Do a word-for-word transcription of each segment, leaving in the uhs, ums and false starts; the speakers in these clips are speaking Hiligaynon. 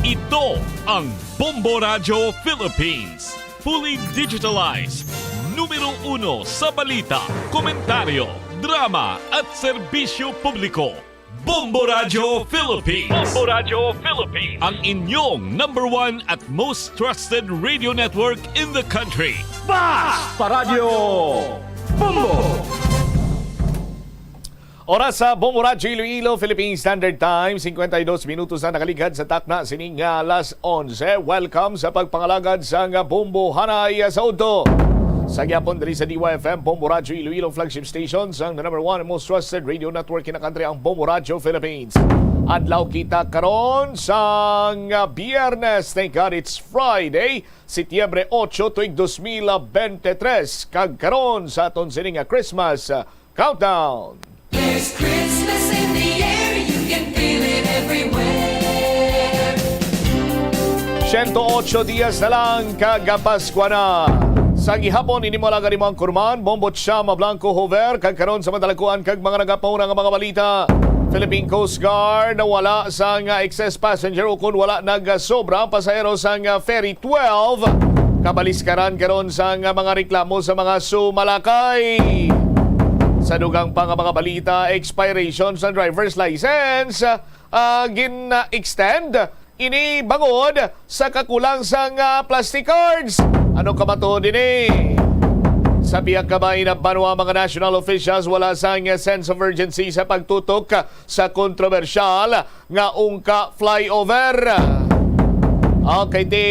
Ito ang Bombo Radyo Philippines. Fully digitalized. Numero uno sa balita, komentaryo, drama, at serbisyo publiko. Bombo Radyo Philippines. Bombo Radyo Philippines. Ang inyong number one at most trusted radio network in the country. Basta Radyo Bombo! Oras sa Bombo Radyo Iloilo, Philippine Standard Time, cincuenta y dos minutos na nakaligad sa takna sining, ah, alas onse. Welcome sa pagpangalagad sa nga Bombo Hanay sa Udto. Sa gyapon diri sa D Y F M, Bombo Radyo Iloilo, flagship station sang the number one and most trusted radio network in the country, ang Bombo Radyo Philippines. Adlaw kita karon sang, ah, Biyernes. Thank God it's Friday, Setyembre ocho, tuig dos mil bente tres. Kag karon sa aton sini nga Christmas, ah, Countdown. There's Christmas in the air, you can feel it everywhere. Siyento ocho dias na lang kag Paskwa na. Sa gihapon, ini mo alagad, imo ang kurman, Bombo Chama Blanco Hover, kag karon sa madalakuan kag mga nagapauna nga mga balita. Philippine Coast Guard, wala sang excess passenger ukon wala nagasobra ang pasahero sang Ferry twelve. Kabaliskaran karon sang mga reklamo sa mga sumalakay. Sa dugang pa nga mga balita, expiration sa driver's license, ah, gin-extend ini bangod sa kakulang sang plastic cards. Ano ka matuod ini? Sa pihak ka bay na banwa, mga national officials wala sang sense of urgency sa pagtutok sa kontrobersyal nga Ungka Flyover. Okay, ti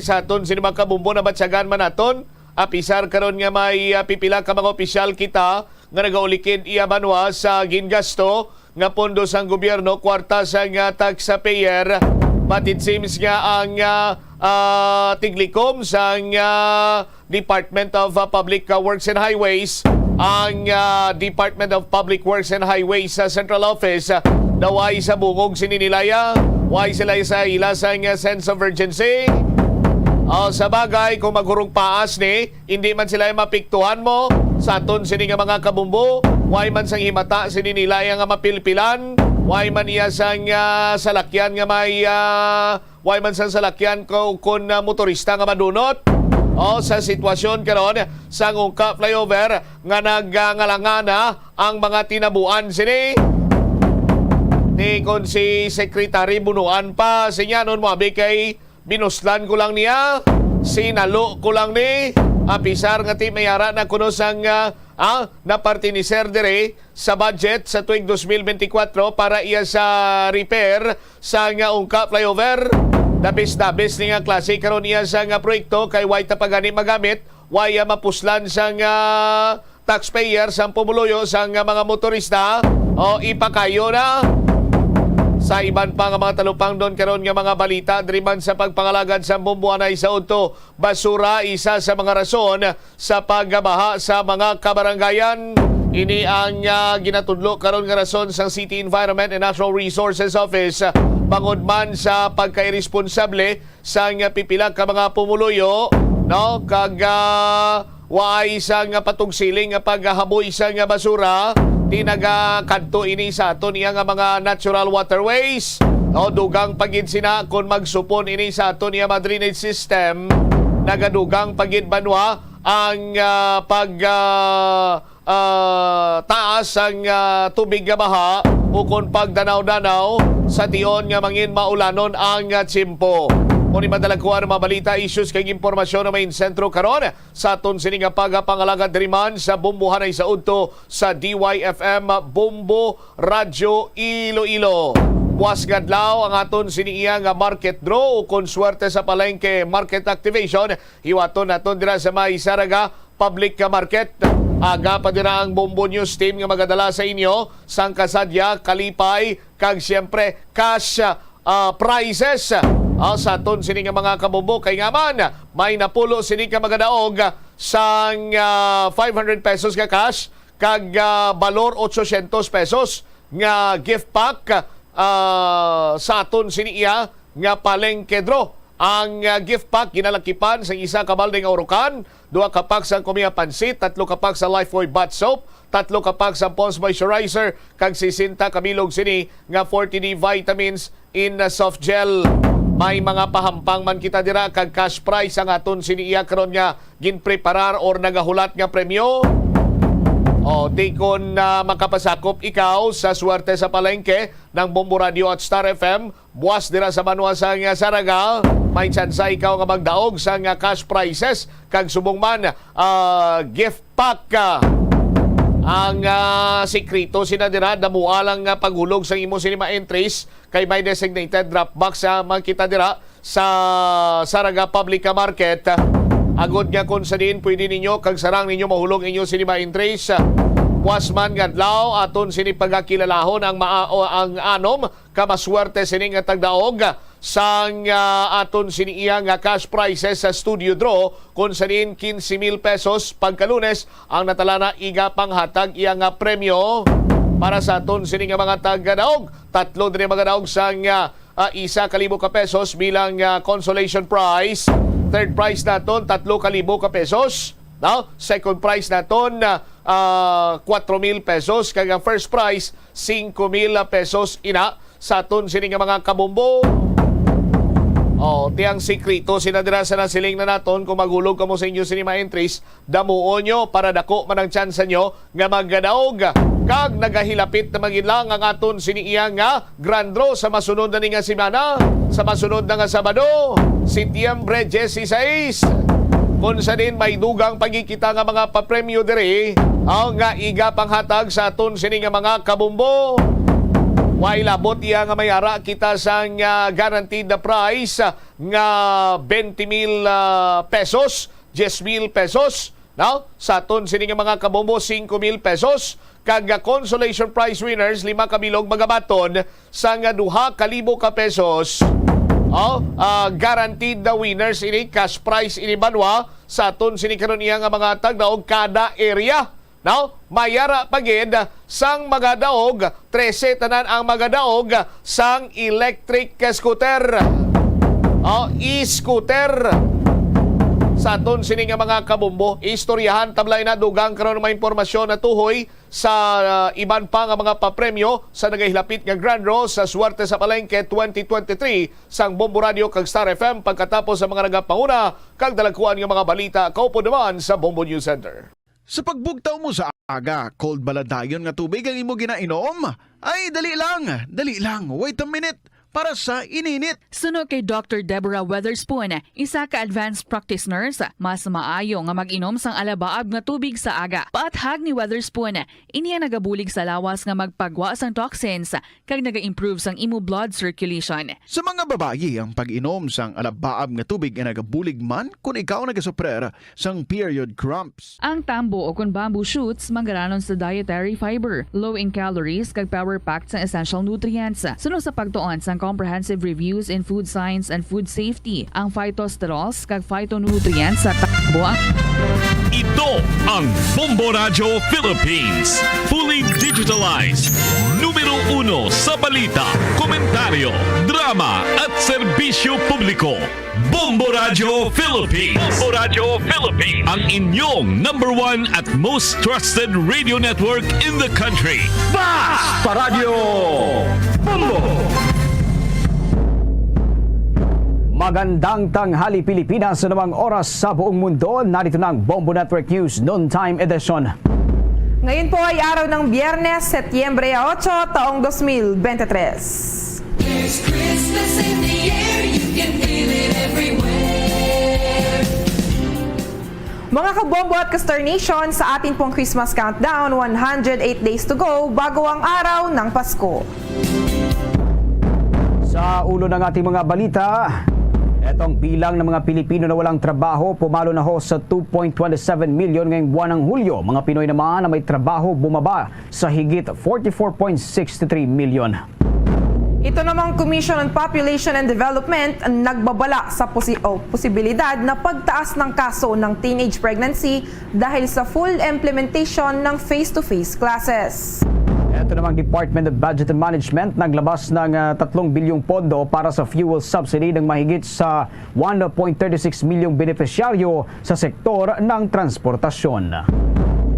sa aton sini mga kabumbo, nabatyagan man naton, apisar karon nga may, ah, pipila ka mga opisyal kita nga nagaulikid iya banwa sa gingasto nga pondo sang gobyerno, kwarta sang, ah, taxpayer, but it seems nga ang, ah, ah, tiglikom sang, ah, Department of, ah, Public, ah, Works and Highways, ang, ah, Department of Public Works and Highways sa Central Office, ah, daw ay sa bungog sini nilaya, way sila sa ila sang, ah, sense of urgency. Ah, sa bagay, kung maghurog paas ni, hindi man sila mapiktuhan mo sa aton sini nga mga kabumbo, way man sang himata sini nilaya nga mapilpilan, way man iya sang, ah, salakyan nga may, ah, Way man sang salakyan ko kon, ah, motorista nga madunot. O, sa sitwasyon karon sang Ungka Flyover nga nagngalangana ang mga tinabuan sini. Ni kon si Secretary Bunuan pa, sinya nun mo abi kay binuslan ko lang niya, sinalo ko lang ni, apisar nga ti mayara na kuno sang, ah, ah, napartiniser diri sa budget sa tuig dos mil benti kwatro para iya sa repair sa nga Ungka Flyover. Dabis-dabis ni nga klase karon iya sa nga proyekto kay way ta pa gani magamit, way, ah, mapuslan sa nga taxpayer, sang pumuluyo, sa nga mga motorista, o ipakayo na. Sa iban pa nga mga talupangdon karon nga mga balita, diri man sa pagpangalagad sa Bombo Hanay sa Udto, basura isa sa mga rason sa pagbaha sa mga kabarangayan. Ini ang, ah, ginatudlo karon nga rason sang City Environment and Natural Resources Office, bangod man sa pagkairesponsable sang pipila ka mga pumuluyo, no, kag, ah, waay sang patugsiling nga paghaboy sang basura, ti nagakadto ini sa aton iya nga mga natural waterways. O, dugang pa gid sina kon magsupon ini sa aton iya mga drainage system, nagadugang pa gid banwa ang, ah, pag, ah, ah, taas ang, ah, tubig nga baha ukon pagdanaw-danaw sa tion nga mangin maulanon ang, ah, tiyempo. Kung imadalakuan ang mga balita, issues kag impormasyon na may insentro karon sa aton sini nga pagapangalagad diri man sa Bombo Hanay sa Udto sa D Y F M Bombo Radyo Iloilo. Buwas nga adlaw ang aton sini iya nga market draw ukon swerte sa palengke market activation. Hiwaton naton dira sa may Saraga Public Market. Aga pa dira ang Bombo News Team nga magadala sa inyo sang kasadya, kalipay, kag siyempre cash, ah, prizes. Ah, sa aton sini nga mga kabombo, kay nga man may napulo sini ka magadaog sang, ah, five hundred pesos nga cash kag, ah, balor ochocientos pesos nga gift pack, ah, sa aton sini iya nga palengke draw. Ang, ah, gift pack ginalakipan sang isa ka balde nga urukan, duha ka pack sang Kumiya Pansit, tatlo ka pack sa Lifebuoy Bath Soap, tatlo ka pack sa Pond's Moisturizer, kag sesenta ka bilog sini nga forty D vitamins in, ah, soft gel. May mga pahampang man kita dira kag cash prize ang aton sini iya karon nga ginpreparar or nagahulat nga premyo. O, di kon, ah, makapasakop ikaw sa Swerte sa Palengke ng Bombo Radio at Star F M, buwas dira sa banwa sang Saraga, may tsansa ikaw nga magdaog sang cash prizes kag subong man, ah, gift pack. Ang, ah, sikreto sina dira, damoa lang nga paghulog sang imo sini mga entries kay may designated drop box, ah, man kita dira sa Saraga Public Market. Agod nga kon sa diin pwede ninyo kag sarang ninyo mahulog inyo sini mga entries, buwas man nga adlaw aton sini pagakilalahon ang maa-, o ang anom ka maswerte sini nga tagdaog sang, ah, aton sini iya nga cash prizes sa studio draw, kon sa diin quince mil pesos pagka Lunes ang natalana iga panghatag iya nga premyo para sa aton sini nga mga tagdaog. Tatlo diri magadaog sang, ah, ah, isa ka libo ka pesos bilang, ah, consolation prize. Third prize naton, tatlo ka libo ka pesos. No? Second prize naton, ah, ah, kwatro mil pesos. Kag ang first prize, singko mil pesos ina sa aton sini nga mga kabombo. Oh, ti ang sikreto sina dira sa nasiling na naton, kung maghulog kamo sa inyo sini mga entries, damuon nyo para dako man ang tsansa nyo nga magadaog. Kag nagahilapit na man gid lang ang aton sini iya nga Grand Draw sa masunod na ni nga semana, sa masunod na nga Sabado, Setyembre dieciséis. Kon sa din may dugang pagkikita nga mga papremyo diri, ang nga iga panghatag sa aton sini nga mga kabombo. Way labot iya nga may ara kita sang, ah, guaranteed na prize nga twenty mil, ah, pesos, diyes mil pesos, no? Sa aton sini nga mga kabombo, singko mil pesos, kag, ah, consolation prize winners, lima ka bilog magabaton sang, ah, duha ka libo ka pesos. Oh, ah, guaranteed the winners ini, cash prize ini banwa sa aton sini karon iya nga mga tagdaog kada area. No? May ara pa gid sang magadaog, trese tanan ang magadaog sang electric scooter. Oh, e-scooter. Sa aton sini nga mga kabombo, istoryahan tablay na dugang karon mga impormasyon na tuhoy sa, ah, iban pa nga mga papremyo sa nagahilapit nga Grand Draw sa Swerte sa Palengke twenty twenty-three sang Bombo Radio kag Star F M pagkatapos sa mga nagapanguna kag dalagkuan nga mga balita kaupod naman sa Bombo News Center. Sa pagbugtaw mo sa aga, cold bala dayon nga tubig ang imo ginainom? Ay, dali lang, dali lang, wait a minute, para sa ininit. Suno kay Doctor Deborah Weatherspoon, isa ka advanced practice nurse, mas maayo nga mag-inom sang alabaab nga tubig sa aga. Paathag ni Weatherspoon, ini ang nagabulig sa lawas nga magpagwa sang toxins kag naga-improve sang imo blood circulation. Sa mga babayi, ang pag-inom sang alabaab nga tubig ay nagabulig man kon ikaw nagasuprer sang period cramps. Ang tambo o kon bamboo shoots manggaranon sa dietary fiber, low in calories, kag power-packed sang essential nutrients. Suno sa pagtuon sang Comprehensive Reviews in Food Science and Food Safety, ang phytosterols kag phytonutrients sa tambo ang Ito ang Bombo Radyo Philippines, fully digitalized, numero uno sa balita, komentaryo, drama, at serbisyo publiko. Bombo Radyo Philippines. Bombo Radyo Philippines. Ang inyong number one at most trusted radio network in the country. Basta Radyo Bombo! Magandang tanghali, Pilipinas, sa namang oras sa buong mundo. Narito na ang Bombo Network News Noontime Edition. Ngayon po ay araw ng Biyernes, Setyembre otso, taong dos mil bente tres. There's Christmas in the air, you can feel it everywhere. Mga kabombo at ka-Star Nation, sa atin pong Christmas countdown, one hundred eight days to go bago ang araw ng Pasko. Sa ulo ng ating mga balita, etong bilang ng mga Pilipino na walang trabaho pumalo na ho sa two point twenty seven million ngayong buwan ng Hulyo. Mga Pinoy naman na may trabaho bumaba sa higit forty-four point six three million. Ito namang Commission on Population and Development nagbabala sa posi-, o posibilidad na pagtaas ng kaso ng teenage pregnancy dahil sa full implementation ng face-to-face classes. Ito namang Department of Budget and Management naglabas ng, ah, tatlong bilyong pondo para sa fuel subsidy ng mahigit sa one point thirty six milyong benepisyaryo sa sektor ng transportasyon.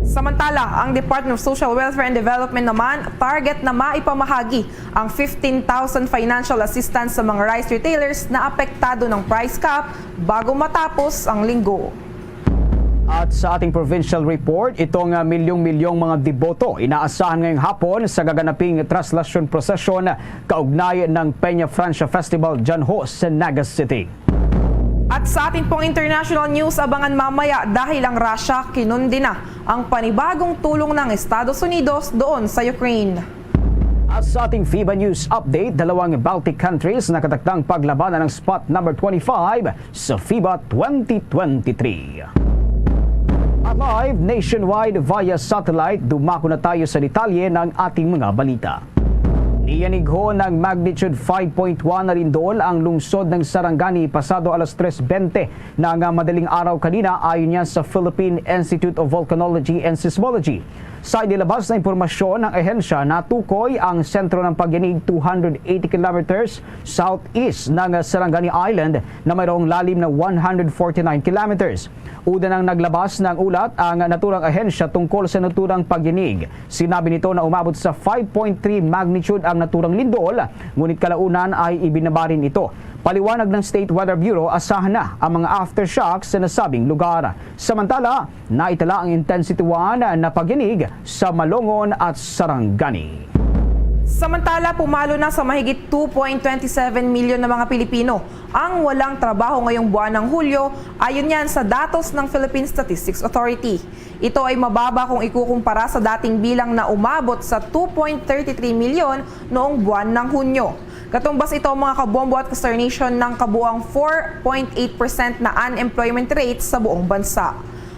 Samantala, ang Department of Social Welfare and Development naman target na maipamahagi ang fifteen thousand financial assistance sa mga rice retailers na apektado ng price cap bago matapos ang linggo. At sa ating provincial report, itong ah, milyong-milyong mga deboto inaasahan ngayong hapon sa gaganaping traslasyon prosesyon kaugnay ng Peña Francia Festival dyan ho sa Naga City. At sa ating pong international news, abangan mamaya dahil ang Russia kinundi na ang panibagong tulong ng Estados Unidos doon sa Ukraine. At sa ating FIBA News Update, dalawang Baltic countries nakatakdang paglabanan ng spot number twenty-five sa FIBA twenty twenty-three. At live nationwide via satellite, dumako na tayo sa detalye ng ating mga balita. Niyanigho ng magnitude five point one na lindol ang lungsod ng Sarangani pasado alas tres bente na nga madaling araw kanina, ayon yan sa Philippine Institute of Volcanology and Seismology. Sa inilabas na impormasyon ng ahensya, natukoy ang sentro ng pagyanig two hundred eighty kilometers southeast ng Sarangani Island na mayroong lalim na one hundred forty-nine kilometers. Una nang naglabas ng ulat ang naturang ahensya tungkol sa naturang pagyanig. Sinabi nito na umabot sa five point three magnitude ang naturang lindol, ngunit kalaunan ay ibinaba rin ito. Paliwanag ng State Weather Bureau, asahan na ang mga aftershocks sa nasabing lugar. Samantala, naitala ang intensity one na pagyanig sa Malongon at Sarangani. Samantala, pumalo na sa mahigit two point twenty seven milyon na mga Pilipino ang walang trabaho ngayong buwan ng Hulyo, ayon yan sa datos ng Philippine Statistics Authority. Ito ay mababa kung ikukumpara sa dating bilang na umabot sa two point thirty three milyon noong buwan ng Hunyo. Katumbas ito, mga kabombo at ka-Star Nation, ng kabuang four point eight percent na unemployment rate sa buong bansa.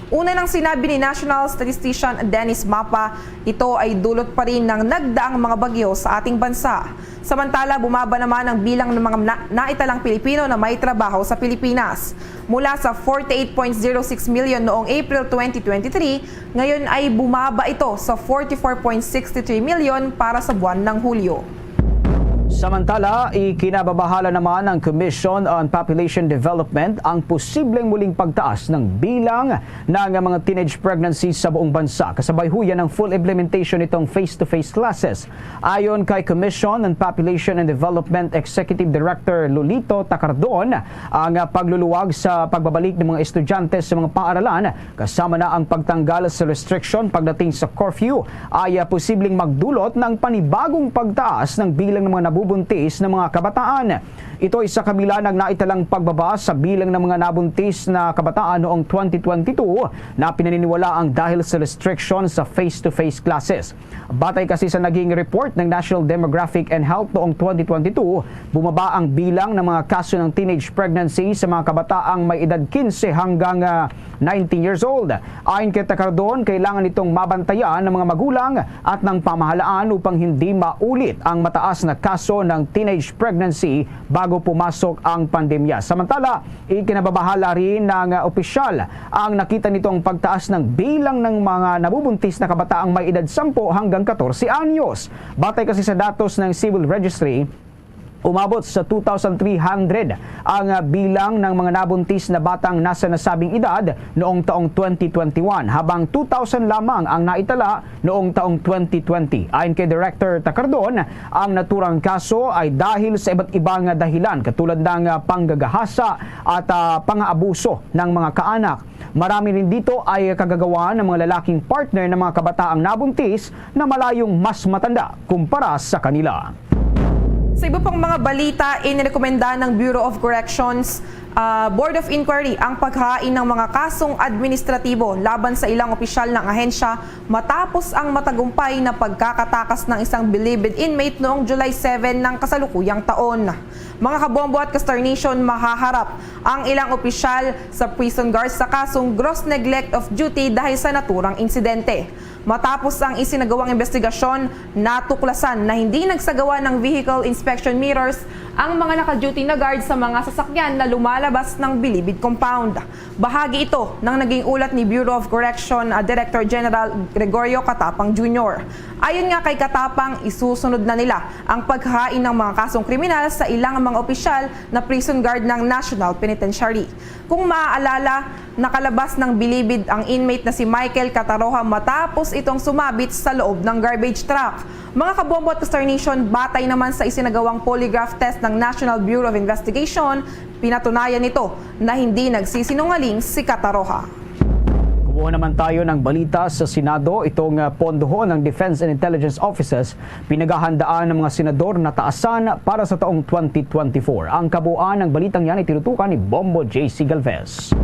Una nang sinabi ni National Statistician Dennis Mapa, ito ay dulot pa rin ng nagdaang mga bagyo sa ating bansa. Samantala, bumaba naman ang bilang ng mga na- naitalang Pilipino na may trabaho sa Pilipinas. Mula sa forty-eight point zero six million noong April twenty twenty-three, ngayon ay bumaba ito sa forty-four point six three million para sa buwan ng Hulyo. Samantala, ikinababahala naman ng Commission on Population Development ang posibleng muling pagtaas ng bilang ng mga teenage pregnancy sa buong bansa, kasabay ho yan ng full implementation nitong face-to-face classes. Ayon kay Commission on Population and Development Executive Director Lolito Tacardon, ang pagluluwag sa pagbabalik ng mga estudyante sa mga paaralan kasama na ang pagtanggal sa restriction pagdating sa curfew ay posibleng magdulot ng panibagong pagtaas ng bilang ng mga nabubuntis ng mga kabataan. Ito ay sa kabila ng naitalang pagbaba sa bilang ng mga nabuntis na kabataan noong twenty twenty-two na pinaniniwala ang dahil sa restriction sa face-to-face classes. Batay kasi sa naging report ng National Demographic and Health noong twenty twenty-two, bumaba ang bilang ng mga kaso ng teenage pregnancy sa mga kabataang may edad kinse hanggang ah, nineteen years old. Ayon kay Tacardon, kailangan itong mabantayan ng mga magulang at ng pamahalaan upang hindi maulit ang mataas na kaso ng teenage pregnancy bago pumasok ang pandemya. Samantala, ikinababahala rin ng ah, opisyal ang nakita nitong pagtaas ng bilang ng mga nabubuntis na kabataang may edad sampu hanggang katorse anyos. Batay kasi sa datos ng Civil Registry, umabot sa two thousand three hundred ang ah, bilang ng mga nabuntis na batang nasa nasabing edad noong taong twenty twenty-one, habang two thousand lamang ang naitala noong taong twenty twenty. Ayon kay Director Tacardon, ang naturang kaso ay dahil sa iba't ibang dahilan, katulad ng ah, panggagahasa at ah, pangaabuso ng mga kaanak. Marami rin dito ay kagagawa ng mga lalaking partner ng mga kabataang nabuntis na malayong mas matanda kumpara sa kanila. Sa iba pang mga balita, inirekomenda ng Bureau of Corrections, ah, Board of Inquiry ang paghain ng mga kasong administratibo laban sa ilang opisyal ng ahensya matapos ang matagumpay na pagkakatakas ng isang bilibid inmate noong July seven ng kasalukuyang taon. Mga kabombo at ka-Star Nation, mahaharap ang ilang opisyal sa prison guards sa kasong gross neglect of duty dahil sa naturang insidente. Matapos ang isinagawang investigasyon, natuklasan na hindi nagsagawa ng vehicle inspection mirrors ang mga naka-duty na guard sa mga sasakyan na lumalabas ng bilibid compound. Bahagi ito ng naging ulat ni Bureau of Correction, ah, Director General Gregorio Catapang Junior. Ayon nga kay Katapang, isusunod na nila ang paghain ng mga kasong kriminal sa ilang mga opisyal na prison guard ng National Penitentiary. Kung maaalala, nakalabas ng bilibid ang inmate na si Michael Cataroha matapos itong sumabit sa loob ng garbage truck. Mga kabombo at ka-Star Nation, batay naman sa isinagawang polygraph test ng National Bureau of Investigation, pinatunayan nito na hindi nagsisinungaling si Cataroha. Kumuha naman tayo ng balita sa Senado. Itong ah, pondo ho ng Defense and Intelligence Offices, pinaghahandaan ng mga senador na taasan para sa taong twenty twenty-four. Ang kabuuan ng balitang yan ay tinutukan ni Bombo J C Galvez.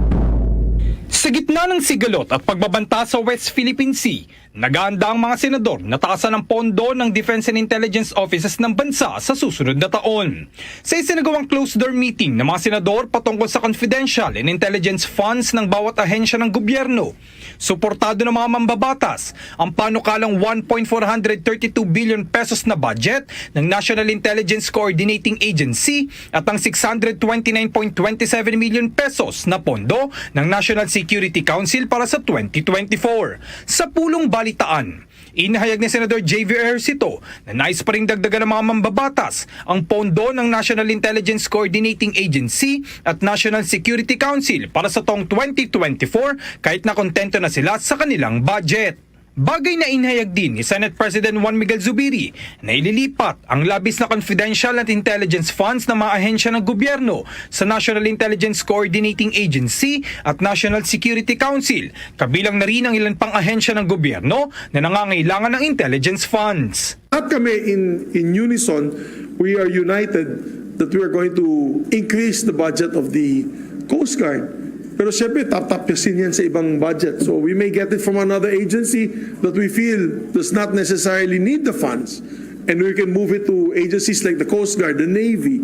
Sa gitna ng sigalot at pagbabanta sa West Philippine Sea, nagahanda ang mga senador na taasan ang pondo ng Defense and Intelligence Offices ng bansa sa susunod na taon. Sa isinagawang closed-door meeting ng mga senador patungkol sa confidential and intelligence funds ng bawat ahensya ng gobyerno, suportado ng mga mambabatas ang panukalang one point four hundred thirty two billion pesos na budget ng National Intelligence Coordinating Agency at ang six hundred twenty nine point twenty seven million pesos na pondo ng National Security Council para sa twenty twenty-four. Sa pulong balitaan, inhayag ni Senador J V Ejercito na nais pa ring dagdagan ng mga mambabatas ang pondo ng National Intelligence Coordinating Agency at National Security Council para sa taong twenty twenty-four, kahit na kontento na sila sa kanilang budget. Bagay na inhayag din ni Senate President Juan Miguel Zubiri na ililipat ang labis na confidential at intelligence funds ng mga ahensya ng gobyerno sa National Intelligence Coordinating Agency at National Security Council, kabilang na rin ang ilan pang ahensya ng gobyerno na nangangailangan ng intelligence funds. Lahat kami in, in unison, we are united that we are going to increase the budget of the Coast Guard. Pero siyempre, tatapisin yan sa ibang budget. So we may get it from another agency that we feel does not necessarily need the funds. And we can move it to agencies like the Coast Guard, the Navy,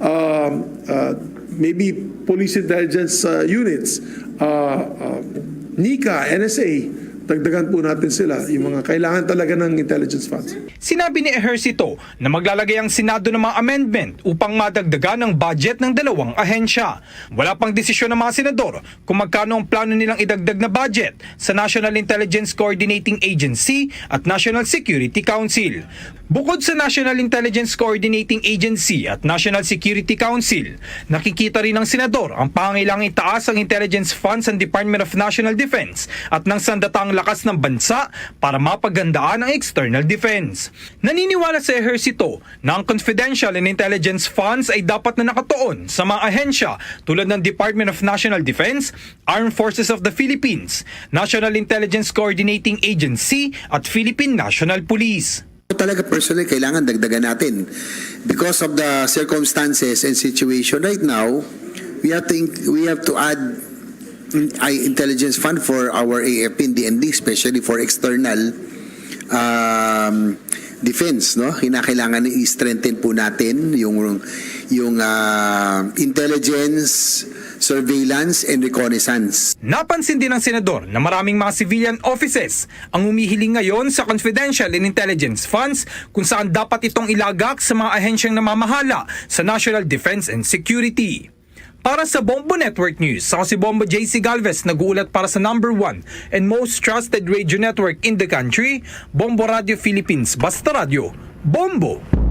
um, uh, maybe police intelligence uh, units, uh, uh, NICA, N S A. Dagdagan po natin sila, yung mga kailangan talaga ng intelligence funds. Sinabi ni Ejercito na maglalagay ang Senado ng mga amendment upang madagdagan ang budget ng dalawang ahensya. Wala pang desisyon ng mga senador kung magkano ang plano nilang idagdag na budget sa National Intelligence Coordinating Agency at National Security Council. Bukod sa National Intelligence Coordinating Agency at National Security Council, nakikita rin ng senador ang pangangailangang itaas ang intelligence funds ng Department of National Defense at ng sandatang lakas ng bansa para mapaghandaan ang external defense. Naniniwala si Ejercito na ang confidential and intelligence funds ay dapat na nakatuon sa mga ahensya tulad ng Department of National Defense, Armed Forces of the Philippines, National Intelligence Coordinating Agency at Philippine National Police. Talaga personally kailangan dagdagan natin because of the circumstances and situation right now. We have to inc- we have to add in- I intelligence fund for our A F P and D N D, especially for external um, defense, no? Kinakailangan i-strengthen po natin yung yung ah, intelligence, surveillance and reconnaissance. Napansin din ng senador na maraming mga civilian offices ang humihiling ngayon sa confidential and intelligence funds, kung saan dapat itong ilagak sa mga ahensyang namamahala sa national defense and security. Para sa Bombo Network News, ako si Bombo J C Galvez, nag-uulat para sa number one and most trusted radio network in the country, Bombo Radio Philippines. Basta Radyo, Bombo!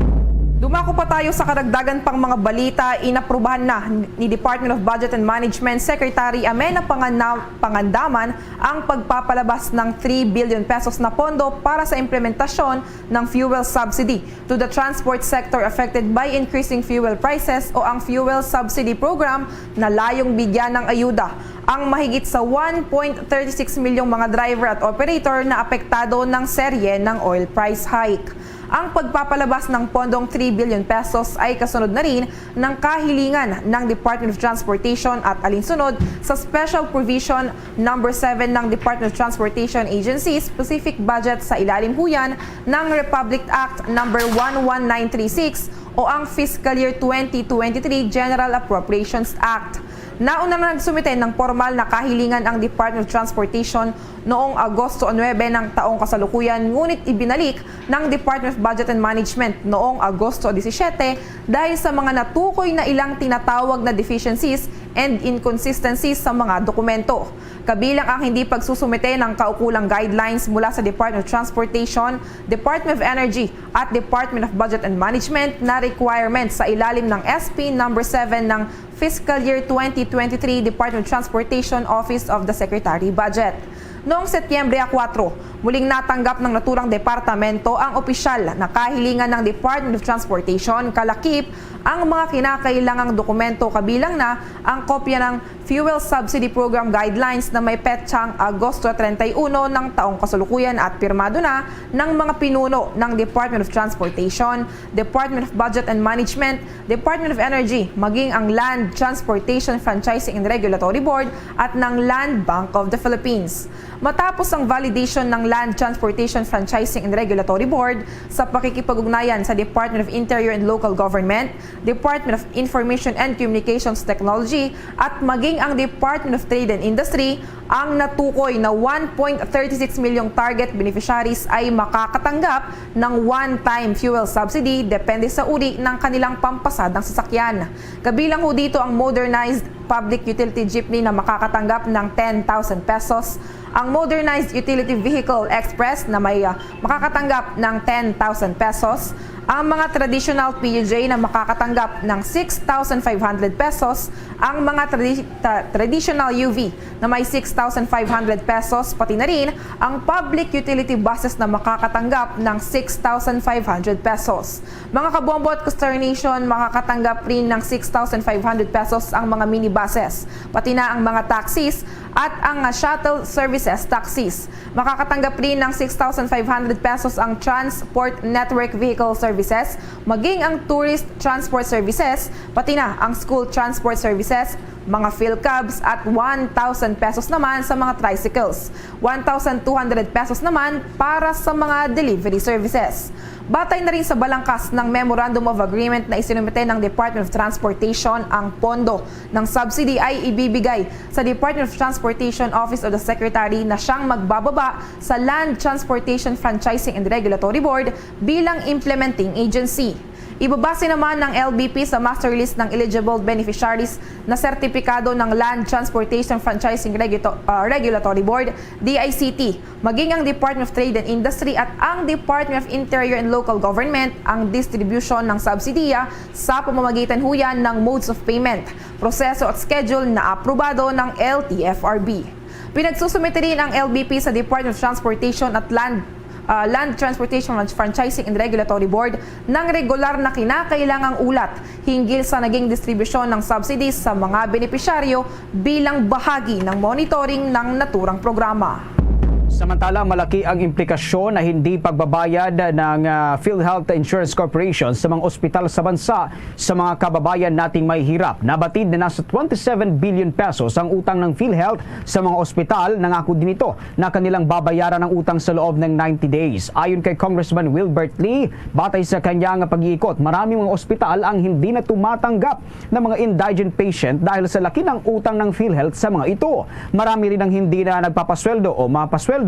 Dumako pa tayo sa kadagdagan pang mga balita. Inaprubahan na ni Department of Budget and Management Secretary Amena Pangana- Pangandaman ang pagpapalabas ng three billion pesos na pondo para sa implementasyon ng fuel subsidy to the transport sector affected by increasing fuel prices o ang fuel subsidy program na layong bigyan ng ayuda ang mahigit sa one point thirty six milyong mga driver at operator na apektado ng serye ng oil price hike. Ang pagpapalabas ng pondong three billion pesos ay kasunod na rin ng kahilingan ng Department of Transportation at alinsunod sa Special Provision number seven ng Department of Transportation Agency Specific Budget sa ilalim huyan ng Republic Act number one one nine three six o ang Fiscal Year twenty twenty-three General Appropriations Act. Nauna na nagsumite ng pormal na kahilingan ang Department of Transportation noong Agosto nuebe ng taong kasalukuyan, ngunit ibinalik ng Department of Budget and Management noong Agosto disisiete dahil sa mga natukoy na ilang tinatawag na deficiencies and inconsistencies sa mga dokumento. Kabilang ang hindi pagsusumite ng kaukulang guidelines mula sa Department of Transportation, Department of Energy, at Department of Budget and Management na requirements sa ilalim ng S P number seven ng Fiscal Year twenty twenty-three, Department of Transportation, Office of the Secretary Budget. Noong Setyembre kuwatro, muling natanggap ng naturang departamento ang opisyal na kahilingan ng Department of Transportation, kalakip ang mga kinakailangang dokumento, kabilang na ang kopya ng Fuel Subsidy Program Guidelines na may petsang Agosto treinta y uno ng taong kasalukuyan at pirmado na ng mga pinuno ng Department of Transportation, Department of Budget and Management, Department of Energy, maging ang Land Transportation Franchising and Regulatory Board at ng Land Bank of the Philippines. Matapos ang validation ng Land Transportation Franchising and Regulatory Board sa pakikipag-ugnayan sa Department of Interior and Local Government, Department of Information and Communications Technology, at maging ang Department of Trade and Industry, ang natukoy na one point thirty six milyong target beneficiaries ay makakatanggap ng one-time fuel subsidy depende sa uri ng kanilang pampasadang sasakyan. Kabilang ho dito ang modernized public utility jeepney na makakatanggap ng ten thousand pesos, ang modernized utility vehicle express na may, ah, makakatanggap ng ten thousand pesos, ang mga traditional P U J na makakatanggap ng six thousand five hundred pesos, ang mga tradi-, ta-, traditional U V na may six thousand five hundred pesos, pati na rin ang public utility buses na makakatanggap ng six thousand five hundred pesos. Mga kabombo at Kusta Nation, makakatanggap rin ng six thousand five hundred pesos ang mga minibuses, pati na ang mga taxis at ang, ah, shuttle services taxis. Makakatanggap rin ng six thousand five hundred pesos ang Transport Network Vehicle Services, maging ang Tourist Transport Services, pati na ang School Transport Services, mga PhilCabs, at one thousand pesos naman sa mga tricycles, one thousand two hundred pesos naman para sa mga delivery services. Batay na rin sa balangkas ng Memorandum of Agreement na isinumite ng Department of Transportation, ang pondo ng subsidy ay ibibigay sa Department of Transportation Office of the Secretary na siyang magbababa sa Land Transportation Franchising and Regulatory Board bilang implementing agency. Ibabase naman ng L B P sa master list ng eligible beneficiaries na sertipikado ng Land Transportation Franchising Regulto-, ah, Regulatory Board, D I C T, maging ang Department of Trade and Industry at ang Department of Interior and Local Government ang distribusyon ng subsidiya sa pamamagitan huyan ng modes of payment, proseso at schedule na aprobado ng L T F R B. Pinagsusumite rin ang L B P sa Department of Transportation at Land, ah, Land Transportation Franchising and Regulatory Board ng regular na kinakailangang ulat hinggil sa naging distribusyon ng subsidies sa mga benepisyaryo bilang bahagi ng monitoring ng naturang programa. Samantala, malaki ang implikasyon na hindi pagbabayad ng, ah, PhilHealth Insurance Corporation sa mga ospital sa bansa sa mga kababayan nating mahihirap. Nabatid na nasa twenty-seven billion pesos ang utang ng PhilHealth sa mga ospital. Nangako din ito na kanilang babayaran ang utang sa loob ng ninety days. Ayon kay Congressman Wilbert Lee, batay sa kanyang pag-iikot, maraming mga ospital ang hindi na tumatanggap ng mga indigent patient dahil sa laki ng utang ng PhilHealth sa mga ito. Marami rin ang hindi na nagpapasweldo o mapasweldo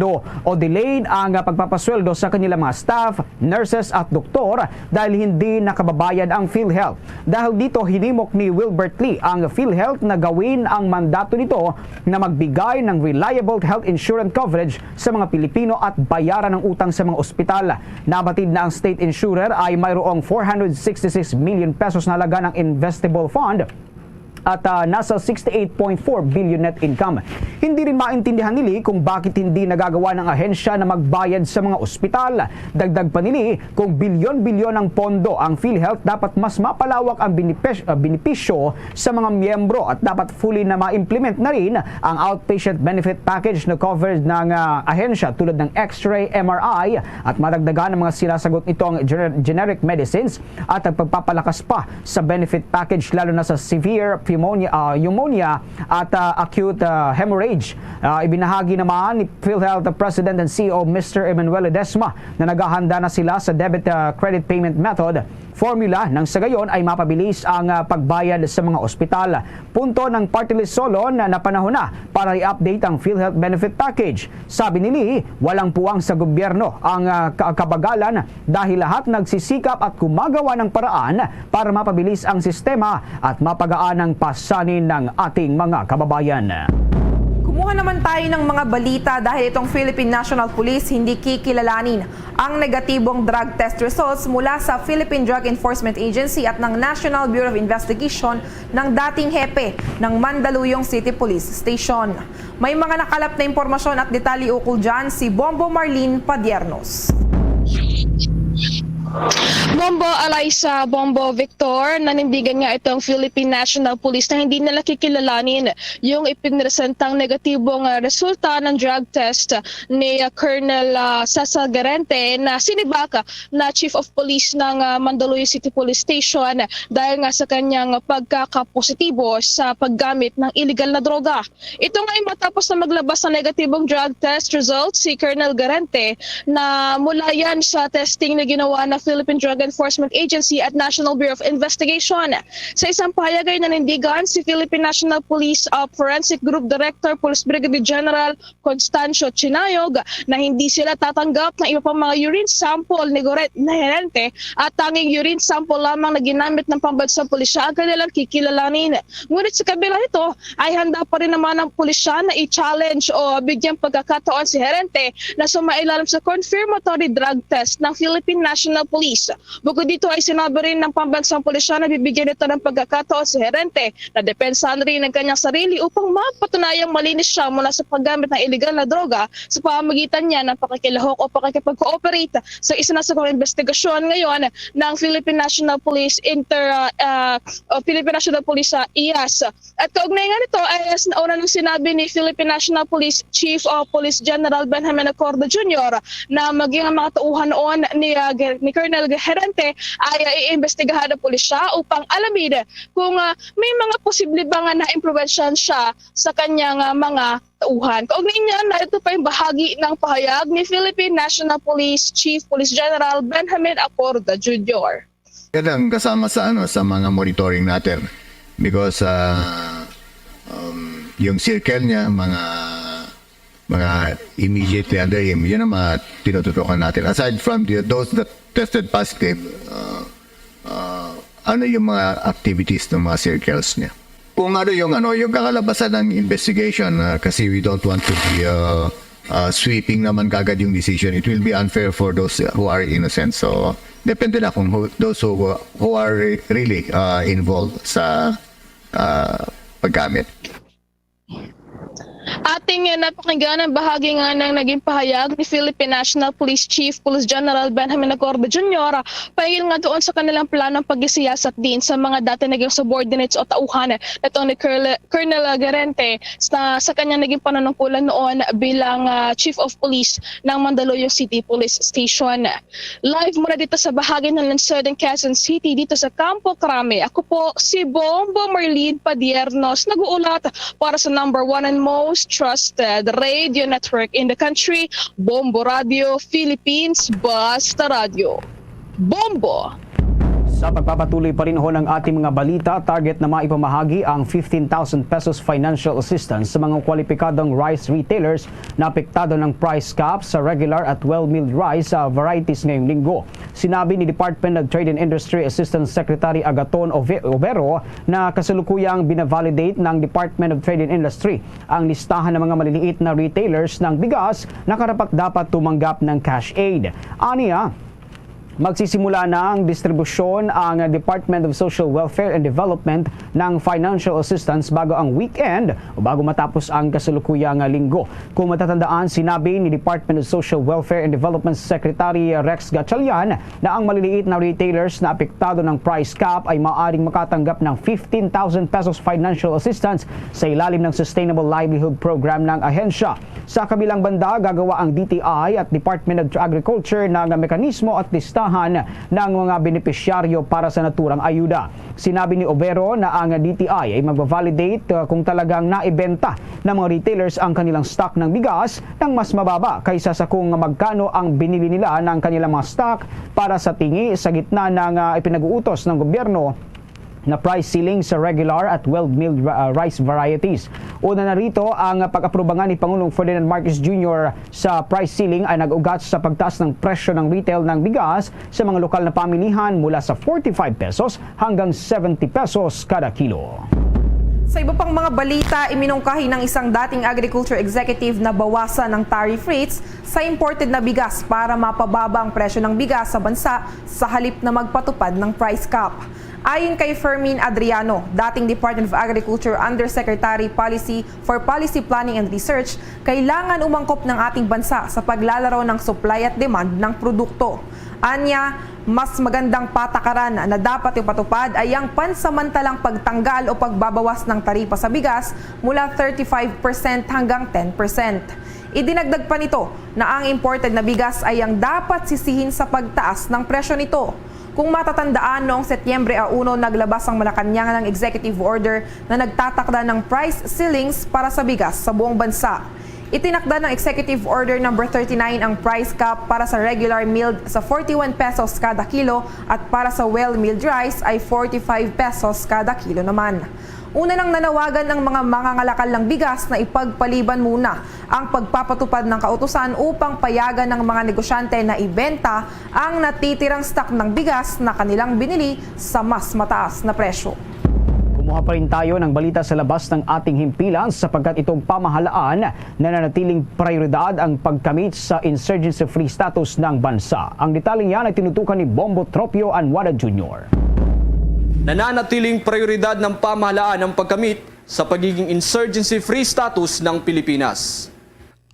o delayed ang pagpapasweldo sa kanilang mga staff, nurses at doktor dahil hindi nakababayad ang PhilHealth. Dahil dito, hinimok ni Wilbert Lee ang PhilHealth na gawin ang mandato nito na magbigay ng reliable health insurance coverage sa mga Pilipino at bayaran ang utang sa mga ospital. Nabatid na ang state insurer ay mayroong four hundred sixty-six million pesos na halaga ng investable fund at, ah, nasa sixty-eight point four billion net income. Hindi rin maintindihan ni Lee kung bakit hindi nagagawa ng ahensya na magbayad sa mga ospital. Dagdag pa ni Lee, kung bilyon-bilyon ang pondo ang PhilHealth, dapat mas mapalawak ang benepis-, ah, benepisyo sa mga miyembro at dapat fully na ma-implement na rin ang outpatient benefit package na covered ng, ah, ahensya tulad ng X-ray, M R I at madagdagan ng mga sinasagot nito ang gener-, generic medicines at ang pagpapalakas pa sa benefit package, lalo na sa severe pneumonia, ah, pneumonia at, ah, acute, ah, hemorrhage. Ah, ibinahagi naman ni PhilHealth President and C E O Mister Emmanuel Ledesma na naghahanda na sila sa debit, ah, credit payment method formula nang sa gayon ay mapabilis ang, ah, pagbayad sa mga ospital. Punto ng Party List Solon na napanahon na para i-update ang PhilHealth Benefit Package. Sabi ni Lee, walang puwang sa gobyerno ang, ah, ka-, kabagalan dahil lahat nagsisikap at gumagawa ng paraan para mapabilis ang sistema at mapagaan ang pasanin ng ating mga kababayan. Kumuha naman tayo ng mga balita dahil itong Philippine National Police hindi kikilalanin ang negatibong drug test results mula sa Philippine Drug Enforcement Agency at ng National Bureau of Investigation ng dating hepe ng Mandaluyong City Police Station. May mga nakalap na impormasyon at detalye ukol dyan si Bombo Marlene Padiernos. Bombo Alaysa, Bombo Victor, nanindigan nga itong Philippine National Police na hindi nila kikilalanin yung ipinresentang negatibong, ah, resulta ng drug test ni, ah, Colonel, ah, Cesar Garente na sinibak na Chief of Police ng, ah, Mandaluyong City Police Station dahil nga sa kanyang pagkakapositibo sa paggamit ng iligal na droga. Ito nga ay matapos na maglabas ng negatibong drug test result si Colonel Garente na mula yan sa testing na ginawa ng Philippine Drug Enforcement Agency at National Bureau of Investigation. Sa isang pahayag ay nanindigan si Philippine National Police, uh, Forensic Group Director Police Brigadier General Constancio Chinayog na hindi sila tatanggap ng iba pang mga urine sample ni Goret na Herente at tanging urine sample lamang na ginamit ng pambansang pulisya ang kanilang kikilalanin. Ngunit sa kabila nito, ay handa pa rin naman ang pulisya na i-challenge o bigyang pagkakataon si Herente na sumailalim sa confirmatory drug test ng Philippine National Police. Bukod dito ay sinabi rin ng pambansang pulisya na bibigyan nito ng pagkakataon si Herente na depensahan rin ang kanyang sarili upang mapatunayang malinis siya mula sa paggamit ng iligal na droga sa pamamagitan niya ng pakikilahok o pakikipag-cooperate sa isa na sa mga investigasyon ngayon ng Philippine National Police Inter, ah, ah, o Philippine National Police sa I A S. At kaugnay nga nito ay s-, una nang sinabi ni Philippine National Police Chief o Police General Benjamin Acorda Junior na maging ang mga tauhan noon ni, ah, Ge-, ni Colonel Herente ay, ah, iimbestigahan ng pulisya upang alamin kung, ah, may mga posible ba nga naimpluwensyahan siya sa kanyang, ah, mga tauhan. Kaugnay niyan, narito pa yung bahagi ng pahayag ni Philippine National Police Chief Police General Benjamin Acorda Junior. Yan ang kasama sa, ano, sa mga monitoring natin. Because, ah, um, yung circle niya, mga, mga immediately under him, yun ang mga tinututukan natin. Aside from the, those that tested positive, ah, ah, ano yung mga activities ng mga circles niya? Kung ano yung, ano, yung kakalabasan ng investigation, ah, kasi we don't want to be, ah, ah, sweeping naman kagad yung decision. It will be unfair for those who are innocent. So, depende na kung who, those who, who are re-, really, ah, involved sa, ah, paggamit. Ating, eh, napakinggan ang bahagi nga ng naging pahayag ni Philippine National Police Chief Police General Benjamin Acorda Junior, paigil nga doon sa kanilang planong pagkisiyasat din sa mga dati naging subordinates o tauhan nitong ni Colonel, Colonel Garente sa, sa kanyang naging panunungkulan noon bilang, ah, Chief of Police ng Mandaluyong City Police Station. Live mula dito sa bahagi ng lungsod ng Quezon City, dito sa Campo Crame. Ako po si Bombo Marlene Padiernos, nag-uulat para sa number one and most trusted radio network in the country, Bombo Radio Philippines, Basta Radio. Bombo! Sa pagpapatuloy pa rin ho ng ating mga balita, target na maipamahagi ang fifteen thousand pesos financial assistance sa mga kwalipikadong rice retailers na apektado ng price cap sa regular at well-milled rice, ah, varieties ngayong linggo. Sinabi ni Department of Trade and Industry Assistant Secretary Agaton Ove-, Overo na kasalukuyang binavalidate ng Department of Trade and Industry ang listahan ng mga maliliit na retailers ng bigas na karapat-dapat tumanggap ng cash aid. Aniya, magsisimula na ang distribusyon ang Department of Social Welfare and Development ng financial assistance bago ang weekend o bago matapos ang kasalukuyang linggo. Kung matatandaan, sinabi ni Department of Social Welfare and Development Secretary Rex Gatchalian na ang maliliit na retailers na apektado ng price cap ay maaaring makatanggap ng fifteen thousand pesos financial assistance sa ilalim ng Sustainable Livelihood Program ng ahensya. Sa kabilang banda, gagawa ang D T I at Department of Agriculture ng mekanismo at listahan han ng mga benepisyaryo para sa naturang ayuda. Sinabi ni Overo na ang D T I ay magbavalidate, uh, kung talagang naibenta ng mga retailers ang kanilang stock ng bigas ng mas mababa kaysa sa kung magkano ang binili nila ng kanilang mga stock para sa tingi sa gitna ng, uh, ipinag-uutos ng gobyerno na price ceiling sa regular at well milled, uh, rice varieties. Una na rito ang pag-aproba nga ni Pangulong Ferdinand Marcos Junior sa price ceiling ay nag-ugat sa pagtaas ng presyo ng retail ng bigas sa mga lokal na pamilihan mula sa forty-five pesos hanggang seventy pesos kada kilo. Sa iba pang mga balita, iminungkahi ng isang dating agriculture executive na bawasan ang tariff rates sa imported na bigas para mapababa ang presyo ng bigas sa bansa sa halip na magpatupad ng price cap. Ayon kay Fermin Adriano, dating Department of Agriculture Undersecretary Policy for Policy Planning and Research, kailangan umangkop ng ating bansa sa paglalaro ng supply at demand ng produkto. Anya, mas magandang patakaran na dapat ipatupad ay ang pansamantalang pagtanggal o pagbabawas ng taripa sa bigas mula thirty-five percent hanggang ten percent. Idinagdag pa nito na ang imported na bigas ay ang dapat sisihin sa pagtaas ng presyo nito. Kung matatandaan, noong Setyembre a uno, naglabas ang Malacañang ng executive order na nagtatakda ng price ceilings para sa bigas sa buong bansa. Itinakda ng Executive Order Number thirty-nine ang price cap para sa regular milled sa forty-one pesos kada kilo at para sa well milled rice ay forty-five pesos kada kilo naman. Una nang nanawagan ang mga mangangalakal ng bigas na ipagpaliban muna ang pagpapatupad ng kautusan upang payagan ng mga negosyante na ibenta ang natitirang stock ng bigas na kanilang binili sa mas mataas na presyo. Kumuha pa rin tayo ng balita sa labas ng ating himpilan sapagkat itong pamahalaan nananatiling prioridad ang pagkamit sa insurgency-free status ng bansa. Ang detalyeng yan ay tinutukan ni Bombo Tropio Anwada Junior. Nananatiling prioridad ng pamahalaan ang pagkamit sa pagiging insurgency-free status ng Pilipinas.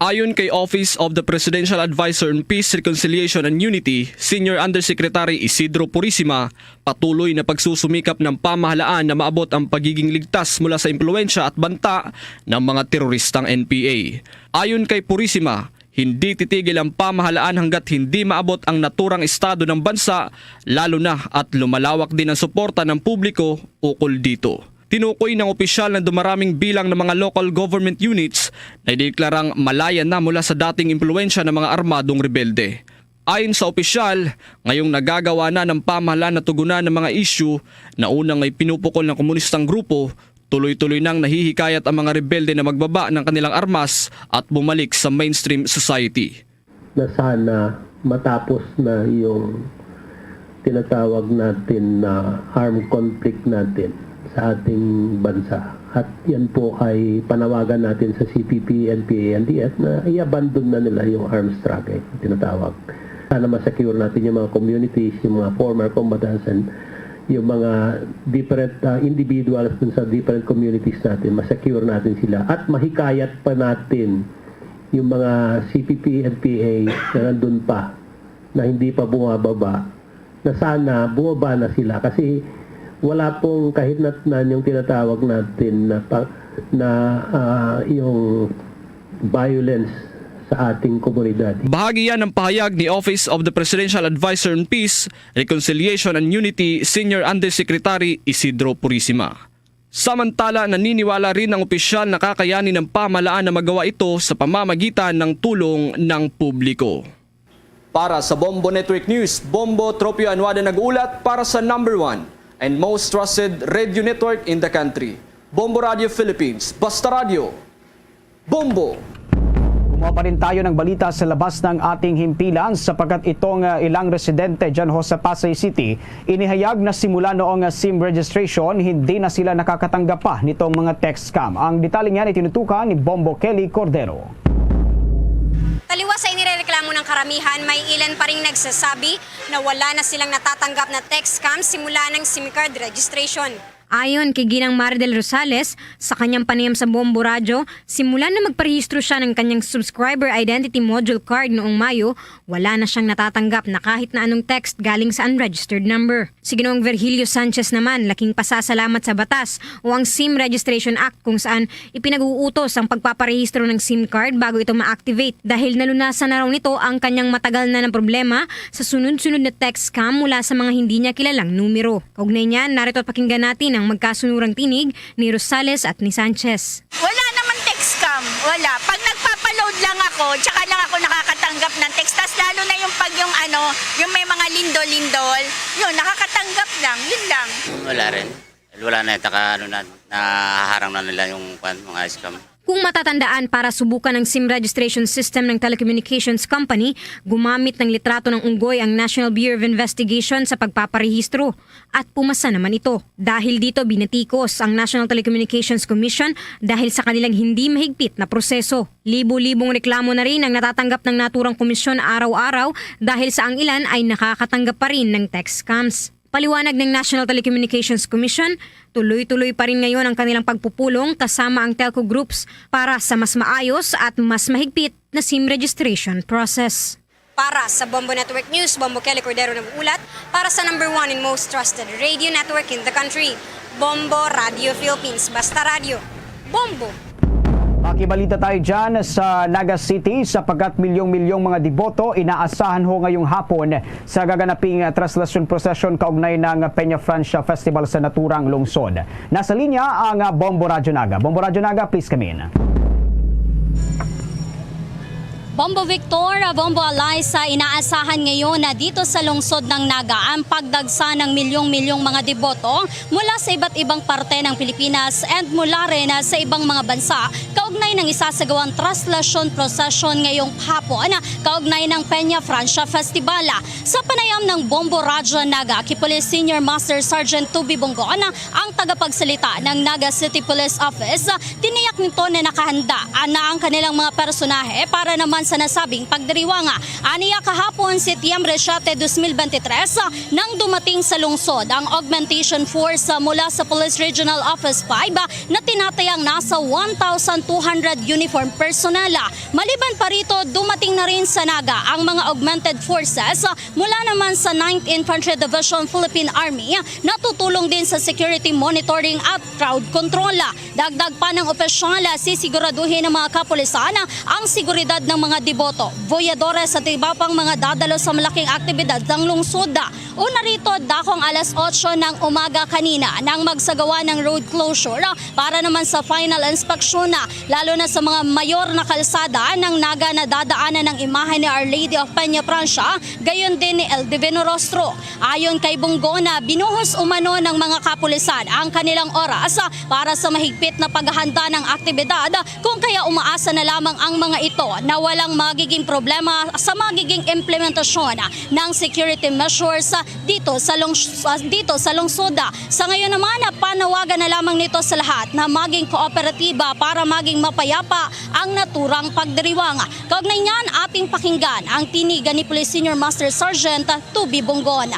Ayon kay Office of the Presidential Advisor on Peace, Reconciliation and Unity, Senior Undersecretary Isidro Purisima, patuloy na pagsusumikap ng pamahalaan na maabot ang pagiging ligtas mula sa impluwensya at banta ng mga teroristang N P A. Ayon kay Purisima, hindi titigil ang pamahalaan hanggat hindi maabot ang naturang estado ng bansa, lalo na at lumalawak din ang suporta ng publiko ukol dito. Tinukoy ng opisyal na dumaraming bilang ng mga local government units na idineklarang malaya na mula sa dating impluwensya ng mga armadong rebelde. Ayon sa opisyal, ngayong nagagawa na ng pamahalaan na tugunan ng mga isyu na unang ipinupukol ng komunistang grupo, tuloy-tuloy nang nahihikayat ang mga rebelde na magbaba ng kanilang armas at bumalik sa mainstream society. Na sana matapos na yung tinatawag natin na armed conflict natin sa ating bansa. At yan po ay panawagan natin sa C P P, N P A, N D F na i-abandon na nila yung arms struggle, tinatawag. Sana ma-secure natin yung mga communities, yung mga former combatants, and yung mga different, ah, individuals dun sa different communities natin, ma-secure natin sila at mahikayat pa natin yung mga C P P, N P A na nandun pa, na hindi pa bumababa, na sana bumaba na sila kasi wala pong kahinatnan yung tinatawag natin na pa-, na, ah, yung violence sa ating komunidad. Bahagi yan ng pahayag ni Office of the Presidential Advisor on Peace, Reconciliation and Unity Senior Undersecretary Isidro Purisima. Samantala, naniniwala rin ang opisyal na kakayanin ng pamahalaan na magawa ito sa pamamagitan ng tulong ng publiko. Para sa Bombo Network News, Bombo Tropio Anuada nag-uulat para sa number one and most trusted radio network in the country, Bombo Radio Philippines. Basta Radio, Bombo! Kumuha pa rin tayo ng balita sa labas ng ating himpilan sapagkat itong, ah, ilang residente dyan ho sa Pasay City, inihayag na simula noong, ah, SIM registration, hindi na sila nakakatanggap pa nitong mga text scam. Ang detalye niyan ay tinutukan ni Bombo Kelly Cordero. Taliwas sa inirereklamo ng karamihan, may ilan pa ring nagsasabi na wala na silang natatanggap na text scam simula ng SIM card registration. Ayon kay Ginang Maridel Rosales, sa kanyang panayam sa Bombo Radyo, simula na magparehistro siya ng kanyang Subscriber Identity Module Card noong Mayo, wala na siyang natatanggap na kahit na anong text galing sa unregistered number. Si Ginoong Virgilio Sanchez naman, laking pasasalamat sa batas o ang SIM Registration Act, kung saan ipinag-uutos ang pagpaparehistro ng SIM card bago ito ma-activate, dahil nalunasan na raw nito ang kanyang matagal na ng problema sa sunod-sunod na text scam mula sa mga hindi niya kilalang numero. Kaugnay niyan, narito at pakinggan natin ang magkasunurang tinig ni Rosales at ni Sanchez. Wala naman text scam. Wala. Pag nagpapaload lang ako, tsaka lang ako nakakatanggap ng text. Tas lalo na yung pag yung ano, yung may mga lindol-lindol, yun, nakakatanggap lang. Yun lang. Wala rin. Wala na, taka, ano na, nahaharang na nila yung, kwan, mga scam. Kung matatandaan, para subukan ang SIM registration system ng telecommunications company, gumamit ng litrato ng unggoy ang National Bureau of Investigation sa pagpaparehistro, at pumasa naman ito. Dahil dito, binatikos ang National Telecommunications Commission dahil sa kanilang hindi mahigpit na proseso. Libo-libong reklamo na rin ang natatanggap ng naturang komisyon araw-araw, dahil sa ang ilan ay nakakatanggap pa rin ng text scams. Paliwanag ng National Telecommunications Commission, tuloy-tuloy pa rin ngayon ang kanilang pagpupulong kasama ang telco groups para sa mas maayos at mas mahigpit na SIM registration process. Para sa Bombo Network News, Bombo Kelly Cordero nag-uulat para sa number one and most trusted radio network in the country, Bombo Radio Philippines. Basta radyo, Bombo! Makibalita tayo dyan sa Naga City, sapagkat milyong-milyong mga deboto inaasahan ho ngayong hapon sa gaganaping, ah, traslasyon procession kaugnay ng Peña Francia Festival sa naturang lungsod. Nasa linya ang, ah, Bombo Radyo Naga. Bombo Radyo Naga, please come in. Bombo Victor, Bombo Eliza, inaasahan ngayon na dito sa lungsod ng Naga ang pagdagsa ng milyong-milyong mga deboto mula sa iba't ibang parte ng Pilipinas and mula rin, ah, sa ibang mga bansa kaugnay ng isasagawang traslasyon procession ngayong hapon kaugnay ng Peña Francia Festival. Sa panayam ng Bombo Radyo Naga kay Police Senior Master Sergeant Tubi Bongon, ang tagapagsalita ng Naga City Police Office, tiniyak nito na nakahanda na ang kanilang mga personahe para naman sa nasabing pagdiriwang. Aniya, kahapon, Setyembre siete, dos mil bente tres, nang dumating sa lungsod ang augmentation force mula sa Police Regional Office five na tinatayang nasa one thousand two hundred uniform personnel. Maliban pa rito, dumating na rin sa Naga ang mga augmented forces mula naman sa Ninth Infantry Division Philippine Army na tutulong din sa security monitoring at crowd control. Dagdag pa ng opisyal, sisiguraduhin ng mga kapulisan ang seguridad ng mga deboto, voyadores at iba pang mga dadalo sa malaking aktibidad ng lungsod. Una rito, dakong alas otso ng umaga kanina nang magsagawa ng road closure para naman sa final inspection, lalo na sa mga mayor na kalsada ng Naga na dadaanan ng imahe ni Our Lady of Peña Francia, gayon din ni El Divino Rostro. Ayon kay Bongon, binuhos umano ng mga kapulisan ang kanilang oras para sa mahigpit na paghahanda ng aktibidad, kung kaya umaasa na lamang ang mga ito na walang magiging problema sa magiging implementasyon ng security measures dito sa lungs-, dito sa lungsod. Sa ngayon naman, panawagan na lamang nito sa lahat na maging kooperatiba para maging mapayapa ang naturang pagdiriwang. Kaugnay niyan, ating pakinggan ang tinig ni Police Senior Master Sergeant Tubi Bongon.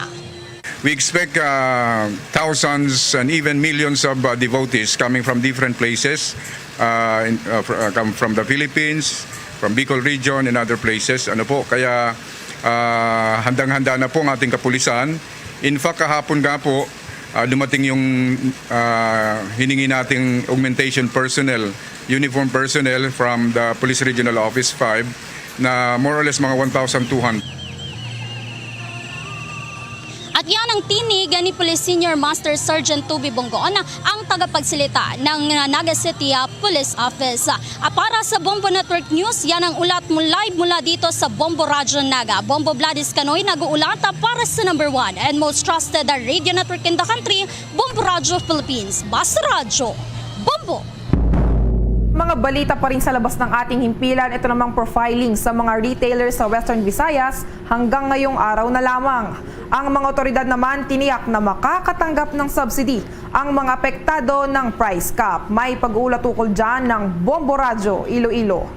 We expect, uh, thousands and even millions of, uh, devotees coming from different places, uh, in, uh, fr-, uh, come from the Philippines, from Bicol region and other places. Ano po, kaya, uh, handang-handa na po ang ating kapulisan. In fact, kahapon nga po, uh, dumating yung, uh, hiningi nating augmentation personnel, uniform personnel from the Police Regional Office five na more or less mga one thousand two hundred. At yan ang tinig ni Police Senior Master Sergeant Tubi Bongon, ang tagapagsalita ng Naga City, ah, Police Office. Ah, para sa Bombo Network News, yan ang ulat mo live mula dito sa Bombo Radyo Naga. Bombo Vladis Canoy nag-uulat, ah, para sa number one and most trusted, ah, radio network in the country, Bombo Radyo Philippines. Basta Radyo, Bombo! Mga balita pa rin sa labas ng ating himpilan, ito namang profiling sa mga retailers sa Western Visayas hanggang ngayong araw na lamang. Ang mga otoridad naman tiniyak na makakatanggap ng subsidy ang mga apektado ng price cap. May pag-uulat ukol dyan ng Bombo Radyo Iloilo.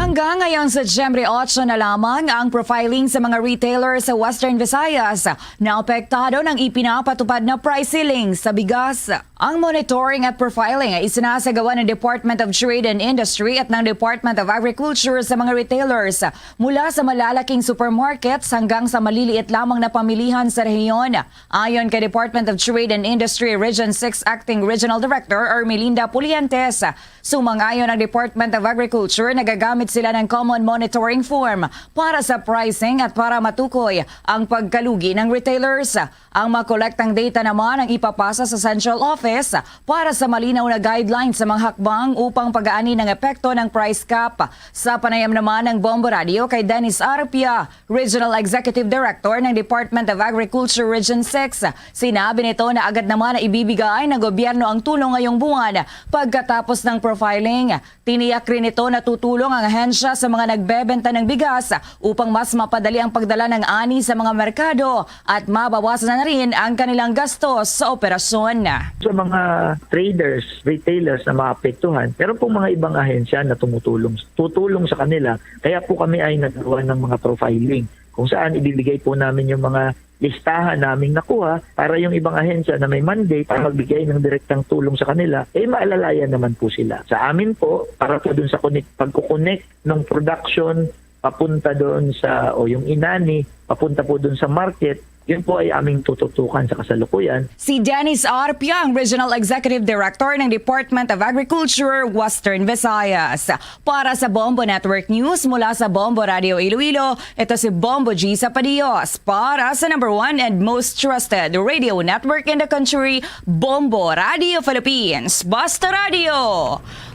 Hanggang ngayong Setyembre otso na lamang ang profiling sa mga retailer sa Western Visayas na apektado ng ipinapatupad na price ceiling sa bigas. Ang monitoring at profiling ay isinasagawa ng Department of Trade and Industry at ng Department of Agriculture sa mga retailers, mula sa malalaking supermarkets hanggang sa maliliit lamang na pamilihan sa rehiyon. Ayon kay Department of Trade and Industry Region six Acting Regional Director Ermelinda Pulientes, sumang-ayon ang Department of Agriculture, nagagamit sila ng common monitoring form para sa pricing at para matukoy ang pagkalugi ng retailers. Ang makolektang data naman ang ipapasa sa Central Office para sa malinaw na guidelines sa mga hakbang upang pag-aanin ang epekto ng price cap. Sa panayam naman ng Bombo Radio kay Dennis Arpia, Regional Executive Director ng Department of Agriculture Region six, sinabi nito na agad naman na ibibigay ng gobyerno ang tulong ngayong buwan pagkatapos ng profiling. Tiniyak rin nito na tutulong ang ahensya sa mga nagbebenta ng bigas upang mas mapadali ang pagdala ng ani sa mga merkado at mabawasan na rin ang kanilang gastos sa operasyon. Sa mga traders, retailers na maapektuhan, meron pong mga ibang ahensya na tumutulong, tutulong sa kanila. Kaya po kami ay naggawa ng mga profiling kung saan ibibigay po namin yung mga listahan naming nakuha para yung ibang ahensya na may mandate para magbigay ng direktang tulong sa kanila, eh maalalayan naman po sila. Sa amin po, para po dun sa connect, pagkukonek ng production papunta doon sa, o yung inani, papunta po doon sa market, yun po ay aming tututukan sa kasalukuyan. Si Dennis Arpia, ang Regional Executive Director ng Department of Agriculture, Western Visayas. Para sa Bombo Network News, mula sa Bombo Radio Iloilo, ito si Bombo G Sapadios para sa number one and most trusted radio network in the country, Bombo Radio Philippines. Basta Radio,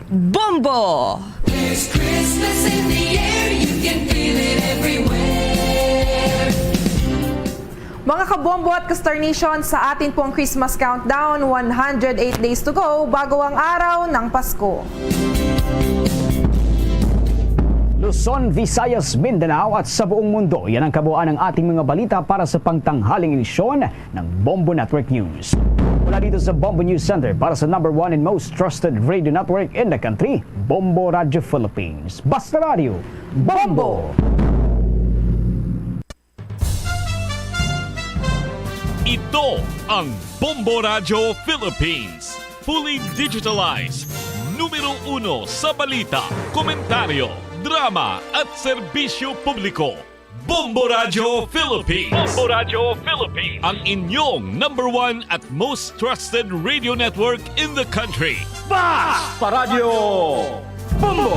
Bombo! There's Christmas in the air, you can feel it everywhere. Mga kabombo at ka-Star Nation, sa atin pong Christmas countdown, one hundred eight days to go bago ang araw ng Pasko. Luzon, Visayas, Mindanao at sa buong mundo, yan ang kabuuan ng ating mga balita para sa pangtanghaling edisyon ng Bombo Network News. Mula dito sa Bombo News Center para sa number one and most trusted radio network in the country, Bombo Radio Philippines. Basta Radio, Bombo! Ito ang Bombo Radyo Philippines. Fully digitalized. Numero uno sa balita, komentaryo, drama at serbisyo publiko. Bombo Radyo Philippines. Bombo Radyo Philippines. Ang inyong number one at most trusted radio network in the country. Basta Radyo Bombo!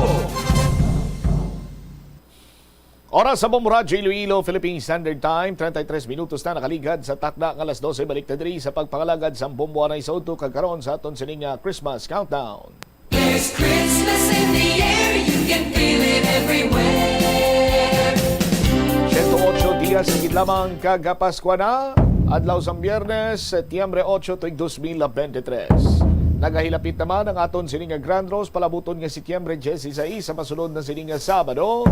Oras sa Bombo Radyo Iloilo, Philippine Standard Time, treinta y tres minutos na nakaligad sa takna nga alas dose. Balik ta diri sa pagpangalagad sa Bombo anay sa udto kag karon sa aton sining nga Christmas countdown. There's Christmas in the air, you can feel it everywhere. Siyento otso dias na gid lamang kag Paskwa na, adlaw sang Biyernes, Setyembre otso, tuig dos mil bente tres. Nagahilapit naman ang aton sining nga Grand Draw sa palabuton nga Setyembre dieciséis sa masunod na sining nga Sabado.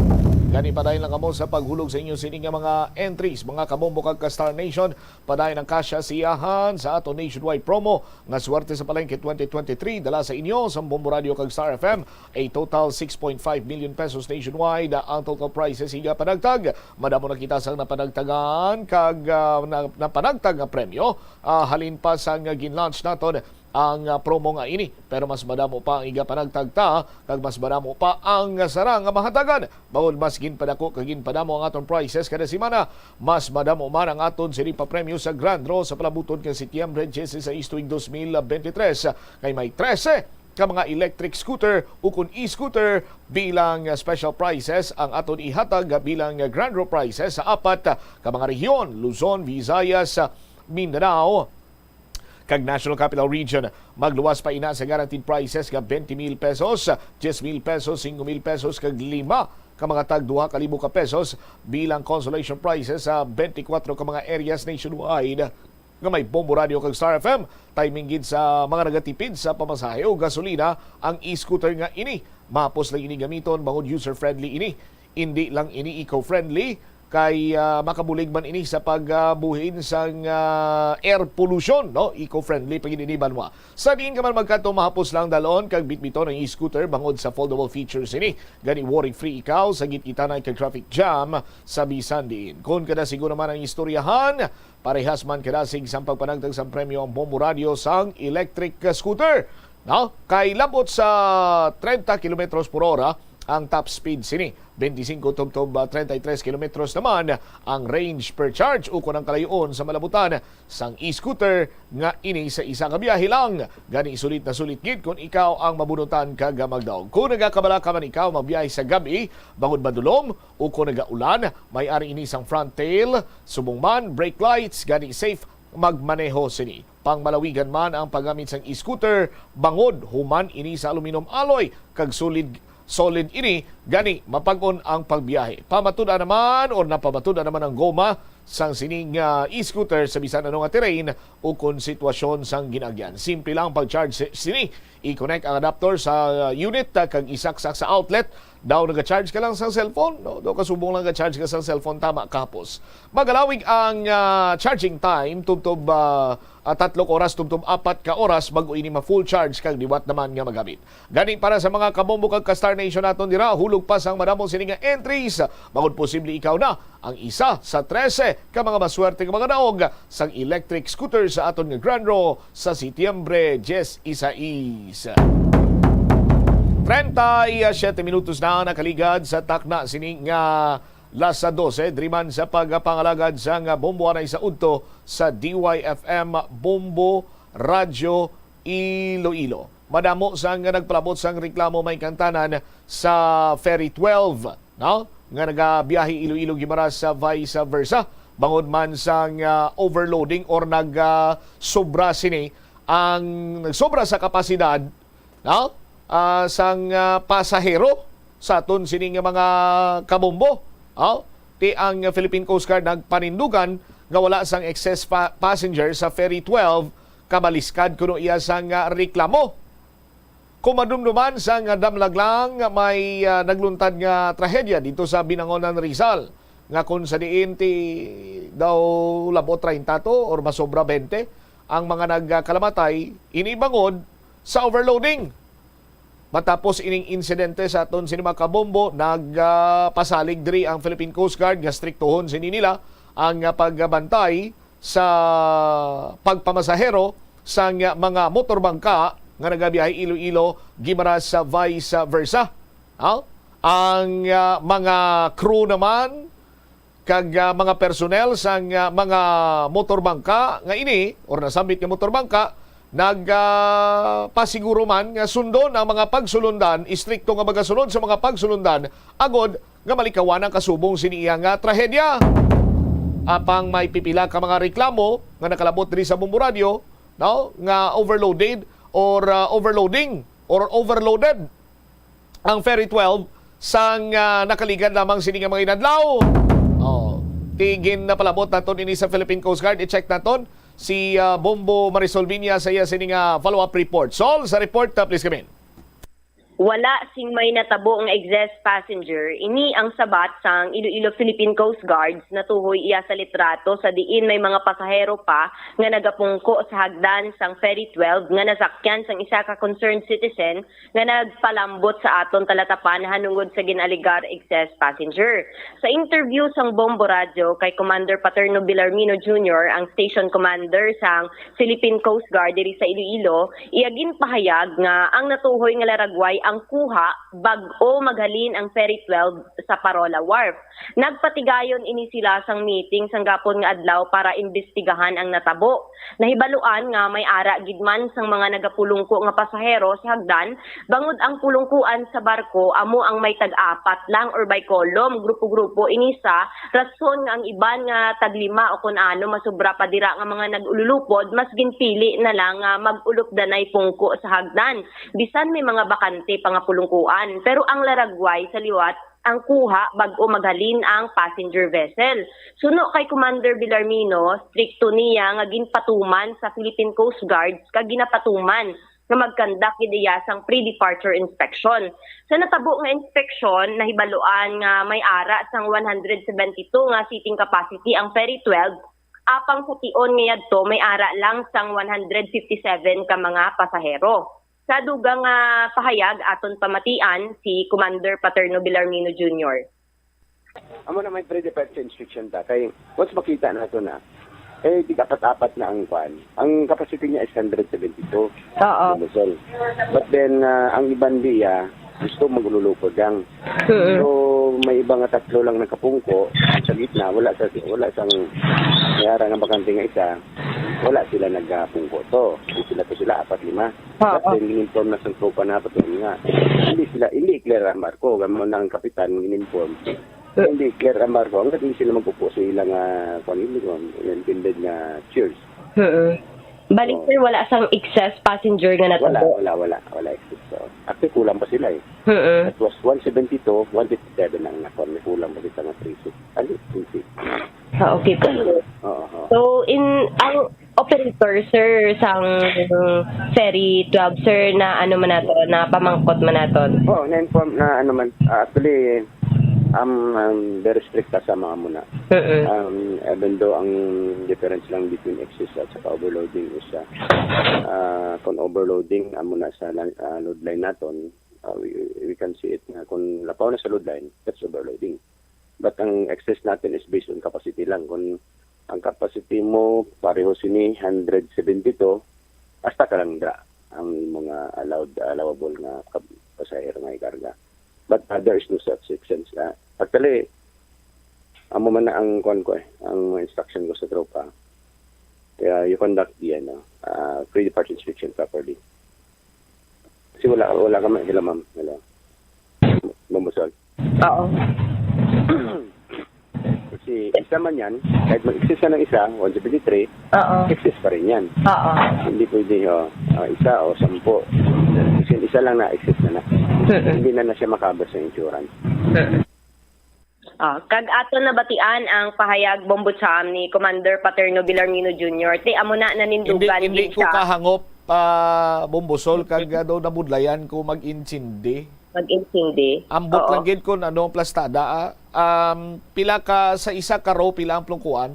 Gani, padayon lang kamo sa paghulog sa inyo sining nga mga entries, mga kabombo kag ka-Star Nation. Padayon ang kasya sa iyahan sa aton nationwide promo nga Swerte sa Palengke twenty twenty-three, dala sa inyo sang Bombo Radyo kag Star F M. A total six point five million pesos nationwide ang total prizes iga panagtag. Madamo na kita sang napanagtagan kag, ah, na, napanagtag nga premyo, ah, halin pa sang ginlaunch naton ang, ah, promo nga ini, pero mas madamo pa ang iga panagtag ta, kag mas madamo pa ang sara nga mahatagan. Bangod mas ginpadako kag ginpadamo ang aton prizes kada semana, mas madamo man ang aton sini papremyo sa Grand Draw sa palabuton kang Setyembre dieciséis tuig dos mil bente tres, kay may trese ka mga electric scooter ukon e-scooter bilang special prizes ang aton ihatag bilang Grand Draw prizes sa apat ka mga rehiyon, Luzon, Visayas, Mindanao, kag National Capital Region. Magluwas pa ina sa guaranteed prizes nga twenty mil pesos, diyes mil pesos, singko mil pesos, kag lima ka mga tag duha ka libo ka pesos bilang consolation prizes sa twenty-four ka mga areas nationwide nga may Bombo Radio kag Star F M. Timing gid sa mga nagatipid sa pamasahe o gasolina ang e-scooter nga ini. Mahapos lang ini gamiton bangod user-friendly ini. Indi lang ini eco-friendly, kay, ah, makabulig man ini sa pagbuhin sang, ah, air pollution, no? Eco-friendly pa gid ini, banwa. Sa diin ka man magkadto, mahapos lang dalon kag bitbiton ang e-scooter bangod sa foldable features ini. Gani, worry-free ikaw sa gitgitan kag traffic jam sa bisan diin. Kon kadasig naman ang istoryahan, parehas man kadasig sang pagpanagtag sang premyo ang Bombo Radyo sang electric, ah, scooter, no? Kay labot sa treinta kilometros por hora ang top speed sini. Twenty-five tubtob, ah, treinta y tres kilometros naman ang range per charge, ukon ang kalayoon sa malabutan sang e-scooter nga ini sa isa ka biyahe lang. Gani, sulit na sulit gid kon ikaw ang mabunutan kag magdaog. Kung nagakabalaka man ikaw magbiyahe sa gab-i, bangod madulom ukon nagaulan, may ari ini sang front tail, subong man, brake lights, gani safe magmaneho sini. Pangmalawigan man ang paggamit sang e-scooter, bangod human ini sa aluminum alloy kag solid, solid ini, gani mapag-on ang pagbiyahe. Pamatud-an naman or napamatud-an naman ang goma sang sining, ah, e-scooter sa bisan ano nga terrain ukon sitwasyon sang gin-agyan. Simple lang pag-charge si-, sini. I-connect ang adapter sa, ah, unit, ah, kag isaksak sa outlet. Daw naga-charge ka lang sa cellphone, no? Daw kasubong lang ga-charge ka sa cellphone, tama, kapos. Magalawig ang, ah, charging time, tubtob, ah, ah, tatlo ka oras, tubtob apat ka oras, bago ini ma-full charge kag liwat naman nga magamit. Gani, para sa mga kabombo kag ka-Star Nation naton dira, hulog pa sang madamo sini nga entries. Bangod posible ikaw na ang isa sa trese ka mga maswerte nga mga daog sang electric scooter sa aton nga Grand Draw sa Setyembre diyes y seis. Treinta y siete minutos na nakaligad sa takna sini nga las dose, diri man sa pagpangalagad sang bombo anay sa udto sa D Y F M Bombo Radyo Iloilo. Madamo sang nagpalabot sang reklamo, may kantanan sa Ferry twelve, no? Nga nagabiyahe Iloilo Guimaras sa vice versa. Bangod man sang, ah, overloading or nag, ah, sobra sini ang nagsobra sa kapasidad, no? Ah, sang, ah, pasahero sa aton sini nga mga kabombo. Oh, ti ang Philippine Coast Guard nagpanindugan nga wala sang excess pa-, passenger sa Ferry twelve, kabaliskad kuno iya sang, ah, reklamo. Kung madumduman sang, ah, damlag lang, may, ah, nagluntad nga trahedya dito sa Binangonan, Rizal, nga kung sa diin ti daw labo treinta to or masobra bente ang mga nagkalamatay, ini bangod sa overloading. Matapos ining insidente sa aton sini mga kabombo, nag, ah, pasalig diri ang Philippine Coast Guard nga striktuhon sini nila ang, ah, pagbantay sa pagpamasahero sang, ah, mga motorbangka nga nagabiyahe Iloilo, Guimaras, sa vice versa. Ah, ang, ah, mga crew naman kag, ah, mga personnel sang, ah, mga motorbangka nga ini or nasambit nga motorbangka nag, ah, pasiguro man nga sundon ang mga pagsulundan, istrikto nga magasunod sa mga pagsulundan agod nga malikawan ang kasubong sini iya nga trahedya. Apang may pipila ka mga reklamo nga nakalabot diri sa Bombo Radyo, no, nga overloaded or, ah, overloading or overloaded ang Ferry twelve sang, ah, nakaligad lamang sini nga mga inadlaw. Oh, ti ginpalabot naton ini sa Philippine Coast Guard. I-check naton si, ah, Bombo Marisol Viña sa iya sini nga follow-up report. Sol, sa report, ah, please come in. Wala sing may natabo nga excess passenger. Ini ang sabat sang Iloilo Philippine Coast Guards natuhoy iya sa litrato sa diin may mga pasahero pa nga nagapungko sa hagdan sang Ferry twelve nga nasakyan sang isa ka concerned citizen nga nagpalambot sa aton talatapan hanungod sa gin-alegar excess passenger. Sa interview sang Bombo Radyo kay Commander Paterno Villarmino Junior, ang station commander sang Philippine Coast Guard diri sa Iloilo, iya ginpahayag nga ang natuhoy nga laragway ang kuha bag-o maghalin ang Ferry twelve sa Parola Wharf. Nagpatigayon ini sila sang meeting sang gapon nga adlaw para imbestigahan ang natabo. Nahibaluan nga may ara gid man sang mga nagapulungko nga pasahero sa hagdan, bangod ang pulungkuan sa barko amo ang may tag-apat lang or by column, grupo-grupo ini sa rason nga ang iban nga taglima o kun ano masubra pa dira nga mga nag-ululupod mas ginpili na lang nga mag-ulupdanay pungko sa hagdan, bisan may mga bakante pa nga pulungkuan. Pero ang laragway sa liwat ang kuha bag-o maghalin ang passenger vessel. Suno kay Commander Villarmino, strikto niya nga ginpatuman sa Philippine Coast Guards kag ginapatuman nga mag-conduct gid iya sang pre-departure inspection. Sa natabo nga inspeksyon, nahibaluan nga may ara sang one hundred seventy-two nga seating capacity ang Ferry twelve, apang sa tion nga yadto may ara lang sang one hundred fifty-seven ka mga pasahero. Sa dugang nga pahayag, aton pamatian si Commander Paterno Villarmino Junior. Amo na may pre-departure inspection ta. Kay once makita nato na, eh, di apat-apat na ang kwan. Ang capacity niya is hundred seventy-two. Oo. Luzon. But then, ah, ang iban diya, gusto maglulupod lang. Mm. So, may iba nga tatlo lang nakapungko sa gitna, wala sa wala sang may ara nga bakante nga isa, wala sila nagapungko to. Di sila to sila apat lima. But Oo. then, in-inform na sa tropa na to nga hindi sila, hindi clear ang barko. Gamo na ang kapitan, in-inform. Hindi clear ang barko. Ang hindi sila magpupo sa ilang, ah, kwan, hindi ko intended nga cheers. Mm. Balik, sir, wala sang excess passenger nga Wala, natabo. wala, wala. Wala excess. So, actually, kulang pa sila eh. Mm. It was one seventy-two, one fifty-seven ang nakon. May kulang pa kita nga three seat. Ano? Three seat. Ah, okay po. Oo. Oo. So, in ang operator, sir, sang Ferry twelve, sir, na ano man nato, na pamangkot man nato. Oo, na-inform na ano man. Ah, actually, um, um, very strict ka sa mga muna. Mm-mm. Um, even though ang difference lang between excess at saka overloading is, ah, ah, kung overloading, amo na sa lan- ah, load line naton, ah, we, we can see it na kung lapaw na sa load line, that's overloading. But ang excess natin is based on capacity lang. Kung ang capacity mo pareho sini hundred seventy-two, hasta ka lang dra ang mga allowed, allowable nga kab- pasahero nga ikarga. But, ah, there is no such exemption. Ah, actually, amo man na ang kuan ko eh, ang instruction ko sa tropa. Kaya you conduct the ano, ah, pre-depart inspection properly. Kasi wala, wala ka man. Hello, ma'am. Hello. Bombosol. Oo. Kasi isa man yan, kahit mag-excess na ng isa, one seventy-three, Oo. excess pa rin yan. Oo. Hindi pwede, oh, ah, isa o sampu. Kasi isa lang na excess na na. Mm-mm. Hindi na na siya makabas sa insurance. Mm-mm. Ah, kag aton nabatian ang pahayag, Bombo Cham, ni Commander Paterno Villarmino Junior. Ti amo na Hindi, nanindugan hindi gid ko siya. Kahangop, ah, Bombosol, kag, ah, daw nabudlayan ko mag-intindi. Mag-intindi. Ambot Oo. lang gid kung ano ang plastada, ah. Um, pila ka, sa isa ka row, pila ang plungkuan?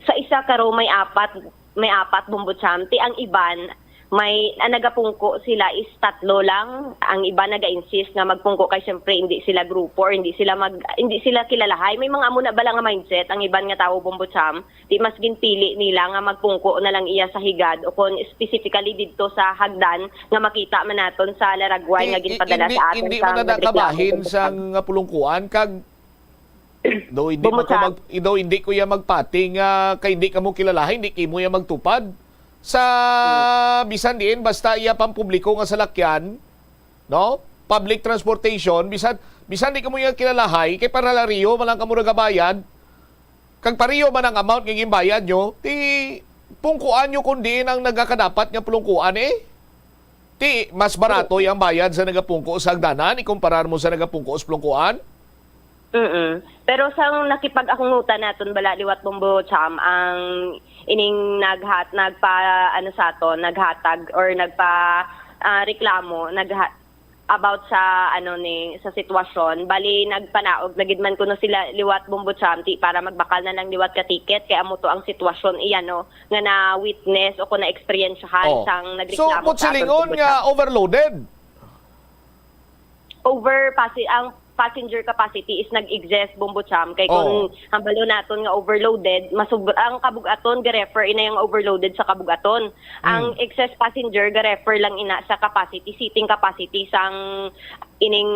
Sa isa ka row may apat, may apat, Bombo Cham. Ti ang iban, may, ang nagapungko sila is tatlo lang. Ang iban naga-insist nga magpungko kay siyempre hindi sila grupo or hindi sila mag, hindi sila kilalahay. May mga amo na bala nga mindset ang iban nga tawo, Bombo Cham. Di mas ginpili nila nga magpungko na lang iya sa higad o kon specifically didto sa hagdan nga makita man naton sa laragway nga Ti- ginpadala hindi, sa aton hindi sa man na nagreklamo kabahin kung sang pulungkuan kag daw hindi man ko Bumuta. mag, daw hindi ko ya magpati nga kay hindi kamo kilalahi, hindi kimo ya magtupad sa bisan diin basta iya pampubliko nga salakyan, no? Public transportation, bisan bisan di kamo ya kilalahay kay paralariyo man lang kamo nagabayad. Kag pareho man ang amount nga ginbayad nyo, ti pungkuan nyo kung diin ang nagakadapat nga pulungkuan eh. Ti mas barato ang bayad sa nagapungko sa hagdanan ikumparar mo sa nagapungko sa pulungkuan. Mm. Pero sang nakipag-akungutan naton bala liwat, Bombo Cham, ang ining naghat nagpa ano sa aton, naghatag or nagpa ah, reklamo nagha, about sa ano ni sa sitwasyon. Bali nagpanaog na gid man kuno sila liwat, Bombo Cham, ti para magbakal na lang liwat ka ticket kay amo to ang sitwasyon iya no nga na witness o kung na-eksperyensyahan Oh. sang So, nagreklamo but sa aton, silingon Bombo nga Cham. Overloaded. Over passi- ang passenger capacity is nag-exist, Bombo Cham, kay kung Oo. hambalo naton nga overloaded, masub ang kabugaton ga-refer ina yung overloaded sa kabugaton. Ang Hmm. excess passenger ga-refer lang ina sa capacity, seating capacity sang ining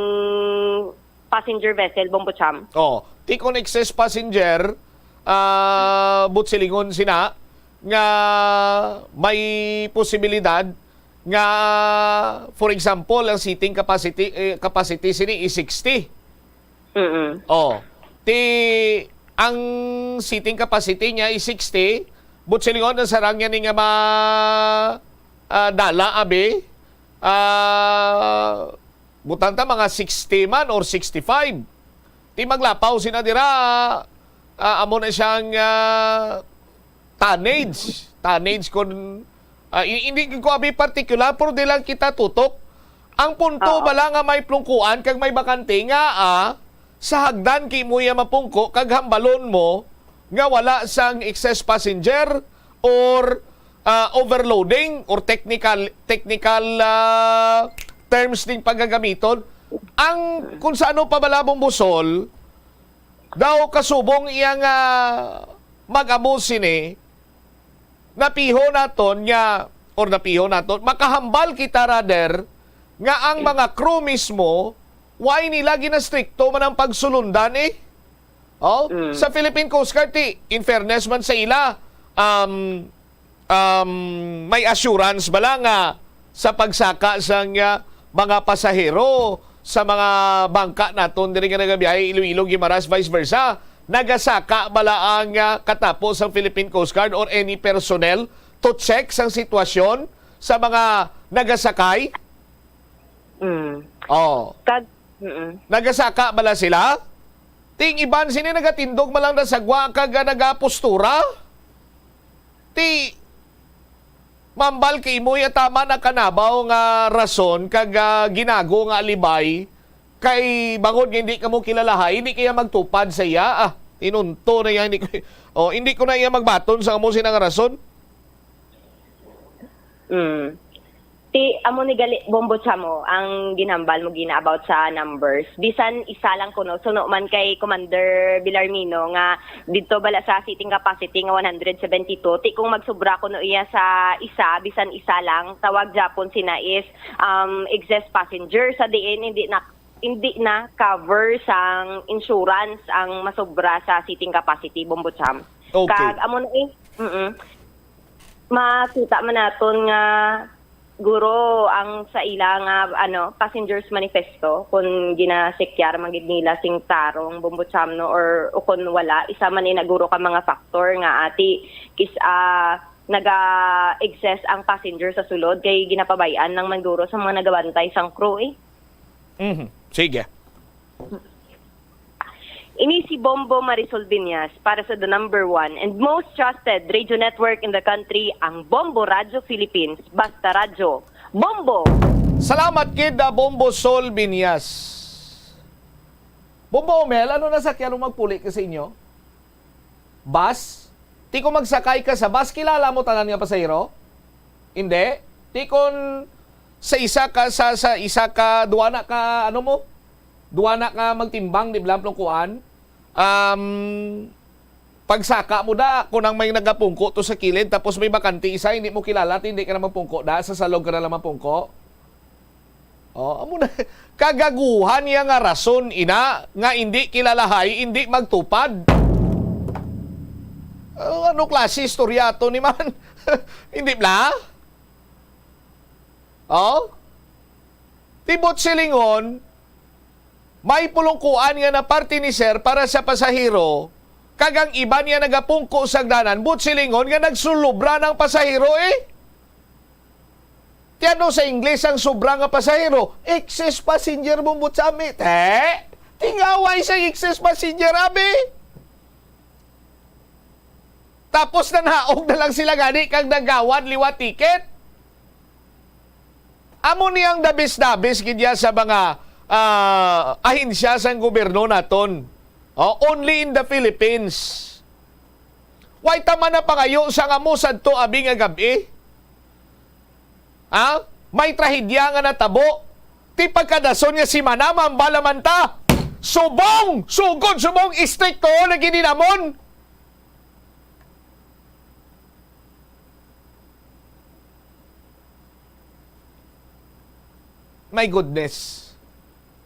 passenger vessel, Bombo Cham. Oh, ti kon excess passenger, ah, but silingon sina nga may posibilidad nga, for example, ang seating capacity, eh, capacity sini is sixty. Mm. Oh, ti ang seating capacity niya is sixty, but silingon ang sarang niya ni nga ma ah, dala abi, ah, butang ta mga sixty man or sixty-five. Ti maglapaw sina dira, ah, amo na siyang, ah, tonnage. Tonnage kon Ah, i-, hindi ko abi partikular, pero di lang kita tutok. Ang punto Oo. bala nga may plungkuan kag may bakante nga, ah, sa hagdan kay mo iya mapungko kag hambalon mo nga wala sang excess passenger or, ah, overloading or technical, technical, ah, terms ding pagagamiton. Ang kung sa ano pa bala, Bombo Sol, daw kasubong iya nga mag-amo sini, napiho naton nga, or napiho naton, makahambal kita, rather, nga ang mga crew mismo, why nila ginastrikto man ang pagsulundan, eh? Oh, Mm. Sa Philippine Coast Guard, ti, in fairness man sa ila, um, um, may assurance bala nga sa pagsaka sang, ah, mga pasahero sa mga bangka naton diri nga nagabiyahe Iloilo, Guimaras, vice versa? Nagasaka bala ang, ah, katapo sang Philippine Coast Guard or any personnel to check sang sitwasyon sa mga nagasakay? Mm. Oh. Kag, mm. Nagasaka bala sila? Ting iban sini nagatindog man lang na sagwa kag, ah, nagapostura? Ti mambal kay imo ya tama na kanabaw nga rason kag, ah, ginago nga alibay kay bangod nga hindi kamo kilalahay, hindi kaya magtupad sa iya. Ah, tinunto na iya, hindi ko, oh, hindi ko na iya magbaton sa amo sina nga rason. Mm. Ti, amo ni gali, Bombo Chamo, ang ginhambal mo gina about sa numbers. Bisan isa lang kuno, suno man kay Commander Villarmino nga didto bala sa seating capacity nga one hundred seventy-two. Ti, kung magsubra kuno iya sa isa, bisan isa lang, tawag japon sina is, um, excess passenger. Sa diin, hindi na, hindi na cover sang insurance ang masobra sa seating capacity, Bombo Cham. Okay. Kag amo na eh, mm, makita man naton nga guro ang sa ila nga, ano, passengers manifesto, kung ginasekyar man gid nila sing tarong, Bombo Cham, no, or, o kung wala, isa man ina guro ka mga factor nga ati kis, ah, naga-excess ang passenger sa sulod kay ginapabay-an lang man guro sa mga nagabantay sang crew, eh. Mhm. Sige. Ini si Bombo Marisol Viñas para sa the number one and most trusted radio network in the country, ang Bombo Radyo Philippines. Basta Radyo, Bombo! Salamat kid, ah, Bombo Sol Binyas. Bombo Omel, ano na sakyan ang magpuli ka sa inyo? Bus? Ti kung magsakay ka sa bus, kilala mo tanan nga pasahero? Hindi. Ti kung sa isa ka, sa, sa isa ka, duwa na ka, ano mo? Duwa na ka magtimbang, di ba, plungkuan? Um, pagsaka mo da, kung ang may nagapungko to sa kilid, tapos may bakante isa, hindi mo kilala, ti hindi ka na mapungko da, sa salog ka na lang mapungko. Oh, amo na. Kagaguhan niya nga rason, ina, nga hindi kilalahay, hindi magtupad. Oh, ano klase istorya to ni man? Hindi bla? Oh? Tibot silingon, may pulungkuan nga na parte ni sir para sa pasahero, kag ang iba niya nagapungko sa hagdanan, but silingon nga nagsulubra ng pasahero, eh. Ti ano sa Ingles ang sobra nga pasahero? Excess passenger, Bombo Chami. Te, tingaway sa excess passenger, abi. Tapos nanhaog na lang sila gani kag nagawad liwat ticket. Amo ni ang dabis-dabis gid ya sa mga, ah, ahensya sang gobyerno naton. Oh, only in the Philippines. Way tama na pangayo sa nga mo sadto abi nga gab-i. Ha? May trahedya nga natabo. Ti pagkadason nga semana, mambala man ta. Subong! Sugod subong, istrikto na gid namon. My goodness.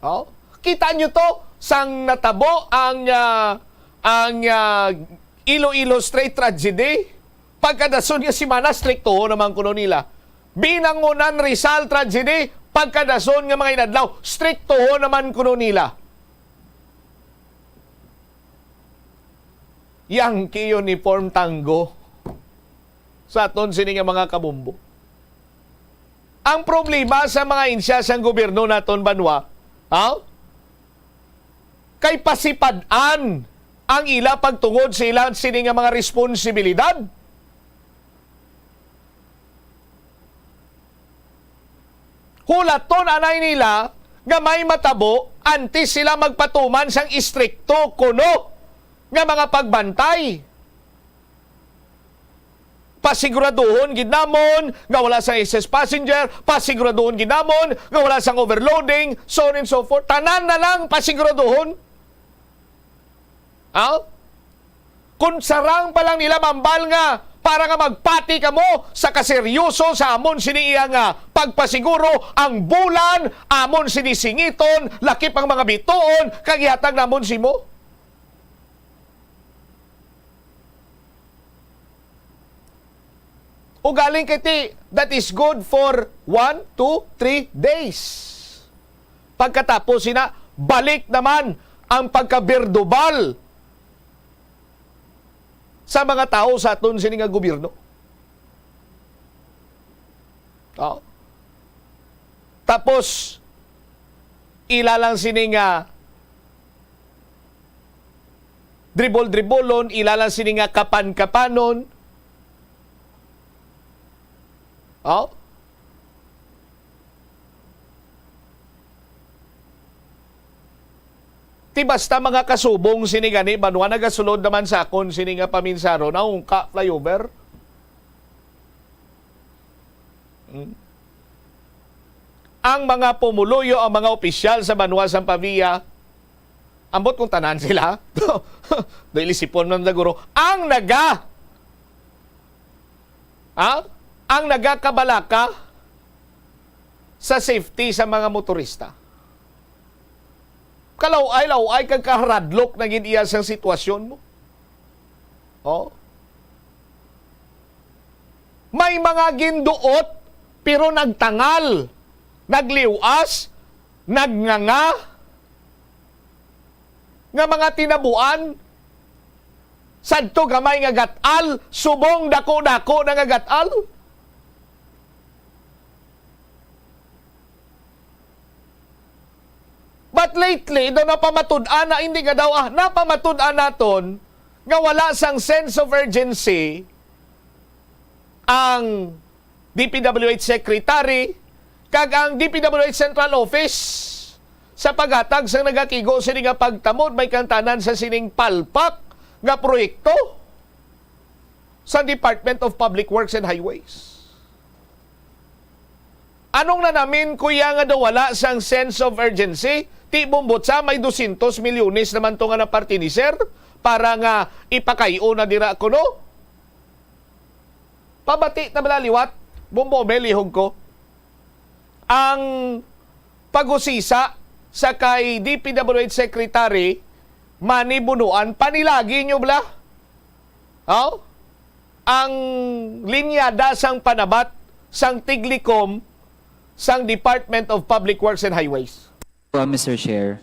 Oh, kita nyo to, sang natabo ang, ah, ang, ah, Iloilo Strait tragedy. Pagkadason nga semana, strikto naman kuno nila. Binangonan Rizal tragedy, pagkadason nga mga inadlaw, strikto naman kuno nila. Yankee uniform tango sa aton sini nga mga kabombo. Ang problema sa mga ahensya sang gobyerno naton banwa, ha? Kay pasipad-an ang ila pagtungod sa ila sini nga mga responsibilidad. Hulaton anay nila nga may matabo antes sila magpatuman sang istrikto kuno nga mga pagbantay. Pasiguraduhon gid namon nga wala sang excess passenger, pasiguraduhon gid namon nga wala sang overloading, so on and so forth. Tanan na lang pasiguraduhon. Ha? Kung sarang pa lang nila mambal nga para nga magpati kamo sa kaseryoso sa amon sini iya nga pagpasiguro, ang bulan amon sini singiton, lakip ang mga bituon, kag ihatag namon simo. Ugaling kay ti, that is good for one, two, three days. Pagkatapos sina, balik naman ang pagkaberdubal sa mga tawo sa aton sini nga gobyerno. Oh. Tapos, ila lang sini nga dribol-dribolon, ila lang sini nga kapan-kapanon. Oh? Ti basta mga kasubong sini gani, banwa nagasulod naman sa akon sini nga paminsaron, ang ungka flyover. Hmm. Ang mga pumuluyo, ang mga opisyal sa banwa sang Pavia, ambot kung tanan sila. Dili sipon man siguro. Ang naga, ha? Ang nagakabalaka sa safety sa mga motorista. Kalaw-ay-law-ay kag kaharadlok na gid iya sang sitwasyon mo. Oh. May mga ginduot, pero nagtangal, nagliwas, nagnganga, nga mga tinabuan, sadto gamay nga gat-al, subong dako-dako na nga gat-al. But lately, daw napamatud-an na, hindi nga daw, ah, napamatud-an naton nga wala sang sense of urgency ang D P W H secretary kag ang D P W H Central Office sa paghatag sang nagakigo sini nga pagtamod may kantanan sa sining palpak nga proyekto sa Department of Public Works and Highways. Anong nanamin, kuya, nga daw wala sang sense of urgency? Ti bumbot sa may dosyentos milyones naman to nga naparti ni sir para nga ipakay-o na dira kuno? Pabati ta bala liwat, Bombo, may lihog ko. Ang pag-usisa sa kay D P W H Secretary Manny Bonoan, panilagi nyo bala? Oh? Ang linyada sang panabat sang tiglikom sang Department of Public Works and Highways. Po, Mister Chair.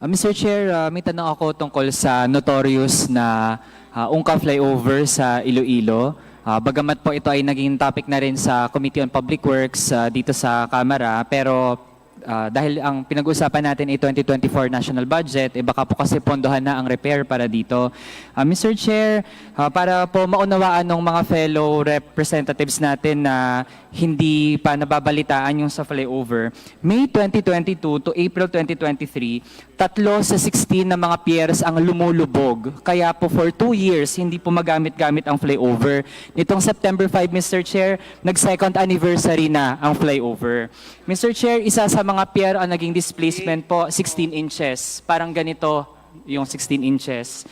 Ah, Mister Chair, ah, may tanong ako tungkol sa notorious na ah, Ungka flyover sa Iloilo. Ah, bagamat po ito ay naging topic na rin sa Committee on Public Works ah, dito sa Kamara, pero ah, dahil ang pinag-uusapan natin ay twenty twenty-four national budget, eh baka po kasi pondohan na ang repair para dito. Ah, Mister Chair, ah, para po maunawaan ng mga fellow representatives natin na hindi pa nababalitaan yung sa flyover, May twenty twenty-two to April twenty twenty-three, tatlo sa sixteen na mga piers ang lumulubog. Kaya po for two years, hindi po magamit-gamit ang flyover. Nitong September five, Mister Chair, nag-second anniversary na ang flyover. Mister Chair, isa sa mga pier ang naging displacement po, sixteen inches. Parang ganito yung sixteen inches.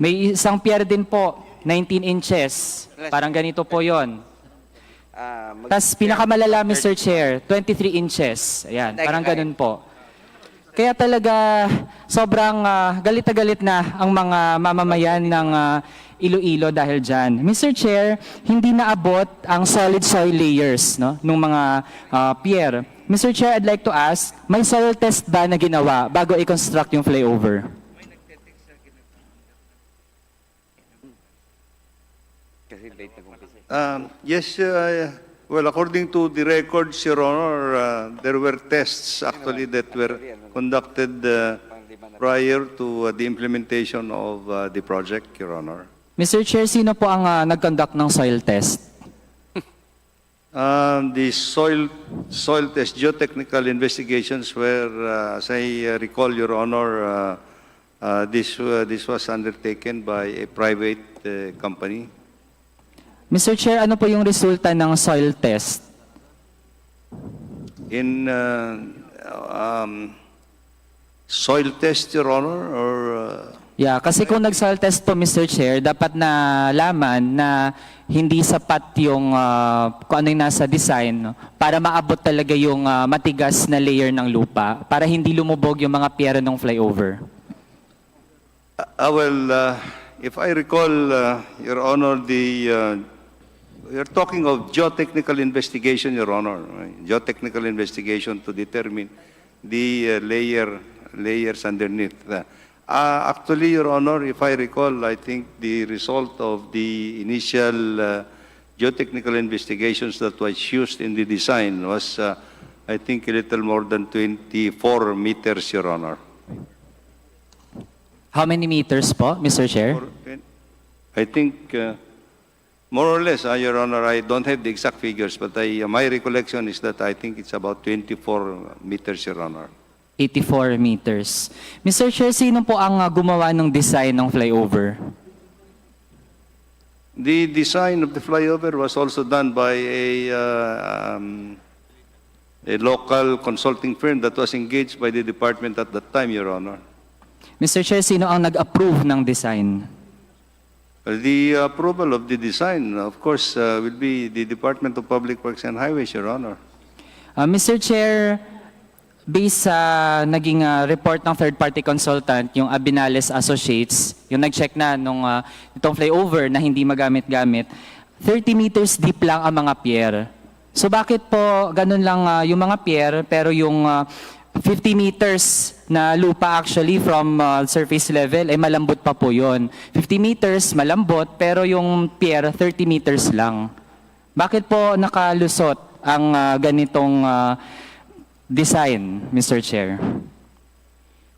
May isang pier din po, nineteen inches. Parang ganito po yon. Ah, mag- Tas pinakamalala, Mister Chair, twenty-three inches. Ayan, parang ganun po. Kaya talaga, sobrang ah, galit na galit na ang mga mamamayan ng ah, Iloilo dahil dyan. Mister Chair, hindi naabot ang solid soil layers, no, ng mga ah, pier. Mister Chair, I'd like to ask, may soil test ba na ginawa bago i-construct yung flyover? Um, yes, uh, well, according to the records, Your Honor, uh, there were tests actually that were conducted uh, prior to uh, the implementation of uh, the project, Your Honor. Mister Chair, sino po ang ah, nag-conduct ng soil test? Um, the soil, soil test geotechnical investigations were, uh, as I, uh, recall, Your Honor, uh, uh, this, uh, this was undertaken by a private, uh, company. Mister Chair, ano po yung resulta ng soil test? In, uh, um, soil test, Your Honor, or, uh, Yeah, kasi kung nag-soil test po, Mister Chair, dapat nalaman na hindi sapat yung, ah, kung ano yung nasa design, no, para maabot talaga yung, ah, matigas na layer ng lupa, para hindi lumubog yung mga piyera ng flyover. Uh, well, uh, if I recall, uh, Your Honor, the, uh, you're talking of geotechnical investigation, Your Honor. Geotechnical investigation to determine the, uh, layer, layers underneath. Uh, uh, actually, Your Honor, if I recall, I think the result of the initial, uh, geotechnical investigations that was used in the design was, uh, I think, a little more than twenty-four meters, Your Honor. How many meters po, Mister Chair? Or twen-, I think, uh, more or less, uh, Your Honor, I don't have the exact figures, but I, my recollection is that I think it's about twenty-four meters, Your Honor. Eighty-four meters. Mister Chair, sino po ang, ah, gumawa ng design ng flyover? The design of the flyover was also done by a, uh, um, a local consulting firm that was engaged by the department at that time, Your Honor. Mister Chair, sino ang nag-approve ng design? Well, the approval of the design, of course, uh, will be the Department of Public Works and Highways, Your Honor. Ah, Mister Chair, based sa naging, ah, report ng third-party consultant, yung Abinales Associates, yung nag-check na nung, ah, itong flyover na hindi magamit-gamit, thirty meters deep lang ang mga pier. So bakit po ganun lang, ah, yung mga pier, pero yung, ah, fifty meters na lupa actually from, ah, surface level, eh malambot pa po yun. Fifty meters, malambot, pero yung pier, thirty meters lang. Bakit po nakalusot ang, ah, ganitong, ah, design, Mister Chair?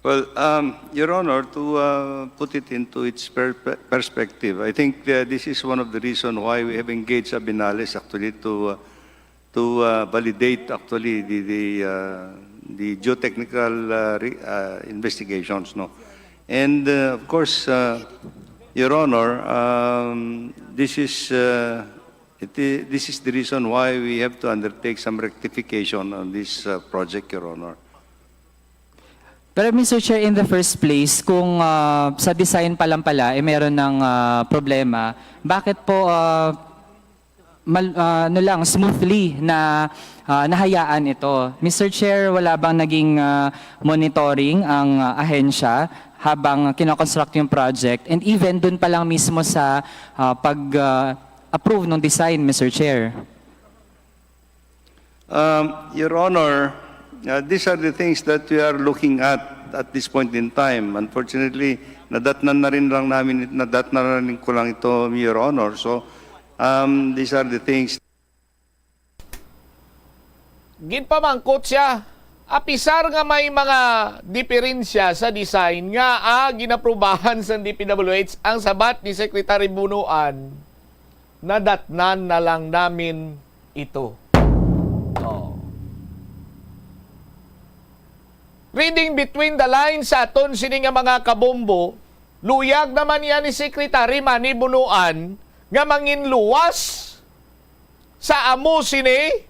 Well, um, Your Honor, to, uh, put it into its per-, perspective, I think, uh, this is one of the reasons why we have engaged Abinales actually to, uh, to, uh, validate actually the, the, uh, the geotechnical, uh, re-, uh, investigations, no? And, uh, of course, uh, Your Honor, um, this is, uh, it i-, this is the reason why we have to undertake some rectification on this, uh, project, Your Honor. Pero Mister Chair, in the first place, kung, ah, sa design pa lang pala, eh, meron ng, ah, problema, bakit po, ah, mal-, ah, ano lang, smoothly na, ah, nahayaan ito? Mister Chair, wala bang naging, ah, monitoring ang, ah, ahensya habang kinoconstruct yung project? And even dun pa lang mismo sa, ah, pag, ah, approve ng design, Mister Chair? Um, Your Honor, uh, these are the things that we are looking at at this point in time. Unfortunately, nadatnan na rin lang namin, nadatnan na rin ko lang ito, Your Honor. So, um, these are the things. Ginpamangkot siya, apisar nga may mga diperensya sa design nga, ah, ginaprubahan sang D P W H, ang sabat ni Secretary Bunuan, nadatnan na lang namin ito. Oh. Reading between the lines sa aton sini nga mga kabombo, luyag naman niya ni Secretary Manny Bunuan nga manginluwas sa amo sini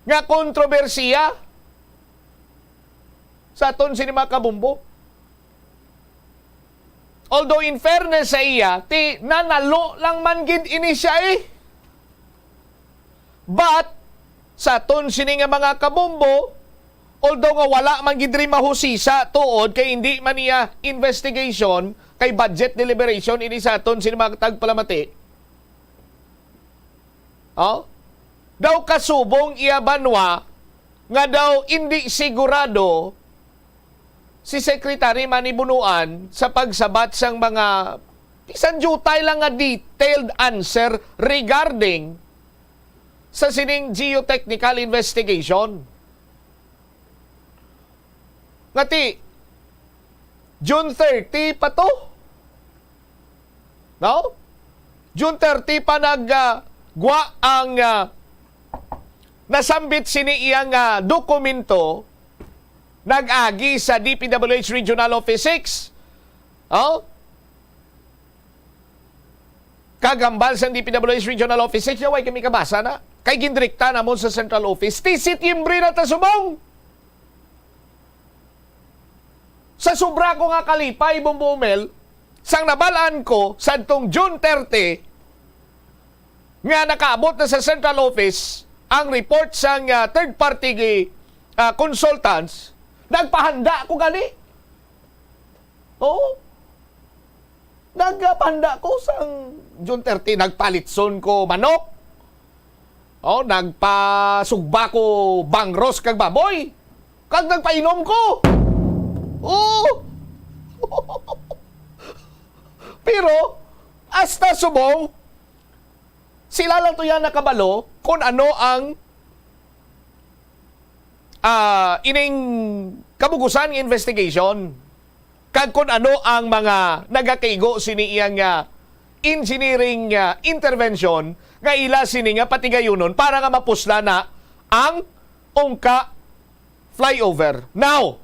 nga kontrobersiya sa aton sini mga kabombo. Although in fairness sa iya, ti nanalo lang man gid ini siya eh. But sa aton sini nga mga kabombo, although nga wala man gid diri mahusisa tuod kay hindi man niya investigation kay budget deliberation ini sa aton sini mga tagpalamati. Oh? Daw kasubong iya banwa nga daw indi sigurado si Secretary Manny Bunuan sa pagsabat sang mga bisan diutay lang nga detailed answer regarding sa sining geotechnical investigation. Ngati, June thirty pa to. No? June thirty pa nag, ah, gwa ang, ah, nasambit sini iyang, ah, dokumento nag-agi sa D P W H Regional Office six. Oh? Kag hambal sang D P W H Regional Office six, way kami kabasa na. Kay gindirekta namon sa Central Office. Ti Setyembre na ta subong. Sa sobra ko nga kalipay, Bombo Mel, sang nabal-an ko sadtong June thirty nga nakaabot na sa Central Office ang report sang, ah, third party, ah, consultants, nagpahanda ko gani. Oo. Nagpahanda ko sang June thirty, nagpalitson ko manok. Oh, nagpasugba ko bangros kag baboy. Kag nagpainom ko. Oo. Pero, hasta subong, sila lang to yan nakabalo kung ano ang, ah, ining kabugusan nga investigation. Kag kung ano ang mga nagakaigo sini iyang, ah, engineering, ah, intervention nga ila sini nga patigayunon para nga mapusla na ang Ungka flyover. Now,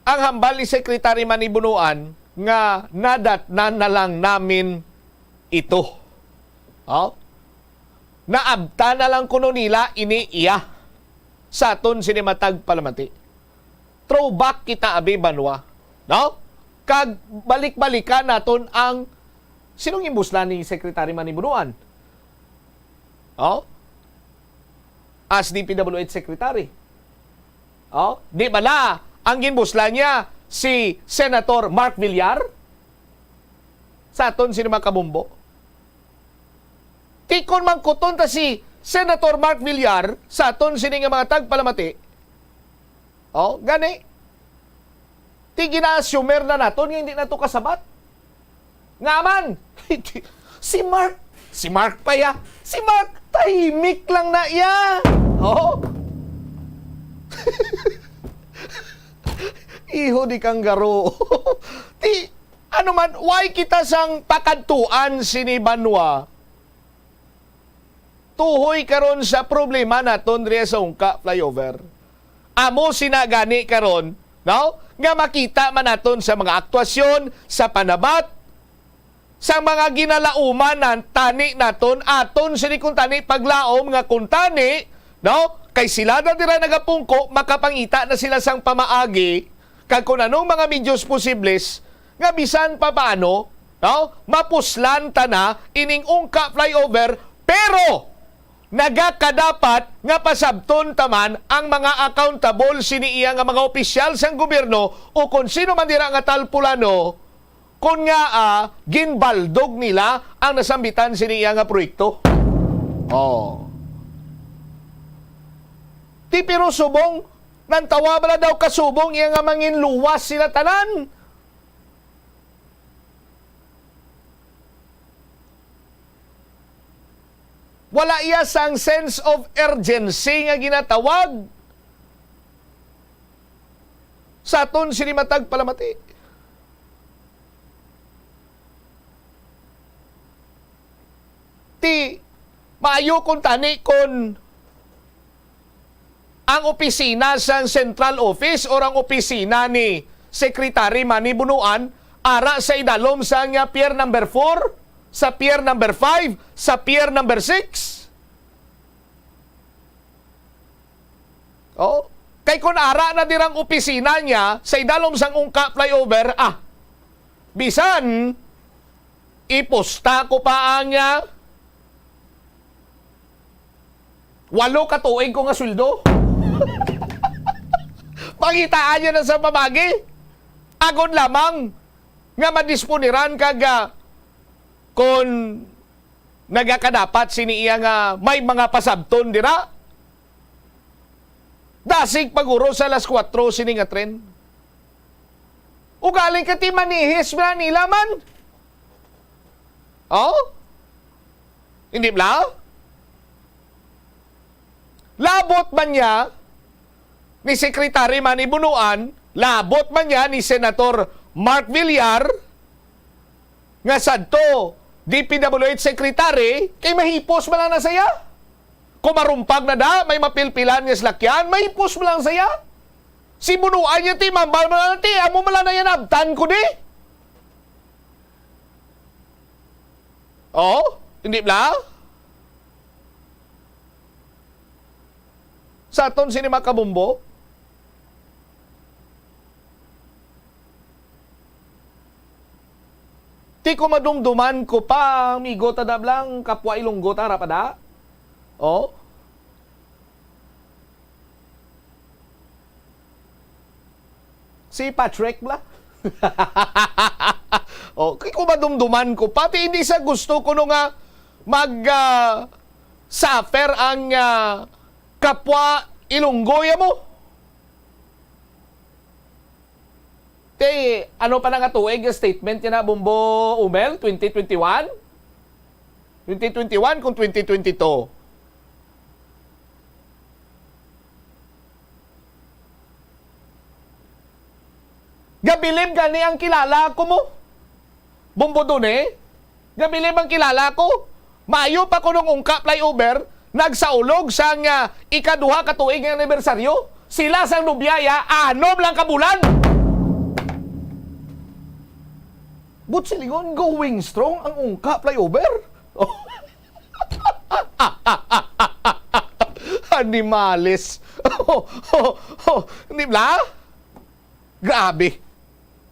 ang hambal ni Secretary Manny Bonoan nga nadatnan na lang namin ito. Oh? Naabtan na lang kuno nila ini iya sa aton sini matag palamati. Throwback kita, abi, banwa. No? Kag balik-balikan naton ang, sinong imbuslan ni Secretary Manny Bonoan? Oh? As D P W H Secretary. Oh? Di bala ang ginbuslan niya si Senator Mark Villar? Sa aton sini mga kabombo. Ti kon mangkuton ta si Senator Mark Villar sa aton sini nga mga tagpalamati, oh, gani, ti gina-assumer na naton nga hindi na to kasabat. Nga man, si Mark, si Mark pa ya. Si Mark, tahimik lang na iya. Oh. Iho di kanggaro. Ti, ano man, why kita sang pakadtuan sini banwa? Tuhoy karon sa problema naton diri sa Ungka flyover. Amo sina gani karon, no? Nga makita man naton sa mga aktwasyon, sa panabat, sa mga ginalauman na tani naton, aton sini kung tani paglaom nga kung tani, no? Kay sila na dira nagapungko, makapangita na sila sang pamaagi, kag kung anong mga medios posibles, nga bisan pa paano, no? Mapuslan ta na ining Ungka flyover, pero nagakadapat nga pasabton ta man ang mga accountable sini iya nga mga opisyal sang gobyerno o kon sino man dira nga talpulano, kon nga, ah, ginbaldog nila ang nasambitan sini iya nga proyekto. Oh. Ti pero subong, nantawa bala daw kasubong iya nga manginluwas sila tanan. Wala iya sang sense of urgency nga ginatawag sa aton sini matag palamati. Ti, maayo kung tani kung ang opisina sang central office or ang opisina ni Secretary Manny Bonoan ara sa idalom sang, ah, pier number four, sa pier number five, sa pier number six. Oh, kay kun ara na dirang opisina niya sa idalom sang Ungka flyover, ah, bisan ipusta ko pa ang, ah, walo ka tuig ko nga sweldo. Pangitaan niya na sa pamagi. Agod lamang nga madisponiran kag, ah, kon nagakadapat sini iya nga may mga pasabton dira. Dasig paguro sa alas kuwatro sini nga tren. Ugaling ka ti manihis na nila man. Oh? Hindi bala? Labot man niya ni Secretary Manny Bonoan, labot man niya ni Senator Mark Villar, nga sadto D P W H Secretary, kay mahipos man lang na saya. Kung marumpag na da, may mapilpilan nga salakyan, may post mo lang saya. Si bunuan niya, ti, mambal mo lang, ti, amo man lang na yan, abtan ko di. Oh, hindi bla? Sa aton sini mga kabumbo, ti ko madumduman ko pa, amigo, ta da blang kapwa Ilonggo ta ra pa da. Oh. Si Patrick bla? Oh, kay ko madumduman ko, pati hindi sa gusto ko no nga mag, ah, suffer ang, ah, kapwa Ilonggo ya mo. Te, ano pa na nga tuig nga statement niya na, Bombo Umel? Twenty twenty-one? Twenty twenty-one kung twenty twenty-two? Gabilib gani ang kilala ko mo. Bombo Dune, gabilib ang kilala ko. Maayo pa ko nung ungka flyover, nagsaulog sang, ah, ikaduha ka tuig nga anibersaryo. Sila sang nobya ya, anom lang ka bulan. But silingon, going strong ang ungka flyover. Animales. Di ba? Grabe.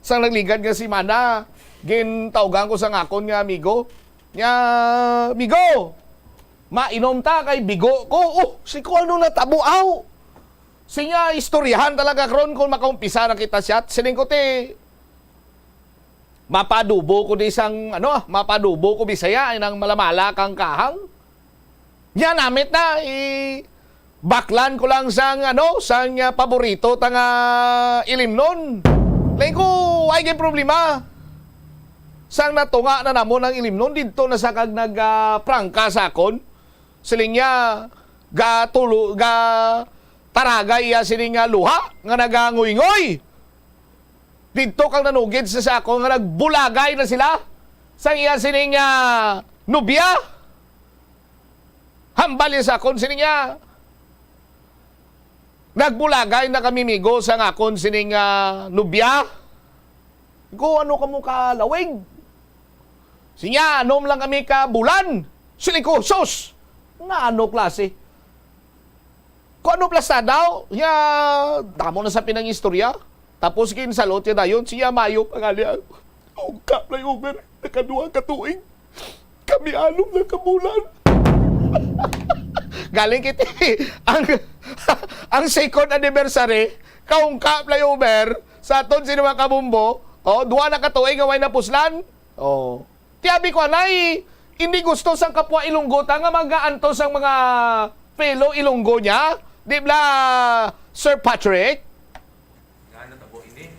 Sang nagligad nga semana, gintawgan ko sang akon nga amigo. Nya, "Amigo, mainom ta kay bigo ko." Oh, si ko, ano natabo, aw? Siya, istoryahan talaga karon kung makaumpisa na kita siya. Siling ko, ti, mapadubo ko di sang, ano, ah, mapadubo ko Bisaya, ay nang malamala kang kahang. Nya namit na, i-, baklan ko lang sang, ano, sang, ah, paborito ta nga ilimnon. Lain ko, ay gay problema. Sang natunga na namon ang ilimnon, didto na sa kag nag, ah, prangka sa akon. Siling niya, gatulo, ga taragay iya sini nga luha nga nagangoy-ngoy. Didto kang nanugid sa, sa ako nga nagbulagay na sila sa iya sining, ah, nobya. Hambal niya sa akon, sining niya, "Nagbulagay na kami, migo, sa nga akon sining, ah, nobya." Ko, "Ano kamo kalawig?" Sinya, "Anom lang kami ka bulan." Sili ko, "Sus! Nga ano klase?" Kung ano plastada, ya, damo na sa pinangistorya. Tapos ginsalot niya dayon, siya mayo pa nga niya. Ungka flyover, nakaduha ka tuig. Kami anom na ka bulan. Galing kiti, ang, ang second anniversary, kaungka flyover, sa aton sini mga kabumbo, oh, duha na ka tuig nga way napuslan. Oh. Ti abi ko, anay, hindi gusto sang kapwa Ilonggo ta nga mag-aantos ang mga fellow Ilonggo niya. Di bla, Sir Patrick? Nga natabo ini.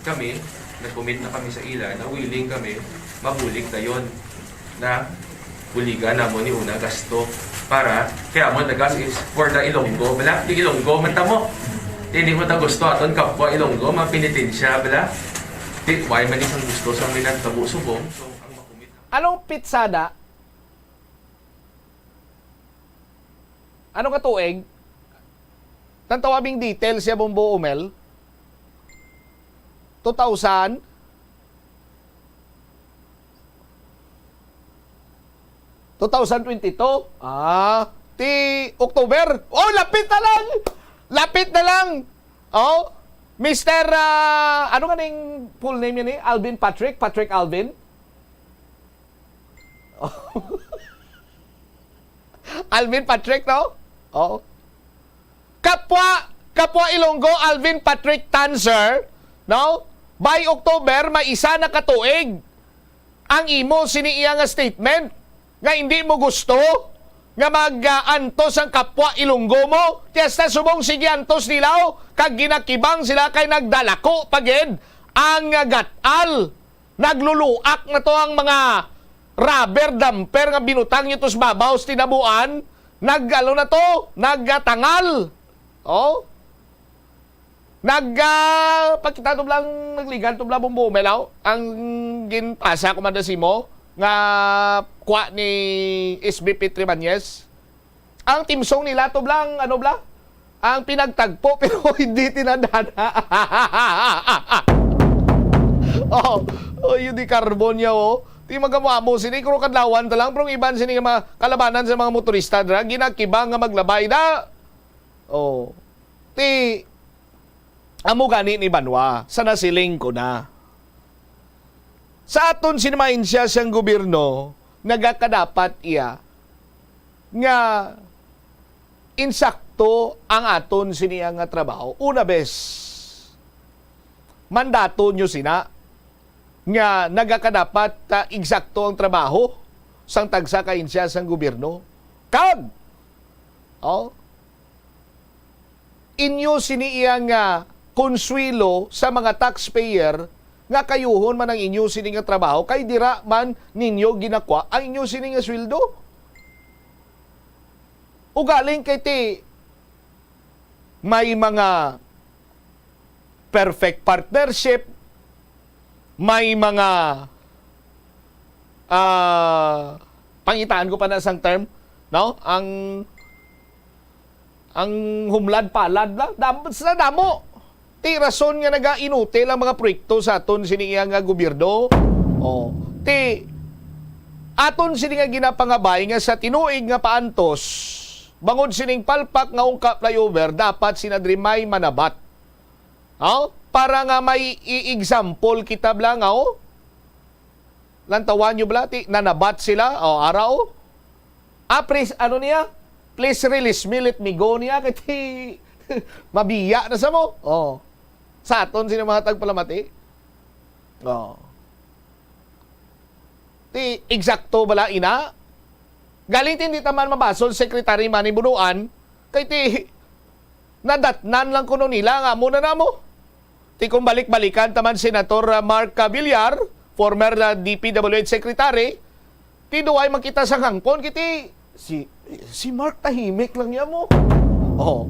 Kami, nag-commit na kami sa ila na willing kami mabulig dayon na buligan namon ni una gasto para kaya mo the gas is for the Ilonggo, bala? Di Ilonggo man tamo. Hindi mo ta gusto aton kapwa Ilonggo, mapenitensya, bala? Di, why man isang gusto sa may nagtabo subong? So, ang makumit Anong pitsada? Ano ka tuig? Tantawa bing details siya, Bombo Umel? Two thousand? Two thousand twenty-two? Ah, ti October? Oh, lapit na lang! Lapit na lang! Oh, Mister, ah, ano nga ning full name niya ni? Alvin Patrick? Patrick Alvin? Alvin Patrick, no? Oo. Kapwa, kapwa Ilonggo, Alvin Patrick Tanzer, no? By October, may isa na ka tuig ang imo sini iya nga statement nga hindi mo gusto nga mag-antos ang kapwa Ilonggo mo. Kaya sa subong sige antos nila, oh, kag ginakibang sila kay nagdalako pa gid ang, ah, gat-al. Nagluluak na to ang mga rubber dumper nga binutang niyo to sa babaw sa tinabuan. Nag-, ano na to? Nagtangal. Oh? Nag, ah, pakita to lang, nagligan to lang, Bombo Umel, aw. Ang ginpasa ko man na sa imo, nga kuha ni S B P Trimañez. Ang theme song nila to, bla, ang ano, bla? Ang pinagtagpo, pero hindi tinadhana. Oh, oh, yun di karbon niya, oh. Di magamuamo sini, kuro kadlawan ta lang, pero ang iban sini nga mga kalabanan sa mga motorista, dra, ginakibang nga maglabay na. Oh. Ti, amo gani ni Banwa, sa nasiling ko na. Sa aton sini mga ahensya sang gobyerno, nagakadapat iya nga insakto ang aton sini nga trabaho. Una bes, mandato nyo sina nga nagakadapat, ah, eksakto ang trabaho sang tagsa ka ahensya sang gobyerno. Kag, oh, inyo sini iya nga konsuwelo sa mga taxpayer nga kayuhon man ang inyo sini nga trabaho, kay dira man ninyo ginakwa ang inyo sini nga sweldo. Ugaling kay ti may mga perfect partnership, may mga, ah, pangitaan ko pa na sang term, no? Ang, ang humlad palad lang, dam-, sa damo. Ti rason nga nagainutil ang mga proyekto sa aton sini iya nga gobyerno. Oh, ti aton sini nga ginapangabay nga sa tinuig nga paantos, bangod sining palpak nga ungka flyover, dapat sina diri may manabat. Oh, para nga may i-example kita bla nga, oh. Lantawan nyo bla, ti, nanabat sila. Oh, ara, oh. Ah, please, ano niya? Please release me, let me go niya. Kay ti, mabiya na sa mo. Oh. Sa aton sini mga tagpalamati. Oh. Ti, eksakto bala ina? Galing ti hindi ta man mabasol Secretary Manny Bonoan, kay ti nadatnan lang kuno nila nga amo na namo. Ti kung balik-balikan ta man Senator, ah, Mark Villar, former, ah, D P W H Secretary, ti duway man kita sang hangpon, kay ti si, si Mark tahimik lang niya mo. Oh,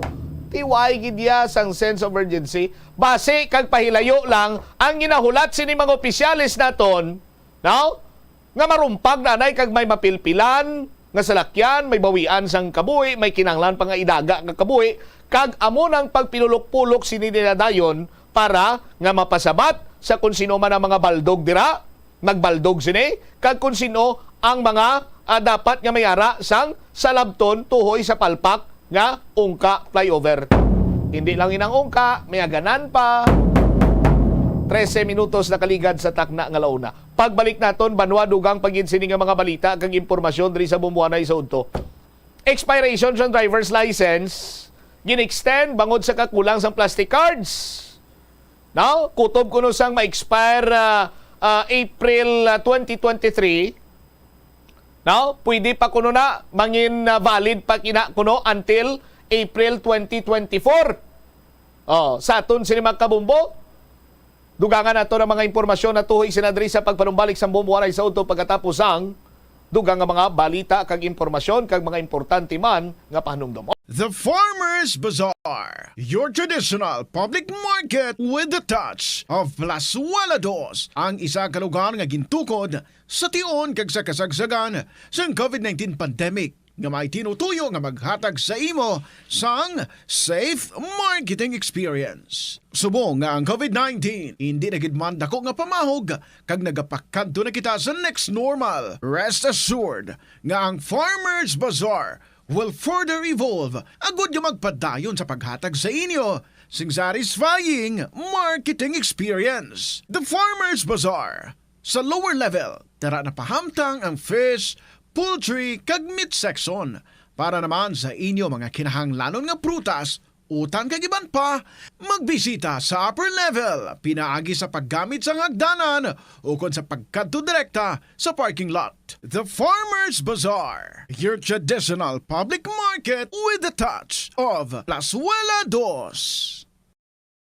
ti way gid iya sang sense of urgency. Basi kag pahilayo lang ang ginahulat sini mga opisyales naton, no? Nga marumpag na anay kag may mapilpilan nga salakyan, may bawian sang kabuhi, may kinahanglan pa nga idaga nga kabuhi, kag amo nang pagpinulok-pulok sini nila dayon para nga mapasabat sa kon sino man ang mga baldog dira, magbaldog sini, kag kon sino ang mga, ah, dapat nga may ara sang salabton tuhoy sa palpak nga ungka flyover. Hindi lang inang ungka, may aganan pa. Trese minutos nakaligad sa takna nga launa. Pagbalik naton, banwa, dugang pa gid sini nga mga balita kag impormasyon diri sa bumbuanay sa udto. Expiration sang driver's license gin-extend bangod sa kakulang sang plastic cards. Now, kutob kuno sang ma-expire, ah, ah, April, ah, twenty twenty-three. Now, pwede pa kuno na mangin, ah, valid pa kina kuno until April twenty twenty-four. Oh, sa aton sini mga kabumbo, dugangan nato ang mga impormasyon na tuhoy sina diri sa pagpanumbalik sang bumbo anay sa udto pagkatapos sang dugang nga mga balita kag impormasyon kag mga importante man nga pahanumdom. The Farmers Bazaar, your traditional public market with the touch of Plazuela Dos, ang isa ka lugar nga gintukod sa tion kag sa kasagsagan sang covid nineteen pandemic nga may tinutuyo nga maghatag sa imo sang safe marketing experience. Subong nga ang covid nineteen indi na gid man dako nga pamahog kag nagapakadto na kita sa next normal, rest assured nga ang Farmers Bazaar will further evolve agud nga magpadayon sa paghatag sa inyo sing satisfying marketing experience. The Farmers Bazaar, sa lower level, dara na pahamtang ang fish, poultry, kag meat section. Para naman sa inyo mga kinahanglanon nga prutas, utan kag iban pa, magbisita sa upper level pinaagi sa paggamit sang hagdanan ukon sa pagkadto direkta sa parking lot. The Farmers Bazaar, your traditional public market with the touch of Plazuela Dos.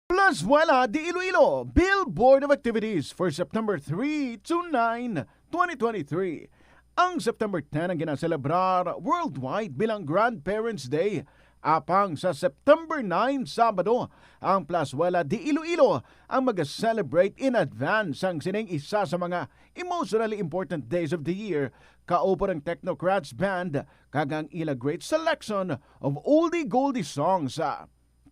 Plazuela de Iloilo, Billboard of Activities for September three to nine, twenty twenty-three. Ang September ten ang ginaselebrar worldwide bilang Grandparents' Day. Apang sa September nine, Sabado, ang Plazuela de Iloilo ang mag-celebrate in advance sang sining isa sa mga emotionally important days of the year Kaupod ang Technocrats Band kag ang ila great selection of oldie goldie songs.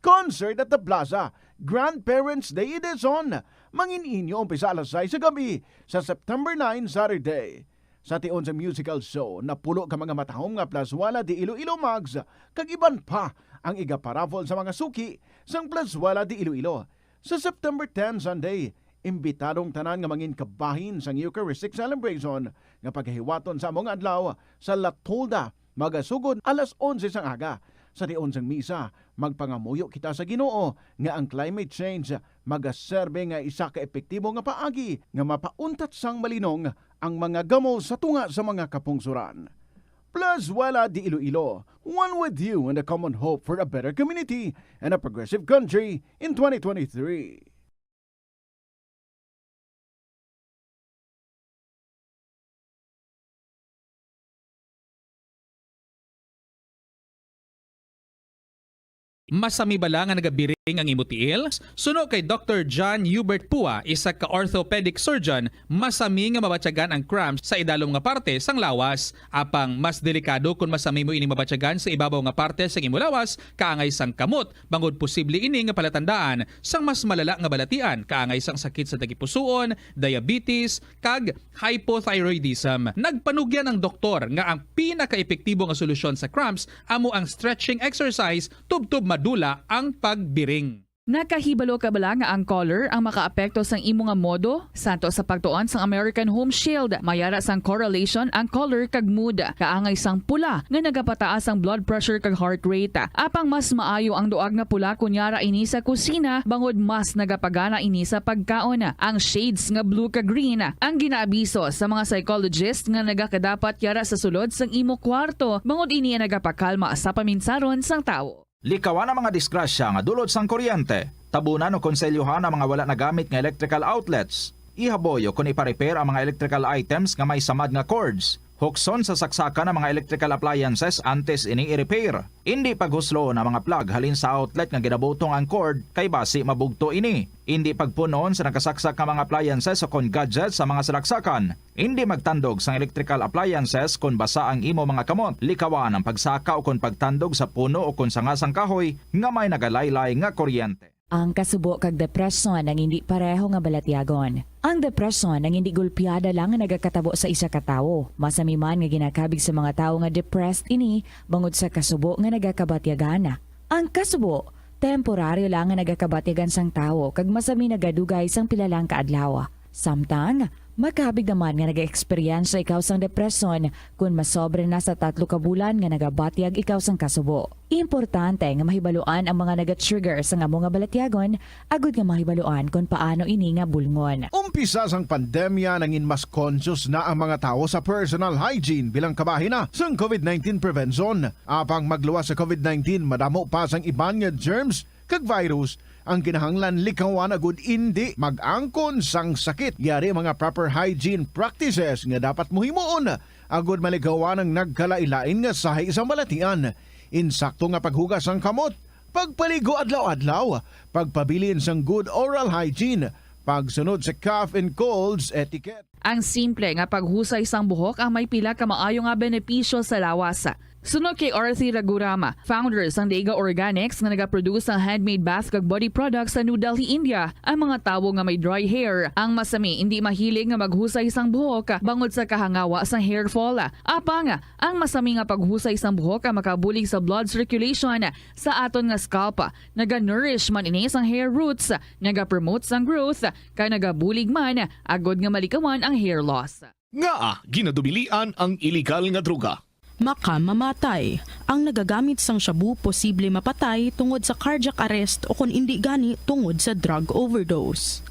Concert at the Plaza, Grandparents' Day Edition, mangin-inyo umpisa alas sais sa gabi sa September nine, Saturday. Sa tion sang musical show, napulo ka mga matahom nga Plazuela de Iloilo mugs kag iban pa ang igaparaffle sa mga suki sang Plazuela de Iloilo. Sa September ten, Sunday, imbitado ang tanan nga mangin kabahin sang Eucharistic Celebration nga pagahiwaton sa amo nga adlaw sa La Tolda, magasugod alas onse sang aga. Sa tion sang misa, magpangamuyo kita sa Ginoo nga ang climate change magaserbe nga isa ka epektibo nga paagi nga mapauntat sang malinong ang mga gamo sa tunga sa mga kapungsoran. Plazuela de Iloilo, one with you in the common hope for a better community and a progressive country in twenty twenty-three. Masami bala nga nagabiring ang imo tiil? Suno kay Doktor John Hubert Pua, isa ka orthopedic surgeon, masami nga mabatyagan ang cramps sa idalom nga parte sang lawas. Apang mas delikado kon masami mo ini mabatyagan sa ibabaw nga parte sang imo lawas, kaangay sang kamot, bangod posible ini nga palatandaan sang mas malala nga balatian, kaangay sang sakit sa tagipusoon, diabetes, kag hypothyroidism. Nagpanugyan ang doktor nga ang pinakaepektibo nga solusyon sa cramps amo ang stretching exercise tubtob madula ang pagbiring. Nakahibalo ka bala nga ang color ang makaapekto sang imo nga modo? Santo sa pagtuon sang American Home Shield, may ara sang correlation ang color kag mood. Kaangay sang pula nga nagapataas ang blood pressure kag heart rate. Apang mas maayo ang duag nga pula kon yara ini sa kusina, bangod mas nagapagana ini sa pagkaon. Ang shades nga blue kag green ang ginaabiso sa mga psychologist nga nagakadapat yara sa sulod sang imo kwarto, bangod ini ang nagapakalma sa paminsaron sang tawo. Likawan ang mga disgrasya nga dulot sang kuryente. Tabunan o konselyohan ang mga wala nagamit nga electrical outlets. Ihaboy o kon ipa-repair ang mga electrical items nga may samad nga cords. Hukson sa saksakan ang mga electrical appliances antes ini i-repair. Indi paghusloon ang mga plug halin sa outlet nga ginabutong ang cord kay basi mabugto ini. Indi pagpun-on sa nakasaksak nga mga appliances o kon gadgets sa mga salaksakan. Indi magtandog sang electrical appliances kon basa ang imo mga kamot. Likawan ang pagsaka ukon pagtandog sa puno ukon sanga sang kahoy nga may nagalaylay nga kuryente. Ang kasubo kag depresyon ang indi pareho nga balatyagon. Ang depresyon ang indi golpeada lang nga nagakatabo sa isa ka tawo. Masami man nga ginakabig sa mga tawo nga depressed ini bangod sa kasubo nga nagakamatiagan. Ang kasubo, temporaryo lang nga nagakabatyagan sang tawo kag masami nagadugay sang pila lang ka adlaw. Samtang, makabig naman nga nagaeksperyensya ikaw sang depresyon kon masobra na sa tatlo ka bulan nga nagabatyag ikaw sang kasubo. Importante nga mahibaluan ang mga nagatrigger sang amo nga balatyagon agud nga mahibaluan kon paano ini nga bulngon. Umpisa sang pandemya, nangin mas conscious na ang mga tawo sa personal hygiene bilang kabahin na sang COVID nineteen prevention. Apang magluwas sa COVID nineteen, madamo pa sang iban nga germs kag virus ang kinahanglan likawan agud indi mag-angkon sang sakit. Yari ang mga proper hygiene practices nga dapat mo himuon agud malikawan ang nagkalainlain nga sahi sang balatian. Insakto nga paghugas sang kamot, pagpaligo adlaw-adlaw, pagpabilin sang good oral hygiene, pagsunod sa cough and colds etiquette. Ang simple nga paghusay sang buhok ang may pila ka maayo nga benepisyo sa lawas. Suno kay Arthi Ragurama, founder sang Daiga Organics nga nagaproduce sang handmade bath kag body products sa New Delhi, India, ang mga tawo nga may dry hair ang masami indi mahilig nga maghusay sang buhok bangod sa kahangawa sang hair fall. Apang, ang masami nga paghusay sang buhok ang makabulig sa blood circulation sa aton nga scalp. Naga-nourish man ini sang hair roots, nagapromote sang growth, kag nagabulig man agud nga malikawan ang hair loss. Ngaa ginadubilian ang iligal nga droga? Makamamatay. Ang nagagamit sang shabu posible mapatay tungod sa cardiac arrest o kon indi gani tungod sa drug overdose.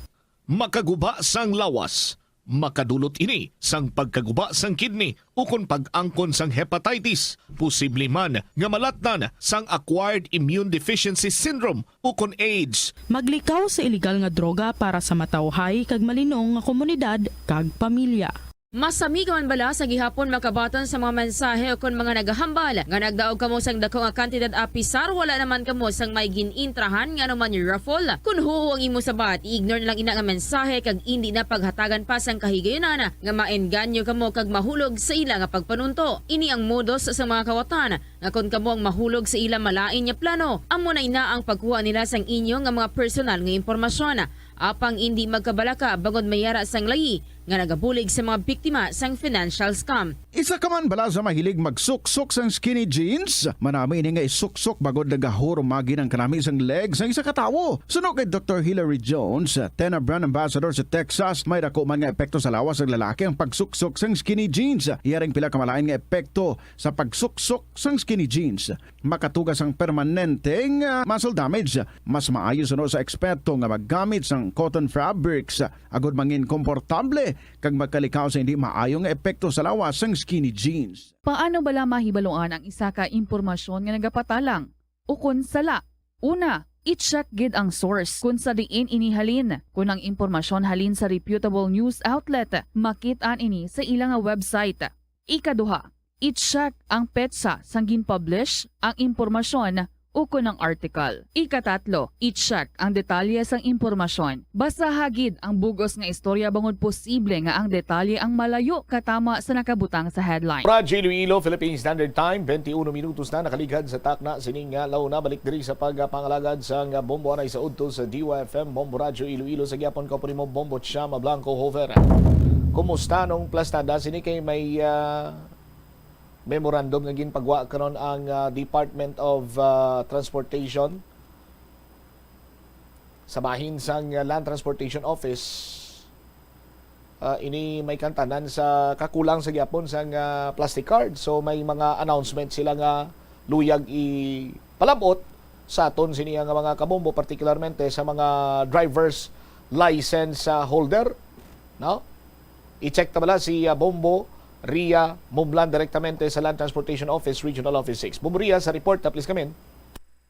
Makaguba sang lawas. Makadulot ini sang pagkaguba sang kidney ukon pag-angkon sang hepatitis. Posible man nga malatnan sang acquired immune deficiency syndrome ukon AIDS. Maglikaw sa iligal nga droga para sa matawhay kag malinong nga komunidad kag pamilya. Masami ka man bala sa gihapon makabaton sa mga mensahe o kon mga nagahambal nga nagdaog kamo sang dako nga kantidad apisar wala naman kamo sang may gin-intrahan nga anuman raffle? Kon huo ang imo sabat, i-ignore na lang ina nga mensahe kag indi na paghatagan pa sang kahigayunan nga maengganyo kamo kag mahulog sa ila nga pagpanunto. Ini ang modus sa mga kawatan nga kon kamo ang mahulog sa ila malain nga plano, amo na ina ang pagkuha nila sang inyo nga mga personal nga impormasyon. Apang indi magkabalaka bangod may ara sang layi nga nagabulig sa mga biktima sang financial scam. Isa ka man bala sa mahilig magsuksok sang skinny jeans? Manami ini nga isuksok bangod nagahurumagi ang kanami sang leg sang isa ka tawo. Suno kay Doktor Hilary Jones, Tena Brand Ambassador sa Texas, may dako man nga epekto sa lawas sang lalaki ang pagsuksok sang skinny jeans. Iya ring pila ka malain nga epekto sa pagsuksok sang skinny jeans. Makatuga sang permanente nga muscle damage. Mas maayo suno sa eksperto nga maggamit sang cotton fabrics agod mangin komportable kag magkalikaw sa hindi maayo nga epekto sa lawas sang skinny jeans. Paano bala mahibaluan ang isa ka impormasyon nga nagapatalang ukon sala? Una, i-check gid ang source kon sa diin ini halin. Kon ang impormasyon halin sa reputable news outlet, makit-an ini sa ila nga website. Ikaduha, i-check ang petsa sang gin-publish ang impormasyon ukon ang article. Ikatatlo, i-check ang detalye sang impormasyon. Basaha gid ang bug-os nga istorya bangod posible nga ang detalye ang malayo katama sa nakabutang sa headline. Radyo Iloilo, Philippine Standard Time, twenty-one minutos na nakaligad sa takna sining nga launa. Balik diri sa pagpangalagad sang Bombo anay sa udto sa D Y F M, Bombo Radyo Iloilo. Sa gyapon ko po nimo, Bombo Chama Blanco Hover. Kumusta nung plastada? Sini kay may, ah, memorandum nga ginpagwa karon ang, ah, Department of, ah, Transportation sa bahin sang, ah, Land Transportation Office. Ah, ini may kantanan sa kakulang sa gyapon sang, ah, plastic card. So may mga announcement sila nga luyag ipalabot sa aton sini nga mga kabombo, particularmente sa mga driver's license, ah, holder, no? I-check ta bala si, ah, Bombo Ria Mumlan direktamente sa Land Transportation Office, Regional Office six. Bombo Ria, sa report, ah, please come in.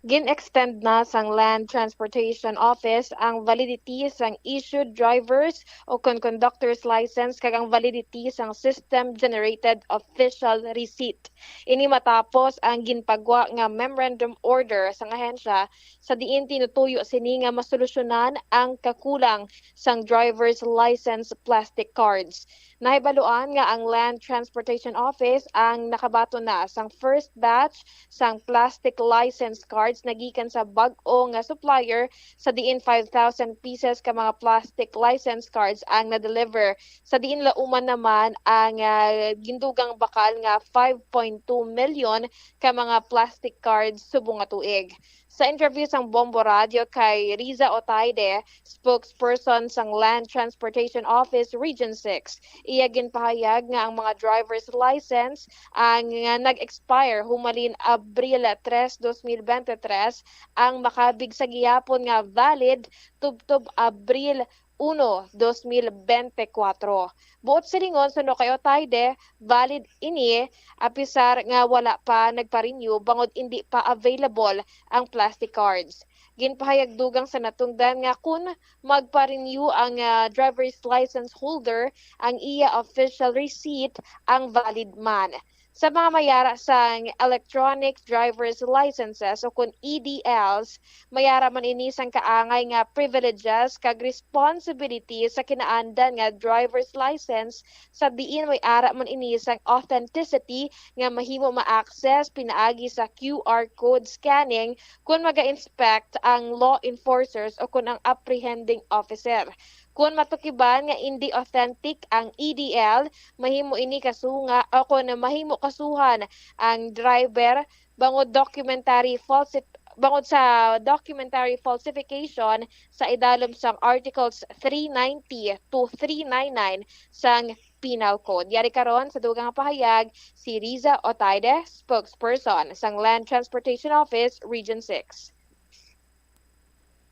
Gin-extend na sang Land Transportation Office ang validity sang issued driver's o kon conductor's license kag ang validity sang system-generated official receipt. Ini matapos ang ginpagwa nga memorandum order sang ahensya sa diin tinutuyo sini nga masolusyonan ang kakulang sang driver's license plastic cards. Nahibaluan nga ang Land Transportation Office ang nakabaton na sang first batch sang plastic license cards nagikan sa bag-o nga supplier, sa diin five thousand pieces ka mga plastic license cards ang na-deliver, sa diin lauman naman ang, ah, gindugang bakal nga five point two million ka mga plastic cards subong nga tuig. Sa interview sang Bombo Radio kay Riza Otaide, spokesperson sang Land Transportation Office Region six, iya ginpahayag nga ang mga driver's license ang, nga nag-expire humalin Abril tres, dos mil bente tres ang makabig sa gihapon nga valid tubtob Abril uno, dos mil bente kuwatro. Buot silingon, suno kay Otaide, valid ini, apisar nga wala pa nagpa-renew bangod indi pa available ang plastic cards. Ginpahayag dugang sa natungdan nga kon magpa-renew ang, ah, driver's license holder, ang iya official receipt ang valid man. Sa mga may ara sang electronic driver's licenses o kon E D Ls, may ara man ini sang kaangay nga privileges kag responsibility sa kinaandan nga driver's license, sa diin may ara man ini sang authenticity nga mahimo ma-access pinaagi sa Q R code scanning kon maga-inspect ang law enforcers o kon ang apprehending officer. Kon matukiban nga indi authentic ang E D L, mahimo ini kasunga o kon mahimo kasuhan ang driver bangod documentary falsi-, bangod sa documentary falsification sa idalom sang Articles three ninety to three ninety-nine sang Penal Code. Yari karon sa dugang nga pahayag si Riza Otaide, spokesperson sang Land Transportation Office, Region six.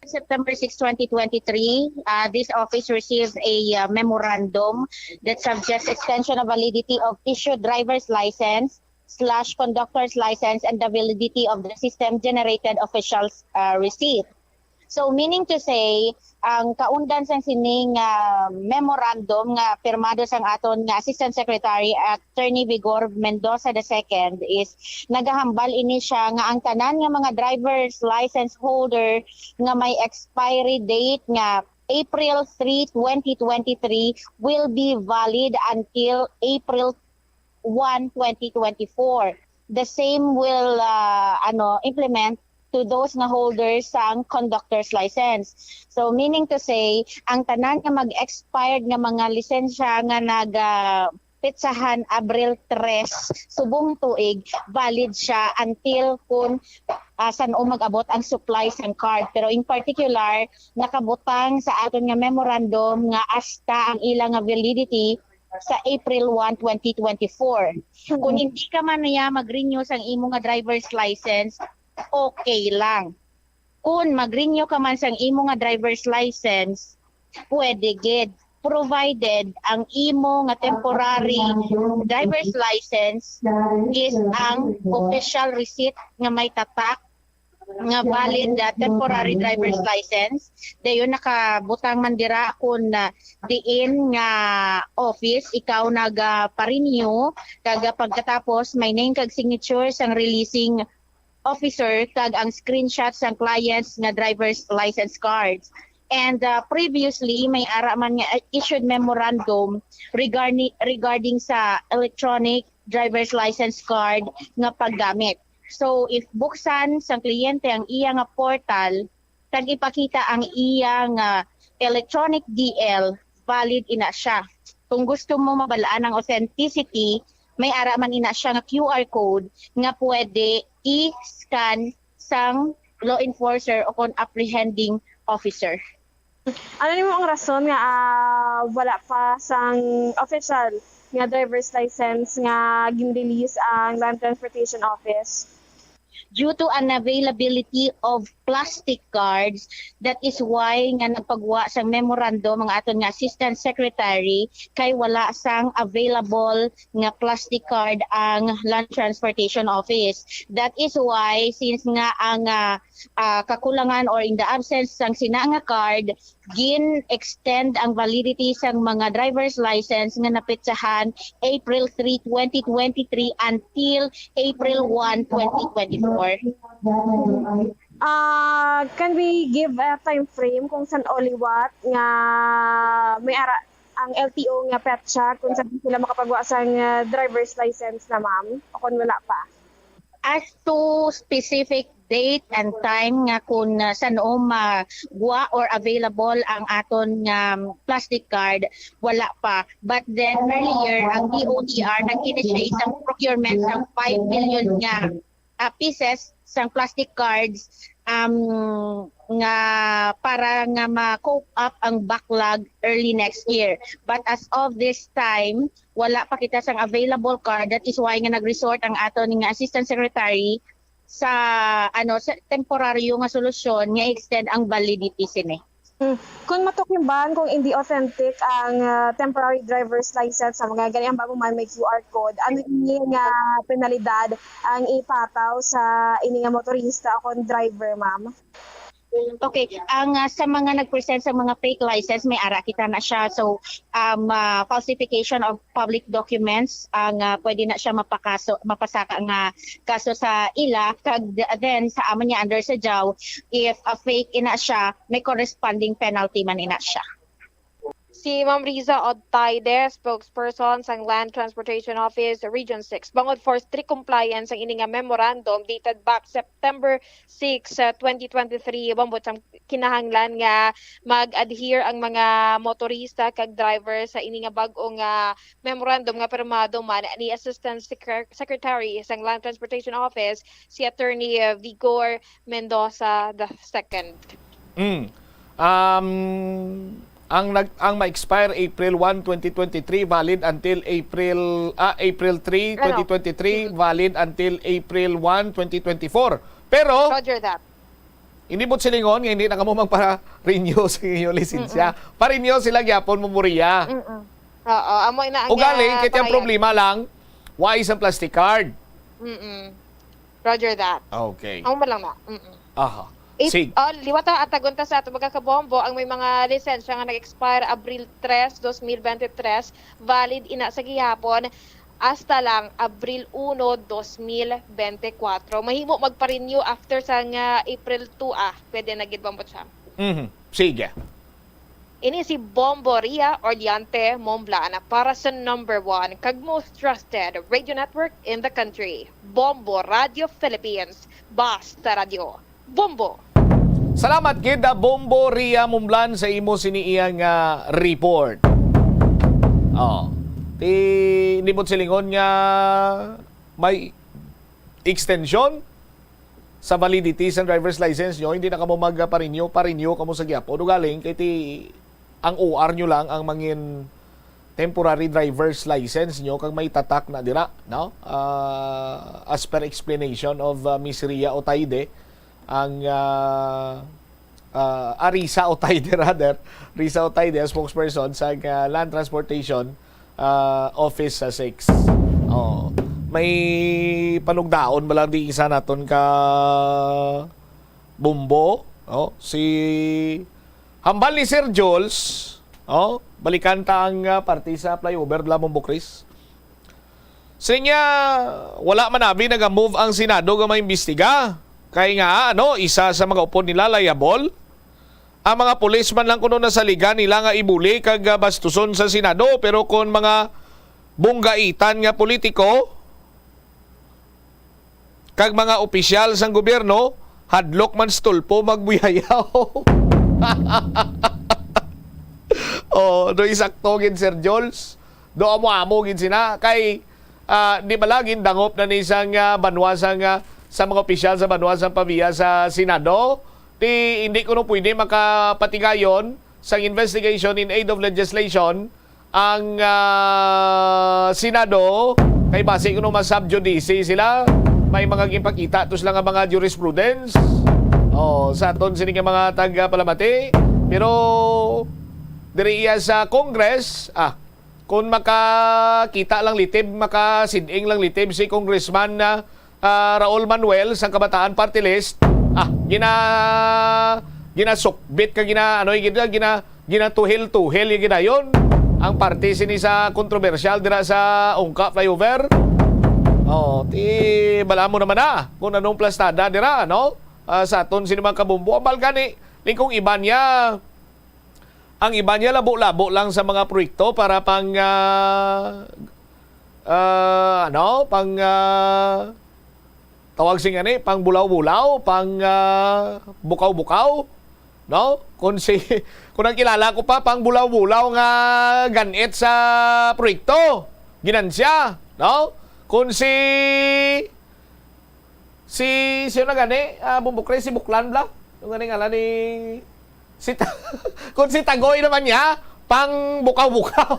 September six, twenty twenty-three, uh, this office received a, uh, memorandum that suggests extension of validity of issued driver's license slash conductor's license and the validity of the system-generated official, uh, receipt. So, meaning to say, ang kaundan sang sining, ah, memorandum nga pirmado sang aton nga Assistant Secretary, Attorney Vigor Mendoza the second, is nagahambal ini siya nga ang tanan nga mga driver's license holder nga may expiry date nga April three, twenty twenty-three will be valid until April one, twenty twenty-four. The same will, ah, ano, implement to those nga holders sang conductor's license. So, meaning to say, ang tanan nga mag-expired nga mga lisensya nga nag, ah, petsahan Abril tres subong tuig, valid siya until kun, ah, san-o mag-abot ang supply sang card. Pero in particular, nakabutang sa aton nga memorandum nga hasta ang ila nga validity sa April one, twenty twenty-four. Kung hindi ka man niya mag-renew sang imo nga driver's license, okay lang. Kung mag-renew ka man sang imo nga driver's license, pwede gid, provided ang imo nga temporary driver's license is ang official receipt nga may tatak nga valid, ah, temporary driver's license. Dayon nakabutang man dira kung, ah, diin nga office ikaw nag, ah, pa-renew, kag, ah, pagkatapos may name kag signature sang releasing officer kag ang screenshot sang clients nga driver's license cards. And, ah, previously, may ara man nga, ah, issued memorandum regarding, regarding sa electronic driver's license card nga paggamit. So, if buksan sang kliyente ang iya nga portal, kag ipakita ang iya nga electronic D L, valid ina siya. Kung gusto mo mabalaan ang authenticity, may ara man ina siya nga Q R code nga pwede i-scan sang law enforcer o kon apprehending officer. Ano nimo ang rason nga, ah, wala pa sang official nga driver's license nga gin-release ang Land Transportation Office? Due to unavailability of plastic cards, that is why nga nagpagwa sang memorandum ang aton nga Assistant Secretary, kay wala sang available nga plastic card ang Land Transportation Office. That is why, since nga ang, ah, ah, kakulangan or in the absence sang sina nga card, gin-extend ang validity sang mga driver's license nga napetsahan April three, twenty twenty-three until April one, twenty twenty-four. Ah, can we give a time frame kung san-o liwat nga may ara ang L T O nga petsa kung saan sila makapagwa sang, ah, driver's license na, ma'am, o kung wala pa? As to specific date and time nga kung, ah, san-o magwa or available ang aton nga plastic card, wala pa. But then earlier, ang D O T R nag-initiate sang procurement sang five million nga, ah, pieces sang plastic cards, um, nga para nga ma-cope up ang backlog early next year. But as of this time, wala pa kita sang available card. That is why nga nag-resort ang aton nga Assistant Secretary sa, ano, sa temporaryo nga solusyon nga extend ang validity sini. Hmm. Kung matukimban kung hindi authentic ang, ah, temporary driver's license sa mga gani, ang babo man may Q R code, ano ini nga penalidad ang ipataw sa ini nga motorista o kon driver, ma'am? Okay, ang, ah, sa mga nag-present sa mga fake license, may ara kita na siya. So, um, ah, falsification of public documents ang, ah, pwede na siya mapakaso, mapasaka nga kaso sa ila, kag d-, then sa amo niya under sa jaw, if, ah, fake ina siya, may corresponding penalty man ina siya. Si Ma'am Riza Odtaide, spokesperson sang Land Transportation Office Region six, bangod for strict compliance ang ini nga memorandum dated back September six, uh, twenty twenty-three, bambot sang kinahanglan nga mag-adhere ang mga motorista kag driver sa ini nga bag-o nga memorandum nga pirmado man ni Assistant Secre-, Secretary sang Land Transportation Office, si Attorney, uh, Vigor Mendoza the second. Mm. Um, ang nag-, ang ma-expire April one, twenty twenty-three, valid until April, ah, April three, Ano? twenty twenty-three, Mm. valid until April one, twenty twenty-four. Pero, Roger that. Hindi mo silingon nga hindi na kamo magpa-renew sa inyong lisensya. Mm-mm. Pa-renew sila gyapon mo, Moria. Mm-mm. Oo, amo ina ang Ugaling, kaya ang problema lang, why sa plastic card? Mm-mm. Roger that. Okay. Amo man lang na. Mm-mm. Aha. It, Sig- oh, liwat ta, atagon ta sa ato mga kabombo ang may mga lisensya nga nag-expire Abril tres, dos mil bente tres, valid ina sa gihapon hasta lang Abril uno, dos mil bente kwatro. Mahimo magpa-renew after sa nga April two, ah. Pwede na gid, Bombo Champ. Mhm. Sige. Ini si Bombo Ria Ordiante Momblan para sa number one kag most trusted radio network in the country, Bombo Radio Philippines. Basta Radio Bombo. Salamat gid, ah, Bombo Ria Momblan, sa imo sini iya nga report. Oh. Ti, hindi mo silingon nga may extension sa validity sa driver's license nyo, hindi na kamo magpa-renew, pa-renew kamo sa gihapon. Ugaling kay ti ang O R nyo lang ang mangin temporary driver's license nyo kag may tatak na dira, no? Ah, as per explanation of, ah, Miss Ria Otaide, ang, ah, ah, ah, Risa Otaide, rather, Risa Otaide, ang spokesperson sa, ah, Land Transportation, ah, Office sa six. Oh, may panugdaon ba lang di isa naton ka Bombo, oh, si hambal ni Sir Jules, oh, balikan ta ang, ah, parte sa flyover, bla, Bombo Chris. Sa niya, wala man abi naga-move ang Senado nga maimbestiga. Kay nga, ano, isa sa mga upod nila, liable. Ang mga pulis man lang kuno nasaligan nila nga ibuli kag, ah, bastuson sa Senado, pero kon mga bunggaitan nga politiko kag mga opisyal sang gobyerno, hadlok man sa tulpo magbuyayaw. Oh, do isakto gid, Sir Jules. Do amo-amo gid sina kay, ah, di bala gindangop na ni sang, ah, banwa sang, ah, sa mga opisyal sa banwa sang Pavia sa Senado, ti hindi kuno pwede makapatigayon sang investigation in aid of legislation ang, ah, Senado, kay basi kuno ma-sub judice sila, may mga ginpakita to sila nga mga jurisprudence. Oh, sa aton sini nga mga taga-palamati. Pero diri iya sa Congress, ah, kung makakita lang litib, makasiding lang litib si Congressman na, ah, Raul Manuel sang Kabataan Party List, ah, gina-, ginasukbit ka, gina-, ano, gina-, gina-, ginatuhil-tuhil yung ginayon ang parte sini sa kontrobersyal dira sa Ungka Flyover. Oh, ti, bala mo naman na kung anong plastada dira, no? Ah, sa aton sini mga kabumbo, ang balgani, lingkong iban niya, ang iba niya labo-labo lang sa mga proyekto para pang, ah, ah, ano, pang, ah, tawag sing ani, pang bulaw-bulaw, pang, ah, bukaw-bukaw, no? Kung si, kung ang kilala ko pa, pang bulaw-bulaw nga ganit sa proyekto, ginansya, no? Kung si Si, sino na gani? Ah, Bumbukre, si Buklan bla? Yung gani ngalan ni, si Ta-, kung si Tagoy naman niya, pang bukaw-bukaw.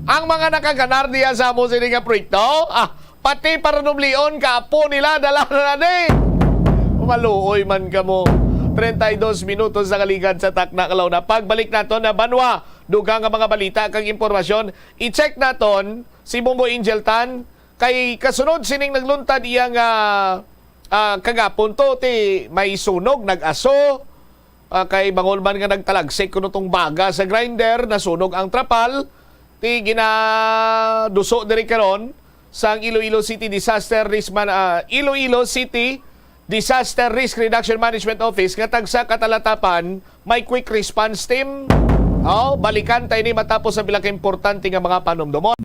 Ang mga nakaganar diya sa amo sini nga proyekto, ah, pati paranublion, kaapo nila, dala na na di. Maluoy man kamo. Treinta y dos minutos sa kaligad sa takna kalaw na. Pagbalik naton na banwa, dugang nga mga balita kag impormasyon, i-check naton si Bombo Angel Tan, kay kasunod sining nagluntad iya nga, ah, kagapon to, ti may sunog, nag-aso, ah, kay bangol man nga nagtalagsik kuno tong baga sa grinder, nasunog ang trapal, ti ginaduso diri karon sang Iloilo City Disaster Risk Man-, ah, Iloilo City Disaster Risk Reduction Management Office nga tagsa ka Talatapan may quick response team. Oh, balikan tayo ni matapos ang pila ka importante nga mga panumdumon.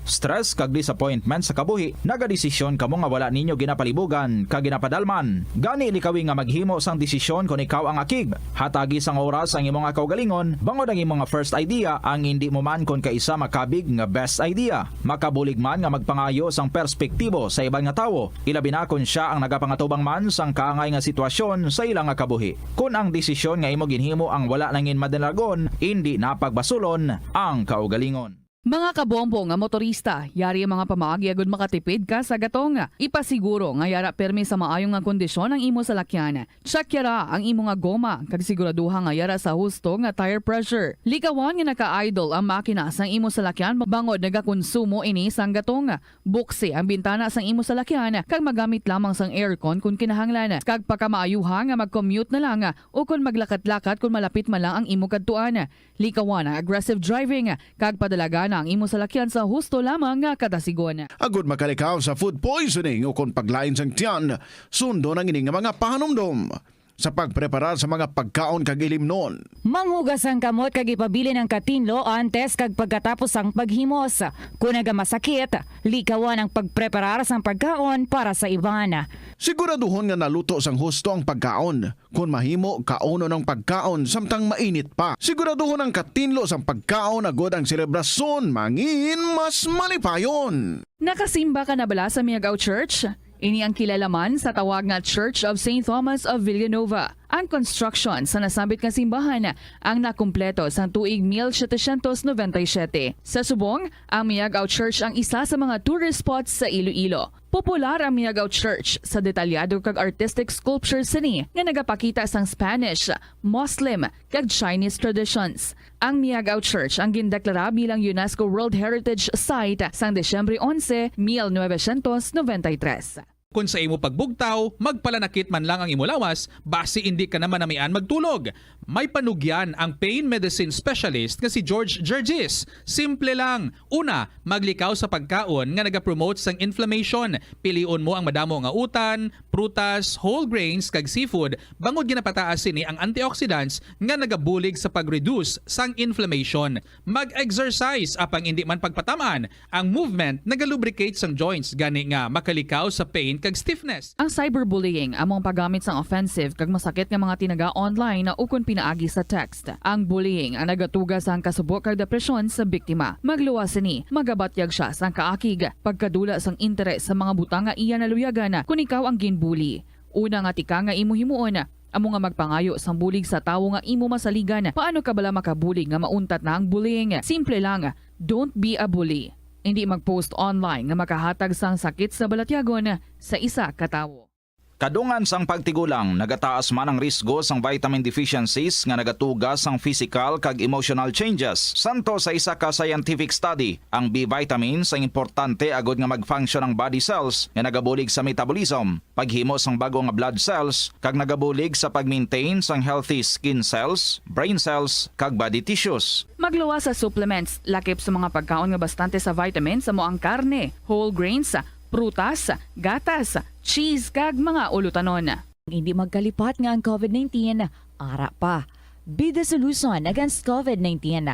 Stress kag disappointment sa kabuhi, nagadesisyon kamo nga wala ninyo ginapalibugan kag ginapadalman. Gani, likawi nga maghimo sang desisyon kon ikaw ang akig. Hatagi sang oras ang imo nga kaugalingon, bangod ang imo nga first idea ang indi mo man kon kaisa makabig nga best idea. Makabulig man nga magpangayo sang perspektibo sa iban nga tawo, ilabi na kon sia ang nagapangatubang man sang kaangay nga sitwasyon sa ila nga kabuhi. Kon ang desisyon nga imo ginhimo ang wala nangin madalagon, indi na pagbasulon ang kaugalingon. Mga kabombo nga motorista, yari ang mga pamaagi agud makatipid ka sa gatong. Ipasiguro nga yara permi sa maayo nga kondisyon ang imo salakyan. Check yara ang imo nga goma kag siguraduha nga yara sa husto nga tire pressure. Likawan nga naka-idle ang makina sang imo salakyan bangod nagakonsumo ini sang gatong. Buksi ang bintana sang imo salakyan kag magamit lamang sang aircon kon kinahanglan, kag pakamaayuha nga mag-commute na lang o kon maglakat-lakat kon malapit man lang ang imo kadtuan. Likawan ang aggressive driving kag padalagana ang imo salakyan sa husto lamang nga katasigon. Agud makalikaw sa food poisoning o kon paglain sang tiyan, sundon ang ini nga mga pahanumdom sa pagpreparar sa mga pagkaon kag ilimnon. Manghugas ang kamot kag ipabilin ang katinlo antes kag pagkatapos sang paghimos. Kon nagamasakit, likawan ang pagpreparar sang pagkaon para sa iban. Siguraduhon nga naluto sang husto ang pagkaon. Kon mahimo, kaunon ang pagkaon samtang mainit pa. Siguraduhon ang katinlo sang pagkaon agud ang selebrasyon mangin mas malipayon. Nakasimba ka na bala sa Miagao Church? Ini ang kilala man sa tawag nga Church of Saint Thomas of Villanova. Ang construction sa nasambit nga simbahan ang nakumpleto sang tuig mil setecientos noventa y siete. Sa subong, ang Miagao Church ang isa sa mga tourist spots sa Iloilo. Popular ang Miagao Church sa detalyado kag artistic sculptures sini nga nagapakita sang Spanish, Muslim, kag Chinese traditions. Ang Miagao Church ang gindeklara bilang UNESCO World Heritage Site sang Disyembre onse, mil novecientos noventa y tres. Kon sa imo pagbugtaw, magpalanakit man lang ang imo lawas, basi indi ka na manamian magtulog. May panugyan ang pain medicine specialist nga si George Gergis. Simple lang. Una, maglikaw sa pagkaon nga nagapromote sang inflammation. Pilion mo ang madamo nga utan, prutas, whole grains, kag seafood, bangod ginapataas sini ang antioxidants nga nagabulig sa pag-reduce sang inflammation. Mag-exercise, apang indi man pagpatam-an, ang movement nagalubricate sang joints, gani nga makalikaw sa pain kag stiffness. Ang cyberbullying amo ang paggamit sang offensive kag masakit nga mga tinaga online ukon pinaagi sa text. Ang bullying ang nagatuga sang kasubo kag depresyon sa biktima. Magluwas sini, magabatyag sia sang kaakig, pagkadula sang interes sa mga butang nga iya naluyagan kon ikaw ang ginbully. Una nga tikang nga imo himuon, amo nga magpangayo sang bulig sa tawo nga imo masaligan. Paano ka bala makabulig nga mauntat na ang bullying? Simple lang, don't be a bully. Indi mag-post online nga makahatag sang sakit sa balatyagon sa isa ka tawo. Kadungan sang pagtigulang, nagataas man ang risgo sang vitamin deficiencies nga nagatuga sang physical kag emotional changes. Santo sa isa ka scientific study, ang B vitamins ang importante agud nga mag-function ang body cells nga nagabulig sa metabolism, paghimo sang bag-o nga blood cells, kag nagabulig sa pag-maintain sang healthy skin cells, brain cells, kag body tissues. Magluwas sa supplements, lakip sa mga pagkaon nga bastante sa vitamins, amo ang karne, whole grains, prutas, gatas, cheese, kag mga ulutanon. Hindi magkalipat nga ang covid nineteen ara pa. Be the solution against covid nineteen.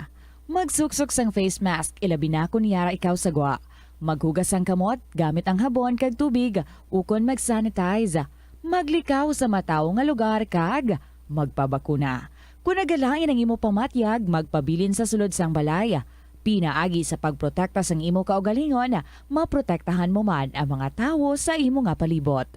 Magsuksok sang face mask, ilabi na kon yara ikaw sa gwa. Maghugas sang kamot gamit ang habon kag tubig, ukon mag-sanitize. Maglikaw sa matawo nga lugar kag magpabakuna. Kon nagalain ang imo pamatyag, magpabilin sa sulod sang balay. Pinaagi sa pagprotekta sang imo kaugalingon, maprotektahan mo man ang mga tawo sa imo nga palibot.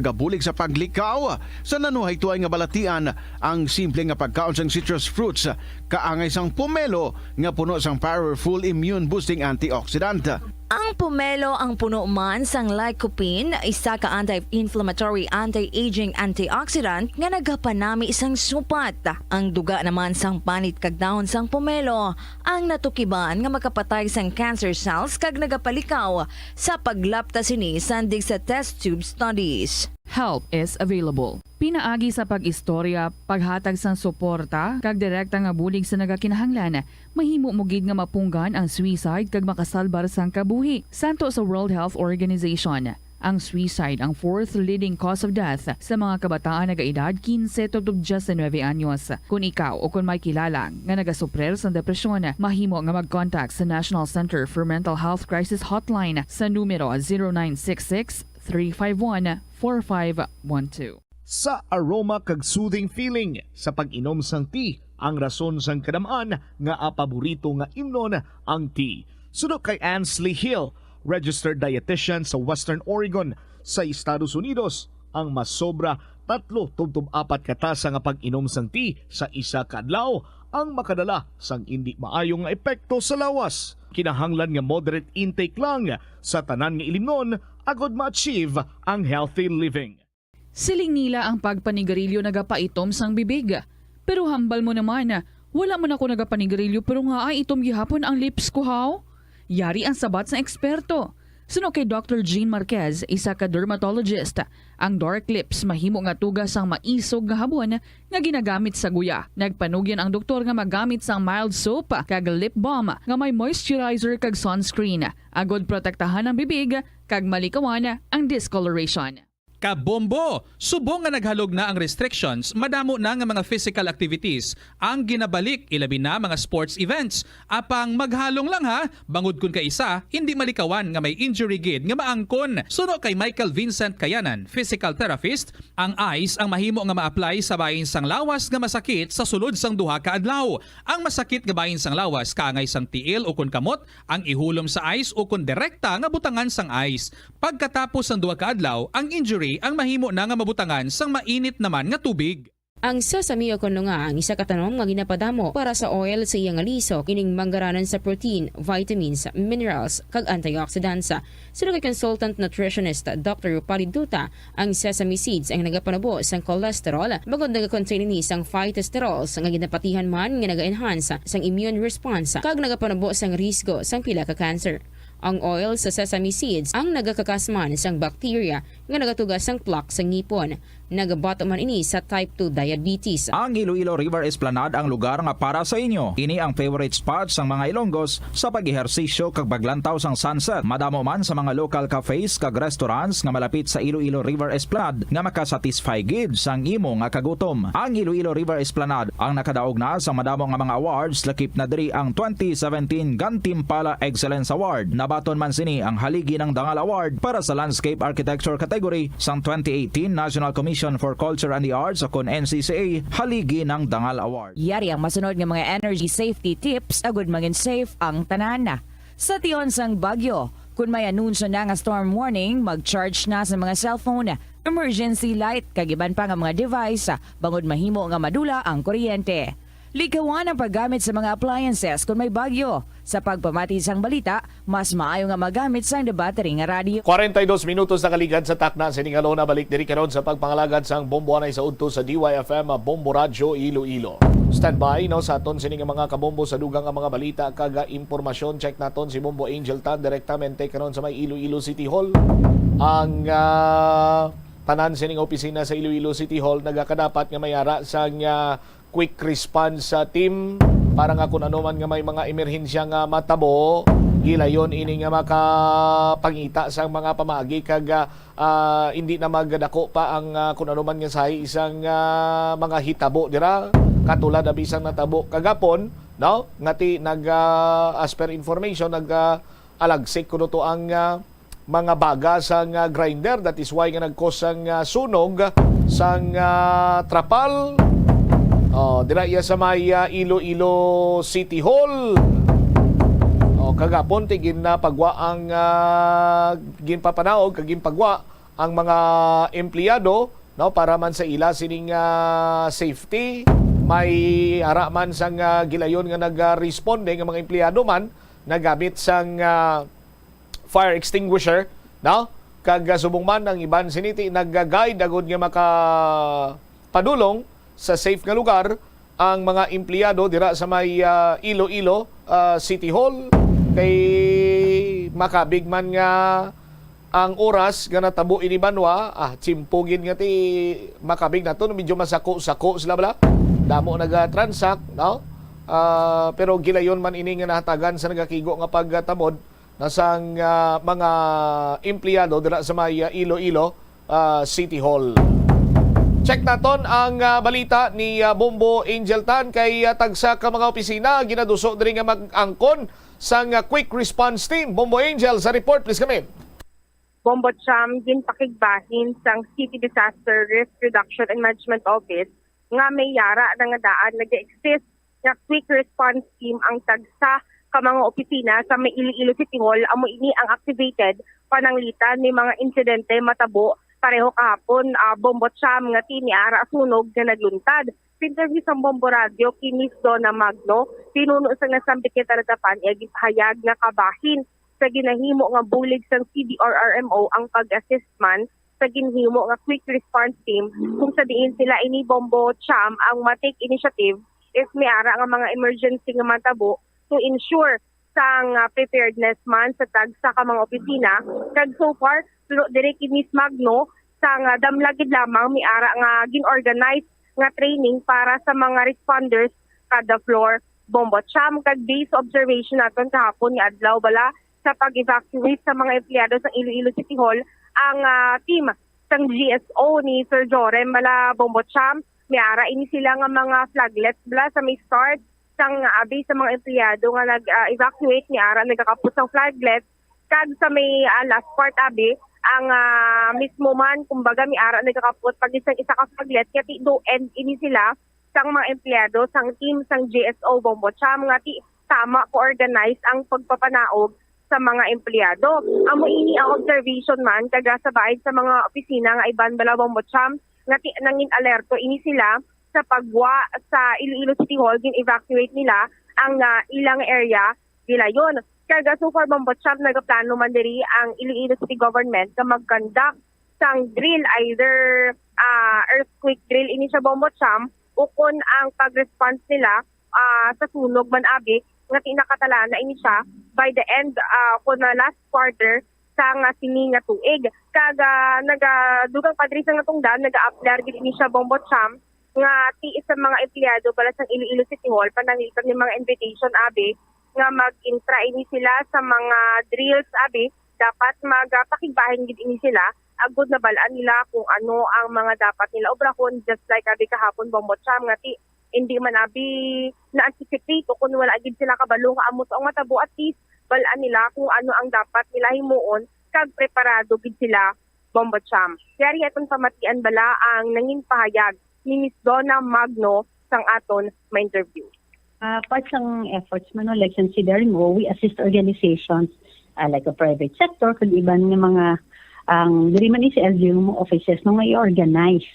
Nagabulig sa paglikaw sa nanuhay tuay nga balatian ang simple nga pagkaon sang citrus fruits, kaangay sang pomelo nga puno sang powerful immune boosting antioxidant. Ang pomelo ang puno man sang lycopene, isa ka anti-inflammatory, anti-aging antioxidant nga nagapanami sang supat. Ang duga naman sang panit kag dahon sang pomelo ang natukiban nga makapatay sang cancer cells kag nagapalikaw sa paglapta sini sandig sa test tube studies. Help is available. Pinaagi sa pag-istorya, paghatag sang suporta, kag direkta nga bulig sa nagakinahanglan, mahimo mo gid nga mapunggan ang suicide kag makasalbar sang kabuhi. Santo sa World Health Organization, ang suicide ang fourth leading cause of death sa mga kabataan nagaedad kinse tubtob diyes nuebe anyos. Kon ikaw o kon may kilala nga nagasuprir sang depresyon, mahimo nga mag-contact sa National Center for Mental Health Crisis Hotline sa numero zero nine six six, three five one, four five one two. Sa aroma kag soothing feeling sa pag-inom sang tea, ang rason sang kadam-an nga paborito nga imnon ang tea. Suno kay Ansley Hill, registered dietitian sa Western Oregon sa Estados Unidos, ang masobra tatlo tubtob apat ka tasa nga pag-inom sang tea sa isa ka adlaw ang makadala sang indi maayo nga epekto sa lawas. Kinahanglan nga moderate intake lang sa tanan nga ilimnon agod ma-achieve ang healthy living. Siling nila ang pagpanigarilyo nagapaitom sang bibig. Pero hambal mo naman, wala man ako nagapanigarilyo pero nga ay itom gihapon ang lips ko, haw? Yari ang sabat sang eksperto. Suno kay Doctor Jean Marquez, isa ka dermatologist, ang dark lips mahimo nga tuga sang maisog nga habon nga ginagamit sa guya. Nagpanugyan ang doktor nga magamit sang mild soap kag lip balm nga may moisturizer kag sunscreen, agod protektahan ang bibig kag malikawan ang discoloration. Kabombo! Subong nga naghalog na ang restrictions, madamo na nga mga physical activities ang ginabalik, ilabi na mga sports events. Apang maghalong lang ha, bangod kun kaisa, hindi malikawan nga may injury gid nga maangkon. Suno kay Michael Vincent Kayanan, physical therapist, ang ice ang mahimo nga ma-apply sa bahin sang lawas nga masakit sa sulod sang duha ka adlaw. Ang masakit nga bahin sang lawas kaangay sang tiil ukon kamot ang ihulom sa ice ukon direkta nga butangan sang ice. Pagkatapos sang duha ka adlaw, ang injury ang mahimo na nga mabutangan sang mainit naman nga tubig. Ang sesame o kon lunga ang isa ka tanom nga ginapadamo para sa oil sa iya nga lisok, ining manggaranan sa protein, vitamins, minerals, kag antioxidants. Suno kay consultant nutritionist Doctor Rupali Duta, ang sesame seeds ang nagapanubo sang cholesterol, bangod nagakontain ini sang phytosterols nga ginapatihan man nga naga-enhance sang immune response kag nagapanubo sang risgo sang pila ka cancer. Ang oil sa sesame seeds ang nagakakas man sang bacteria nga nagatuga sang plaque sa ngipon. Nagabato man ini sa type two diabetes. Ang Iloilo River Esplanade ang lugar nga para sa inyo. Ini ang favorite spot sang mga Ilonggos sa pag-ehersisyo kag paglantaw sang sunset. Madamo man sa mga local cafes kag restaurants nga malapit sa Iloilo River Esplanade nga makasatisfy gid sang imo nga kagutom. Ang Iloilo River Esplanade ang nakadaog na sa madamo nga mga awards, lakip na diri ang twenty seventeen Gantimpala Excellence Award. Nabaton man sini ang Haligi ng Dangal Award para sa Landscape Architecture category sang twenty eighteen National Commission for Culture and the Arts o kon N C C A Haligi ng Dangal Award. Yari ang masunod nga mga energy safety tips agud mangin safe ang tanan. Sa tion sang bagyo, kun may anunsyo na nga storm warning, mag-charge na sa mga cellphone, emergency light, kag iban pa nga mga device, bangod mahimo nga madula ang kuryente. Likawan ang paggamit sa mga appliances kun may bagyo. Sa pagpamati sang balita, mas maayo nga magamit sang debattery nga radyo. Kwarenta y dos minutos nakaligad sa takna sining alona. Balik diri karon sa pagpangalagad sang Bombo anay sa udto sa D Y F M, Bombo Radyo Iloilo. Standby, no, sa aton sini nga mga kabombo sa dugang nga mga balita kag, ah, impormasyon. Check naton si Bombo Angel Tan direktamente karon sa may Iloilo City Hall. Ang, ah, tanan sining opisina sa Iloilo City Hall nagakadapat nga may ara sang, ah, quick response, ah, team para nga kun ano man nga may mga emerhensya nga matabo, gilayon ini nga makapangita sang mga pamaagi kag, ah, ah, hindi na magdako pa ang, ah, kun ano man nga sahi sang, ah, mga hitabo dira, katulad na bisang natabo kagapon, no? Nga ti nag, ah, as per information, nag, ah, alagsik kuno to ang, ah, mga baga sang, ah, grinder. That is why nga nag-cause sang, ah, sunog sang, ah, trapal. Oh, dira iya sa may, ah, Iloilo City Hall. Oh, kagapon ti ginpagwa ang, ah, ginpapanaog kag ginpagwa ang mga empleyado, no, para man sa ila sining, ah, safety. May ara man sang, ah, gilayon nga nag-responde nga mga empleyado man nagamit sang, ah, fire extinguisher, no? Kag, ah, subong man ang iban sini ti nag-guide agud nga makapadulong sa safe nga lugar ang mga empleyado dira sa may, ah, Iloilo, ah, City Hall, kay makabig man nga ang oras nga natabo ini banwa, ah, tiyempo gid nga ti makabig nato, no? Medyo masako-sako sila bala. Damo naga-transact, no? Ah, pero gilayon man ini nga nahatagan sa nagakigo nga pagtamod na sang, ah, mga empleyado dira sa may, ah, Iloilo, ah, City Hall. Check naton ang, ah, balita ni, ah, Bombo Angel Tan kay, ah, tagsa ka mga opisina ginaduso diri nga mag-angkon sang, ah, quick response team. Bombo Angel sa report, please come in. Bombo Cham, ginpakigbahin sang City Disaster Risk Reduction and Management Office nga may yara na nga daan nag-exist nga quick response team ang tagsa ka mga opisina sa may Iloilo City Hall. Amo ini ang activated pananglitan may mga insidente matabo pareho kahapon, ah, Bombo Cham, nga ti may ara sunog nga nagluntad. Sa interview sa Bombo Radyo kay Miss Donna Magno, pinuno sang Nasambit nga Taladapan, iya ginpahayag nga kabahin sa ginahimo nga bulig sang C D R R M O ang pag-assist man sa ginhimo nga quick response team, kung sa diin sila ini, Bombo Cham, ang ma-take initiative if may ara nga mga emergency nga matabo to ensure sang, ah, preparedness man sa tagsa ka mga opisina. Kag so far, suno diri kay Miss Magno, sang, ah, damlag gid lamang may ara nga gin-organize nga training para sa mga responders kada floor, Bombo Cham. Kag based sa observation naton kahapon nga adlaw bala, sa pag-evacuate sa mga empleyado sa Iloilo City Hall, ang, ah, team sang G S O ni Sir Jorem bala, Bombo Cham, may ara ini sila nga mga flaglets bala sa may start sang, ah, abi sa mga empleyado nga nag-evacuate, may ara nagakapot sang flaglets, kag sa may, ah, last part abi, ang, ah, mismo man, kumbaga, may ara nagakapot pag isang isa ka flaglet, kaya ti do end ini sila sang mga empleyado sang team sang G S O, Bombo Cham, nga ti tama ko-organize ang pagpapanaog sa mga empleyado. Amo ini ang observation man, kaga sa bahin sa mga opisina nga iban bala, Bombo Cham, nga ti nangin alerto ini sila sa pagwa sa Iloilo City Hall, gin-evacuate nila ang, ah, ilang area nila yon. Kag, ah, so far, Bombo Cham, nagaplano man diri ang Iloilo City Government nga mag-conduct sang drill, either, ah, earthquake drill ini siya, Bombo Cham, ukon ang pag-response nila, ah, sa sunog man abi nga ti nakatalana ini siya by the end, ah, kon na last quarter sa nga sini nga tuig. Kag, ah, nagadugang pa diri sa nga tungdan, nagaaplar gid ini siya, Bombo Cham, nga ti sa mga empleyado bala sang Iloilo City Hall, pananglitan ni mga invitation abi nga mag-intra ini sila sa mga drills abi, dapat magapakigbahin gid ini sila agud nabal-an nila kung ano ang mga dapat nila obrahon, just like abi kahapon, Bombo Cham, nga ti hindi man abi na-anticipate o kung wala gid sila kabalo nga amo to ang matabo, at least bal-an nila kung ano ang dapat nila himuon kag preparado gid sila, Bombo Cham. Yari aton pamatian bala ang nangin pahayag ni Miss Donna Magno sang aton ma-interview. Ah, part sang efforts man, no, like sang C D R M O, we assist organizations, ah, like a private sector, kag iban nga mga, ang diri man ni sa L G U mo offices, no, nga i-organize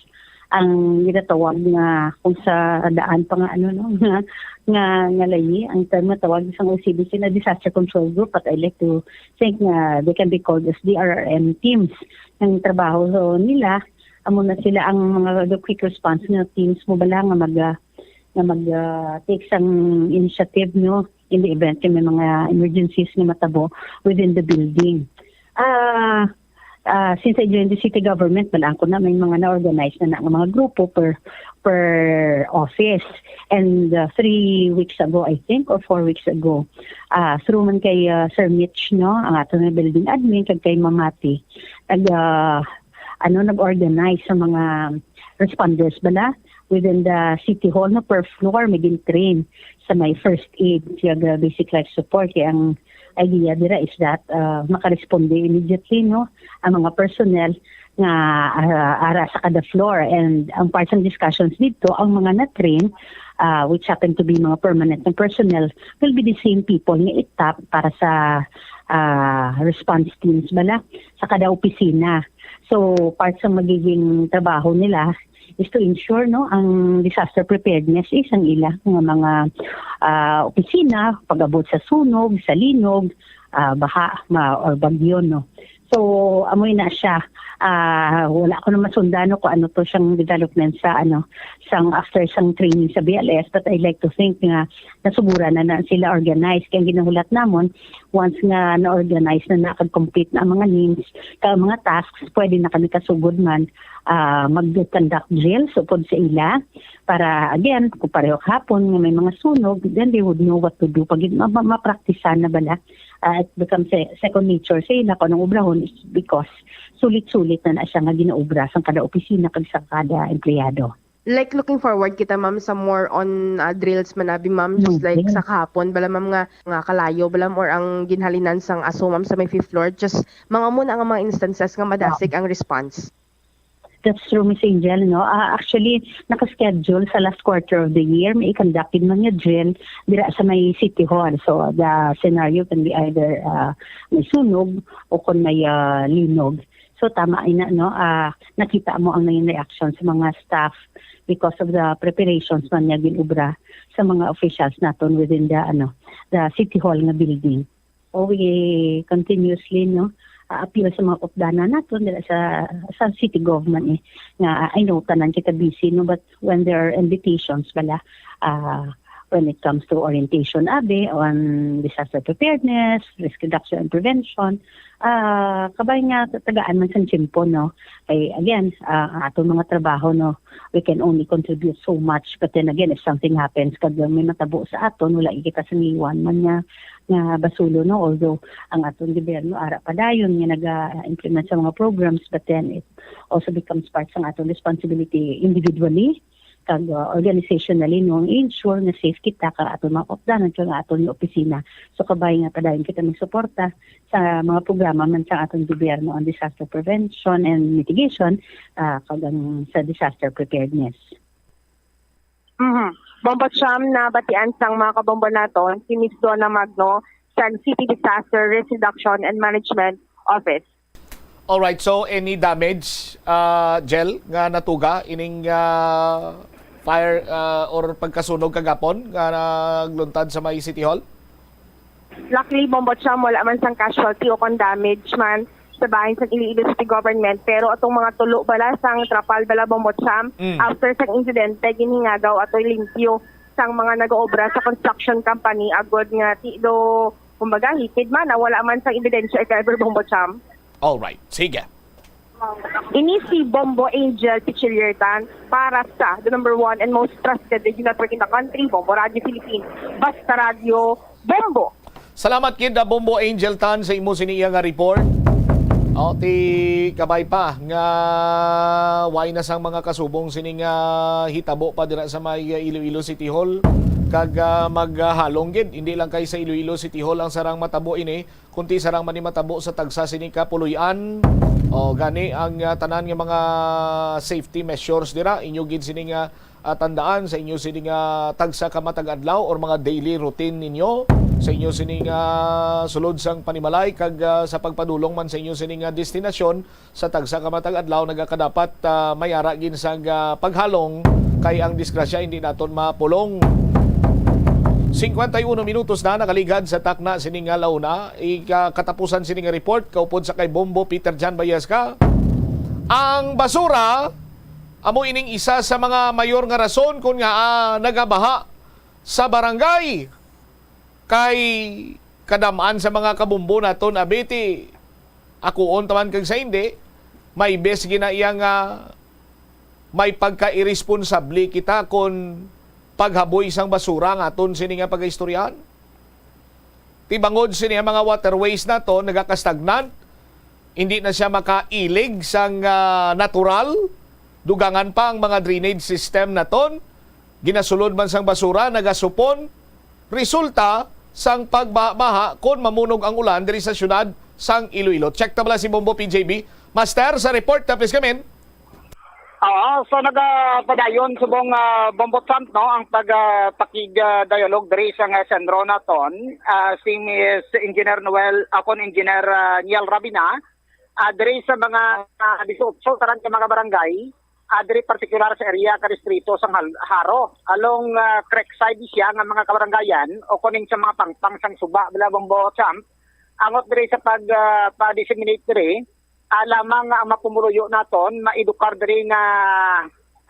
ang ginatawag nga kung sa daan pa nga, ano, no, nga, nga, nga layi, ang term nga tawag sang O C D C na disaster control group, but I like to think nga they can be called as D R R M teams. Ang trabaho nila, amo na sila ang mga the quick response nga teams mo bala nga mag, ah, nga mag, ah, take sang initiative, no, in the event nga may mga emergencies nga matabo within the building. Ah, ah, since I joined the city government, balaan ko na may mga na-organize na, na nga mga grupo per, per office. And, ah, three weeks ago, I think, or four weeks ago, ah, through man kay, ah, Sir Mitch, no, ang ato nga building admin, kag kay Mamati, nag, ah, ano, nag-organize sa mga responders bala within the city hall, no, per floor, may gin-train sa may first aid, kag, ah, basic life support. Kaya ang idea dira is that, ah, makaresponde immediately, no, ang mga personnel nga, ah, ara sa kada floor. And ang part sang discussions dito, ang mga na-train, ah, which happen to be mga permanent na personnel, will be the same people nga itap para sa, ah, response teams bala sa kada opisina. So, part sa magiging trabaho nila is to ensure, no, ang disaster preparedness is ang ila nga mga, ah, opisina, pag-abot sa sunog, sa linog, ah, baha, ma-, or bagyo, no. So, amoy na siya. Ah, wala ko na masundan, no, kung ano to siyang development sa, ano, sang after sang training sa B L S, but I like to think nga nasuguran na na sila organized. Kaya ang ginahulat namon, once nga na-organize na, nakag-complete na ang mga names, ka mga tasks, pwede na kami kasugod man, ah, mag-conduct drills upod sa ila para, again, kung pareho kahapon nga may mga sunog, then they would know what to do. Pag ma-, ma-, mapraktisan na bala, ah, it becomes se-, second nature sa ila kung anong obrahon is because sulit-sulit na na siya nga ginaobra sa kada opisina kag sa kada empleyado. Like, looking forward kita, ma'am, sa more on, ah, drills man abi, ma'am, just like sa kahapon bala, ma'am, nga, nga kalayo bala, ma'am, or ang ginhalinan sang aso, ma'am, sa may fifth floor, just mga amo na nga mga instances nga madasig ang response. That's true, Miss Angel, no? Ah, actually, naka-schedule sa last quarter of the year, may i-conduct gid man nga drill dira sa may City Hall. So, the scenario can be either, ah, may sunog o kung may, ah, linog. So tama ina, no, ah, nakita mo ang naging reaction sa mga staff because of the preparations man nga ginobra sa mga officials naton within the, ano, the City Hall nga building. O we continuously, no, ah, appeal sa mga updanan naton dira sa, sa city government, eh, nga, ah, I know tanan kita busy, no, but when there are invitations bala, ah, when it comes to orientation abi on disaster preparedness, risk reduction and prevention, ah, kabay nga tagaan man sang tiyempo, no. Kay again, ah, ang aton mga trabaho, no, we can only contribute so much, but then again, if something happens kag may matabo sa aton, wala kita sang iwan man nga nga basulo, no? Although ang aton gobyerno ara padayon nga naga-implement sa mga programs, but then it also becomes part sang aton responsibility individually kag, uh, organizationally, no, ang ensure nga safe kita kag aton mga kaupdanan kag aton nga opisina. So kabay nga padayon kita magsuporta sa mga programa man sa aton gobyerno on disaster prevention and mitigation, ah, kag ang sa disaster preparedness. Mhm. Bombo Cham, nabatian sang mga kabombo naton si Miss Donna Magno sa City Disaster Risk Reduction and Management Office. Alright, so any damage, uh, Jel, nga natuga ining, uh, fire, uh, or pagkasunog kagapon nga nagluntad sa may City Hall? Luckily, Bombo Cham, wala man sang casualty o kon damage man sa bahin sang Iloilo City Government. Pero atong mga tulo bala sang trapal bala, Bombo Cham, mm, after sang insidente, ginhingagaw atoy limpyo sang mga nag-oobra sa construction company agod nga ti do, kumbaga, hipid man, ah, wala man sang ebidensya, if ever, Bombo Cham. Alright, sige. Ini si Bombo Angel Pichiliertan para sa the number one and most trusted radio network in the country, Bombo Radio Philippines. Basta Radio, Bombo! Salamat gid, ah, Bombo Angel Tan, sa imo sini iya nga report. O, ti kabay pa nga way na sang mga kasubong sini nga hitabo pa dira sa may, ah, Iloilo City Hall, kag, ah, maghalong gid, hindi lang kay sa Iloilo City Hall ang sarang matabo ini, kunti sarang man ni matabo sa tagsa sini ka puloy-an. O, gani ang, ah, tanan nga mga safety measures dira, inyo gid sini nga, ah, tandaan sa inyo sini nga tagsa ka matag adlaw or mga daily routine ninyo sa inyo sini nga sulod sang panimalay kag, ah, sa pagpadulong man sa inyo sini nga destinasyon sa tagsa ka matag adlaw nagakadapat, ah, may ara gid sang, ah, paghalong kay ang disgrasya hindi naton mapulong. Cincuenta y uno minutos na nakaligad sa takna sini nga launa. Ika-, katapusan sini nga report kaupod sa kay Bombo Peter Jan Bayesca. Ang basura amo ining isa sa mga mayor nga rason kon ngaa, ah, nagabaha sa barangay. Kay kadam-an sa mga kabumbo naton, abi, ti akuon ta man kag sa hindi, may bes gina iya nga may pagkairesponsable kita kon paghaboy sang basura nga aton sini nga pagaistoryahan. Ti bangod sini ang mga waterways naton nagakastagnant, hindi na siya makailig sang, ah, natural. Dugangan pa ang mga drainage system naton. Ginasulod man sang basura, nagasupon. Resulta sang pagbaha-baha kon mamunog ang ulan diri sa siyudad sang Iloilo. Check ta bala si Bombo P J B. Master, sa report na, please come in. Oo, so nagapadayon subong, ah, Bombo Trump, no, ang pag, ah, pakig, ah, dialogue diri sa nga sentro naton, ah, si Miss Engineer Noel, ah, kon Engineer, ah, Niel Rabina, ah, diri sa mga, ah, dieciocho tanan ka mga barangay, ah, diri partikular sa area ka distrito sang Hal-, Jaro, along, ah, creek side siya nga mga kabaranggayan o kuning sa mga pangpang sang suba bala, Bombo Trump, angot diri sa pag, ah, pa-disseminate diri, ah, lamang nga ang mga pumuluyo naton maedukar diri nga,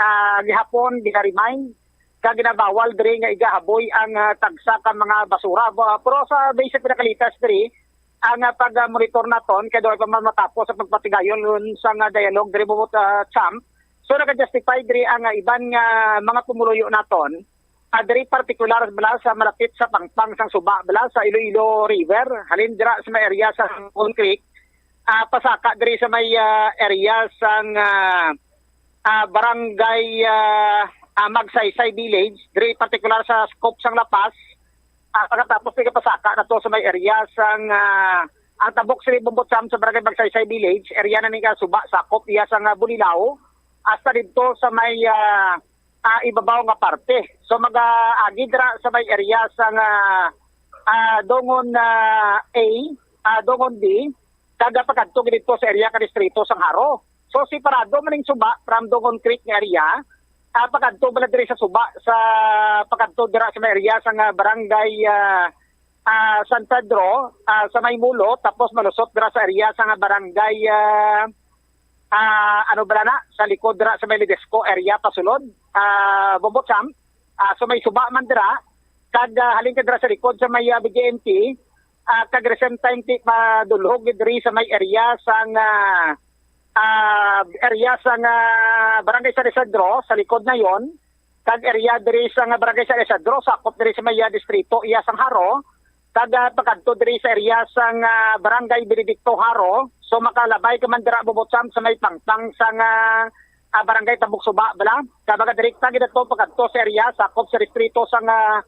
ah, gihapon gina-remind ka ginabawal diri nga igahaboy ang, ah, tagsa ka mga basura. Ba-, pero sa base sa pinakalitas diri, ang, ah, pag-monitor naton kay daw pa man matapos sa pagpatigayon sa nga dialogue diri, Bombo, ah, Champ. So naka-justify diri ang, ah, iban nga mga pumuluyo naton, ah, diri partikular bala sa malapit sa pangpang sang suba bala sa Iloilo River, halin dira sa may area sa Hangkon Creek, ah, pasaka diri sa may, ah, area sang, ah, ah, barangay, ah, ah, Magsaysay Village, diri partikular sa scope sang La Paz, ah, pagkatapos diri pasaka na to sa may area sang, ah, ang tabok sa Bombo Champ sa barangay Magsaysay Village, area na ni nga suba, sakop iya sang, ah, Bulilao, hasta didto sa may, ah, ah, ibabaw nga parte. So mag-agi dira sa may area sang, ah, ah, Dongon, ah, A, ah, Dongon B, kag, ah, pakadto gid didto sa area ka distrito sang Jaro. So, separado man ning suba from Dongon Creek nga area, ah, pakadto bala diri sa suba sa, pakadto dira sa may area sang, ah, barangay, ah, ah, San Pedro, ah, sa may Mulo, tapos malusot dira sa area sang, ah, barangay, ah, ah, ano bala na, sa likod dira sa may Ledesco area pasulod, ah, Bombo Champ, ah, so may suba man dira, kag, ah, halin ka dira sa likod sa may, ah, B J M T, ah, kag the same time ti padulhog gid diri sa may area sang, ah, ah, area sang, ah, Barangay San Isidro, sa likod na yon, kag area diri sa nga Barangay San Isidro, sakop diri sa may, ah, distrito iya sang Jaro, kag, ah, pakadto diri sa area sang, ah, Barangay Benedicto Jaro. So, makalabay ka man dira, Bombo Champ, sa may pangpang sang, ah, ah, Barangay Tabok Suba bala. Kag magadirekta gid ato pakadto sa area sakop sa distrito sang, ah,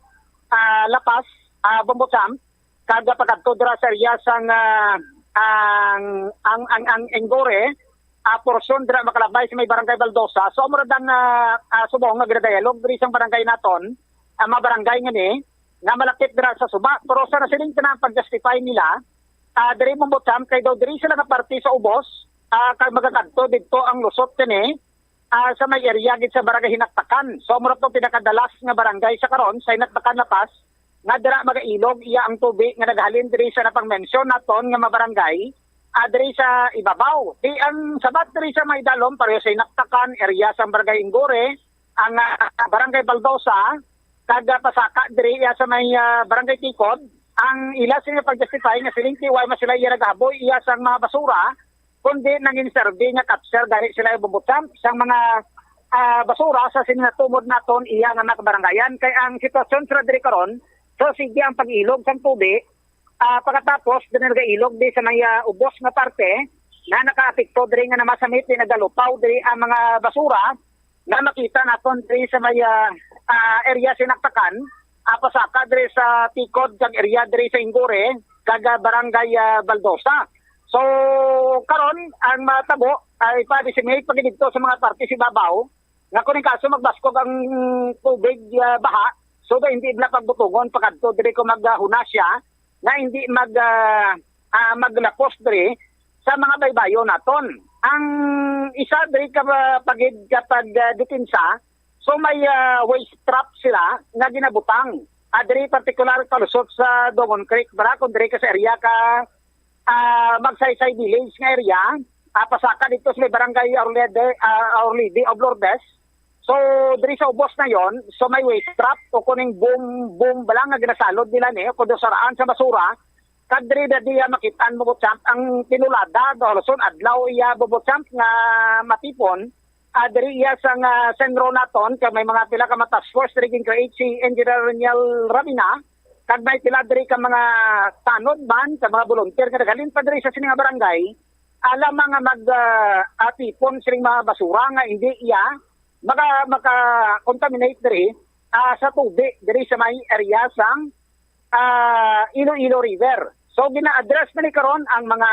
ah, La Paz, ah, Bombo Champ, kag pakadto dira sa area sang, ah, ang, ang, ang, ang Engore, ah, porsyon dira makalabay sa may Barangay Baldosa. So, amo ra dang, ah, ah, subong nga ginadialog diri sang barangay naton, ang mga barangay ngani, nga malapit dira sa suba. Pero sa nasiling ka na ang pag-justify nila, ah, diri, Bombo Champ, kay daw diri sila nga parte sa ubos, ah, kag magakadto didto ang lusot kani, ah, sa may area gid sa Barangay Hinaktakan. So, amo ra tong pinakadalas nga barangay sa karon sa Hinaktakan, La Paz, nga dira magailog iya ang tubig nga naghalin diri sa napangmensyon naton nga mga barangay, ah, diri sa ibabaw. Di ang sabat diri sa may dalom, pareho sa Hinaktakan, area sa Barangay Ingore, ang, ah, Barangay Baldosa, kag, ah, pasaka diri iya sa may, ah, Barangay Tikod, ang ila sini pag-justify nga siling ti wala man sila iya nagahaboy iya sang mga basura, kundi nangin survey nga capture gani sila, Bombo Champ, sang mga, ah, basura sa sini natumod naton iya nga mga kabarangayan. Kay ang sitwasyon sa diri karon, so sige ang pag-ilog sang tubig, ah, pagkatapos diri nagailog di sa may, ah, ubos nga parte na nakaapekto diri nga namasamit di nagalupaw diri ang mga basura nga makita naton diri sa may, ah, ah, area Sinaktakan, ah, pasaka diri sa Tikod kag area diri sa Ingore kag, ah, Barangay, ah, Baldosa. So, karon ang matabo ay pa-disseminate pa gid didto sa mga parte sa ibabaw nga kung in kaso magbaskog ang tubig, ah, baha, so da hindi na pagbutungon pakadto diri kung maghuna siya na hindi mag, ah, ah, maglapos diri sa mga baybayon naton. Ang isa diri ka, ah, pagid kapag, ah, depensa, so may, ah, waste trap sila nga ginabutang. Ah, diri partikular palusot sa Dongon Creek, bala, kung diri ka sa area ka, ah, Magsaysay Village nga area, ah, pasaka dito sa may barangay Arlede, ah, Arlede of Lourdes. So, diri sa ubos na yon, so may waste trap o kuning boom, boom bala nga ginasalod nila ni, o kundo saraan sa basura, kag diri na diya makitaan mo, Botsam, ang tinulada, do, halos adlaw iya, Botsam, nga matipon, ah, diri iya sa nga sentro naton, kay may mga pila ka mga task force diri gin-create si Engineer Reniel Rabina, kag may pila diri ka mga tanod man, ka mga volunteer nga naghalin pa diri sa sini nga barangay, alam nga mag, ah, atipon sining mga basura nga hindi iya maka, maka-contaminate diri, ah, sa tubig diri sa may area sang, ah, Iloilo River. So, gina-address na ni karon ang mga,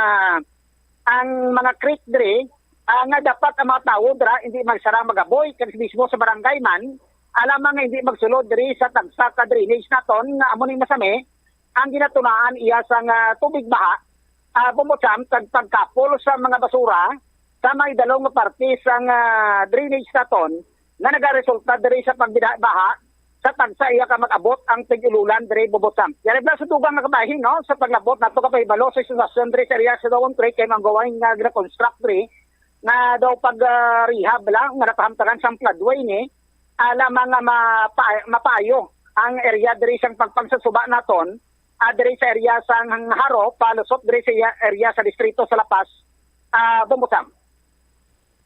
ang mga creek diri, ah, nga dapat ang mga tawo dira hindi magsarang magaboy kag mismo sa barangay man, alam nga hindi magsulod diri sa tagsa ka drainage naton nga amo ning masami ang ginatunaan iya sang, ah, tubig baha, ah, Botsam, kag pagkapol sa mga basura sa may dalom nga parte sang, ah, drainage naton nga nagaresulta diri sa pagbidabaha sa tagsa iya ka mag-abot ang tig-ululan diri, Botsam. Yari bala sa dugang nga kabahin, no, sa paglabot nato ka pahibalo sa sitwasyon diri sa area sa Dongon Creek kay manggawain nga gina-construct diri nga daw pag, ah, rehab lang nga nakahamtangan sang floodway ni, ah, lamang nga mapa-, mapayo ang area diri sang pagpangsusuba naton, ah, diri sa area sang Jaro, palusot diri sa iya-, area sa distrito sa La Paz, ah, Botsam.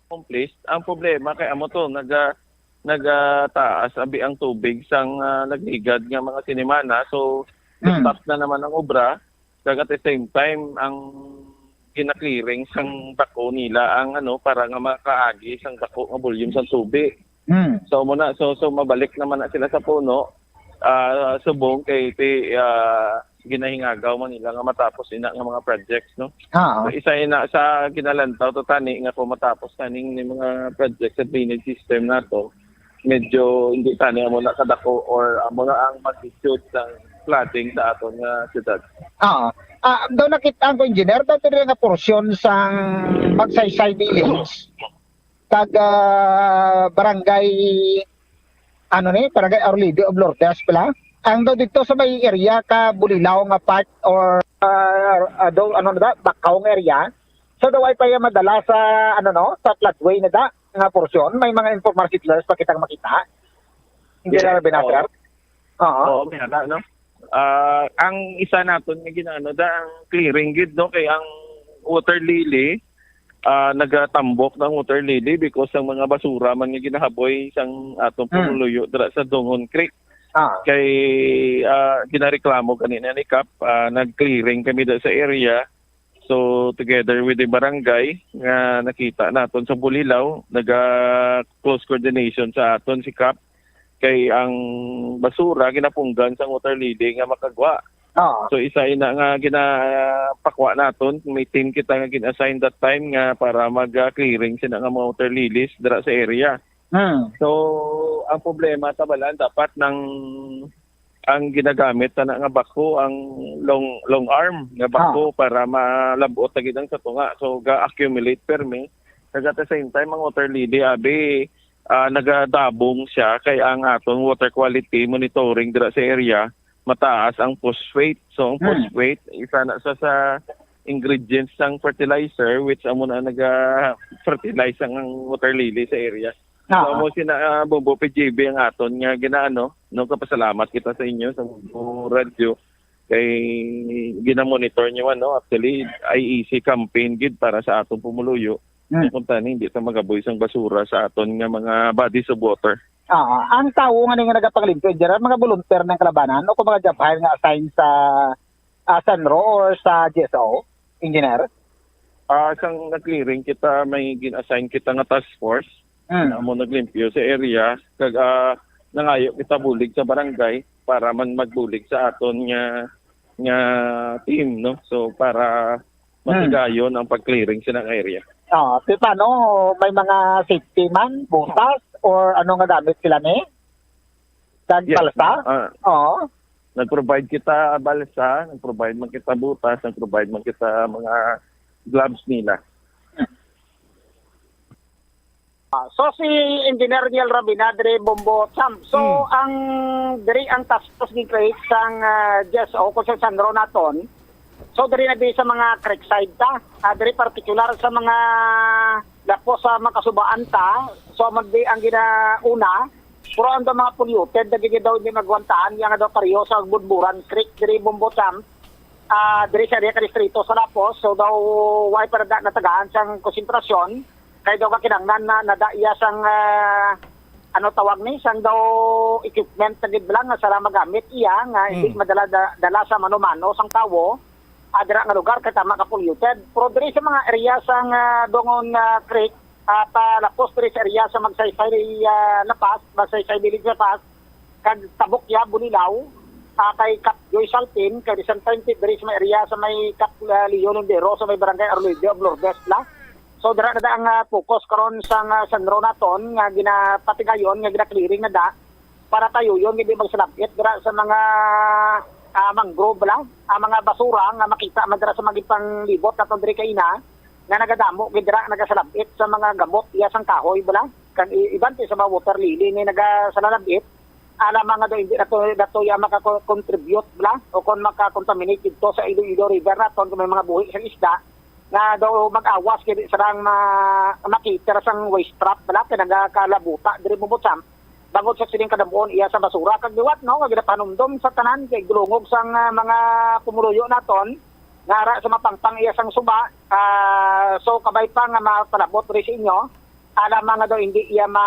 Accomplished. Ang problema kay amo to, naga-, nagataas abi ang tubig sang, ah, nagligad nga mga sinimana. So, Hmm. stop na naman ang obra. Kag at the same time, ang gina-clearing sang bako nila ang ano, para nga makaagi sang bako nga volume sang tubig. Hmm. So, mo na, so, so mabalik naman na sila sa puno, ah, subong kay ti, ah, ginahingagaw man nila nga matapos ina nga mga projects, no? Ah, So, isa ina sa ginalantaw to tani nga kung matapos taning ni mga projects sa drainage system nato, medyo hindi tani amo na kadako or amo na ang magnitude sang flooding sa aton nga siyudad. Ah, ah, daw nakita ko, engineer, daw diri nga porsyon sang Magsaysay Village kag ah, barangay, ano ni, barangay Our Lady of Lourdes pala. Ang daw dito sa may area ka Bulilao nga part or ah, ah, daw, ano na da, Bakaw nga area. So daw ay pa yung madala sa, ano, no, sa floodway na da nga porsyon. May mga informal settlers pa kitang makita. Hindi Yes, na binater. Oo. Oo, may ana, no? Ah, ang isa naton nga ginaano da ang clearing gid, no, kay ang water lily, ah, nagatambok ng water lily because ang mga basura man nga ginahaboy sang atong Hmm. pumuluyo dira sa Dungon Creek. Ah. Kay ah, ginareklamo kanina ni Kap, ah, nag-clearing kami da sa area. So together with the barangay nga nakita naton sa Bulilao, naga close coordination sa aton si Kap, kay ang basura ginapunggan sang water lily nga makagwa. Oo. So isa ina nga ginapakwa naton, may team kita nga gin-assign that time nga para mag-clearing sina nga mga water lilies dira sa area. Hmm. So ang problema ta balan dapat nang ang ginagamit ta na nga backhoe ang long long arm nga backhoe para malabot ta gid ang sa tunga. So ga-accumulate permi. Kag at the same time ang water lily abi ah, nagadabong siya kay ang aton water quality monitoring dira sa area mataas ang phosphate. So ang Hmm. phosphate isa na sa sa ingredients sang fertilizer which amo na naga-fertilize ang, ang water lily sa area. So Ah. mo sina ah, Bombo P G B ang aton nga ginaano, no, kapasalamat kita sa inyo sa Bombo Radio kay ginamonitor niyo ano, actually I E C campaign gid para sa atong pumuluyo. Hmm. Kung tani hindi ta magaboy sang basura sa aton nga mga bodies of water. Ah, ang tawo nga nga nagapangalimpyo, engineer, mga volunteer ng kalabanan o kung mga job hire nga assign sa ah, Sanro or sa G S O, engineer? Ah, sang nag-clearing kita, may gin-assign kita nga task force Hmm. na mo naglimpyo sa area kag ah, nangayo kita bulig sa barangay para man magbulig sa aton nga nga team, no? So para matigayon ang pag-clearing sa area. Oh, di paano, may mga safety man, butas, or ano nga gamit sila ni? Kag Yes, balsa? ah, Oo. Nag-provide kita balsa, nag-provide man kita butas, nag-provide man kita mga gloves nila. Ah, so si Engineer Neil Rabina diri Bombo Champ. So Hmm. ang diri ang task force ni create sang uh, G S O ko sa San Ro naton. So diri na di sa mga creek side ta. Ah, diri particular sa mga lapos sa makasubaan ta. So amo di ang ginauna. Pero ang daw mga polluted na gid daw hindi magwantahan yang daw pareho sa Budburan Creek diri Bombo Champ. Ah, diri sa area ka distrito sa Lapos. So daw way para da natagaan sang konsentrasyon kay daw kakinahanglan na nada iya sang ah, ano tawag ni sang daw equipment na gid lang nga sara magamit iya nga hindi Mm. madala da- dala sa mano-mano sang tawo ah, dira nga lugar kay tama ka polluted. Pero diri sa mga area sang ah, Dongon ah, Creek ah, palapos diri sa area sa Magsaysay ah, Lapas, Magsaysay Village Lapas, kag Tabukya, Bulilao, ah, kay Kap Joy Salpin, kay Vicente diri sa may area sa may Kap ah, Leo Lindero sa may barangay Arloide of Lourdes la. So dira na da ang ah, focus karon sa nga San Ro naton nga ginapatigayon nga gina-clearing na da para tayo yon hindi magsalabit dira sa mga ah, mangrove la, ang mga basura nga makita man dira sa mga panglibot naton diri kaina nga nagadamo gid dira nagasalabit sa mga gamot iya sang kahoy bala kan i- iban ti sa mga water lily ni nagasalalabit alam nga daw hindi nato dato ya makakontribute bala o kon makakontaminate dito sa Iloilo River naton kung may mga buhi sa isda nga daw mag-awas kay di sarang ma makita sang waste trap bala kay nagakalabuta diri mo butsam bangod sa sining kadamuon iya sa basura kag liwat no nga ginapanumdom sa tanan kay gulungog sang ah, mga pumuluyo naton nga ara sa mapangpang iya sang suba ah, so kabay pa nga mapalabot diri sa inyo alam nga daw hindi iya ma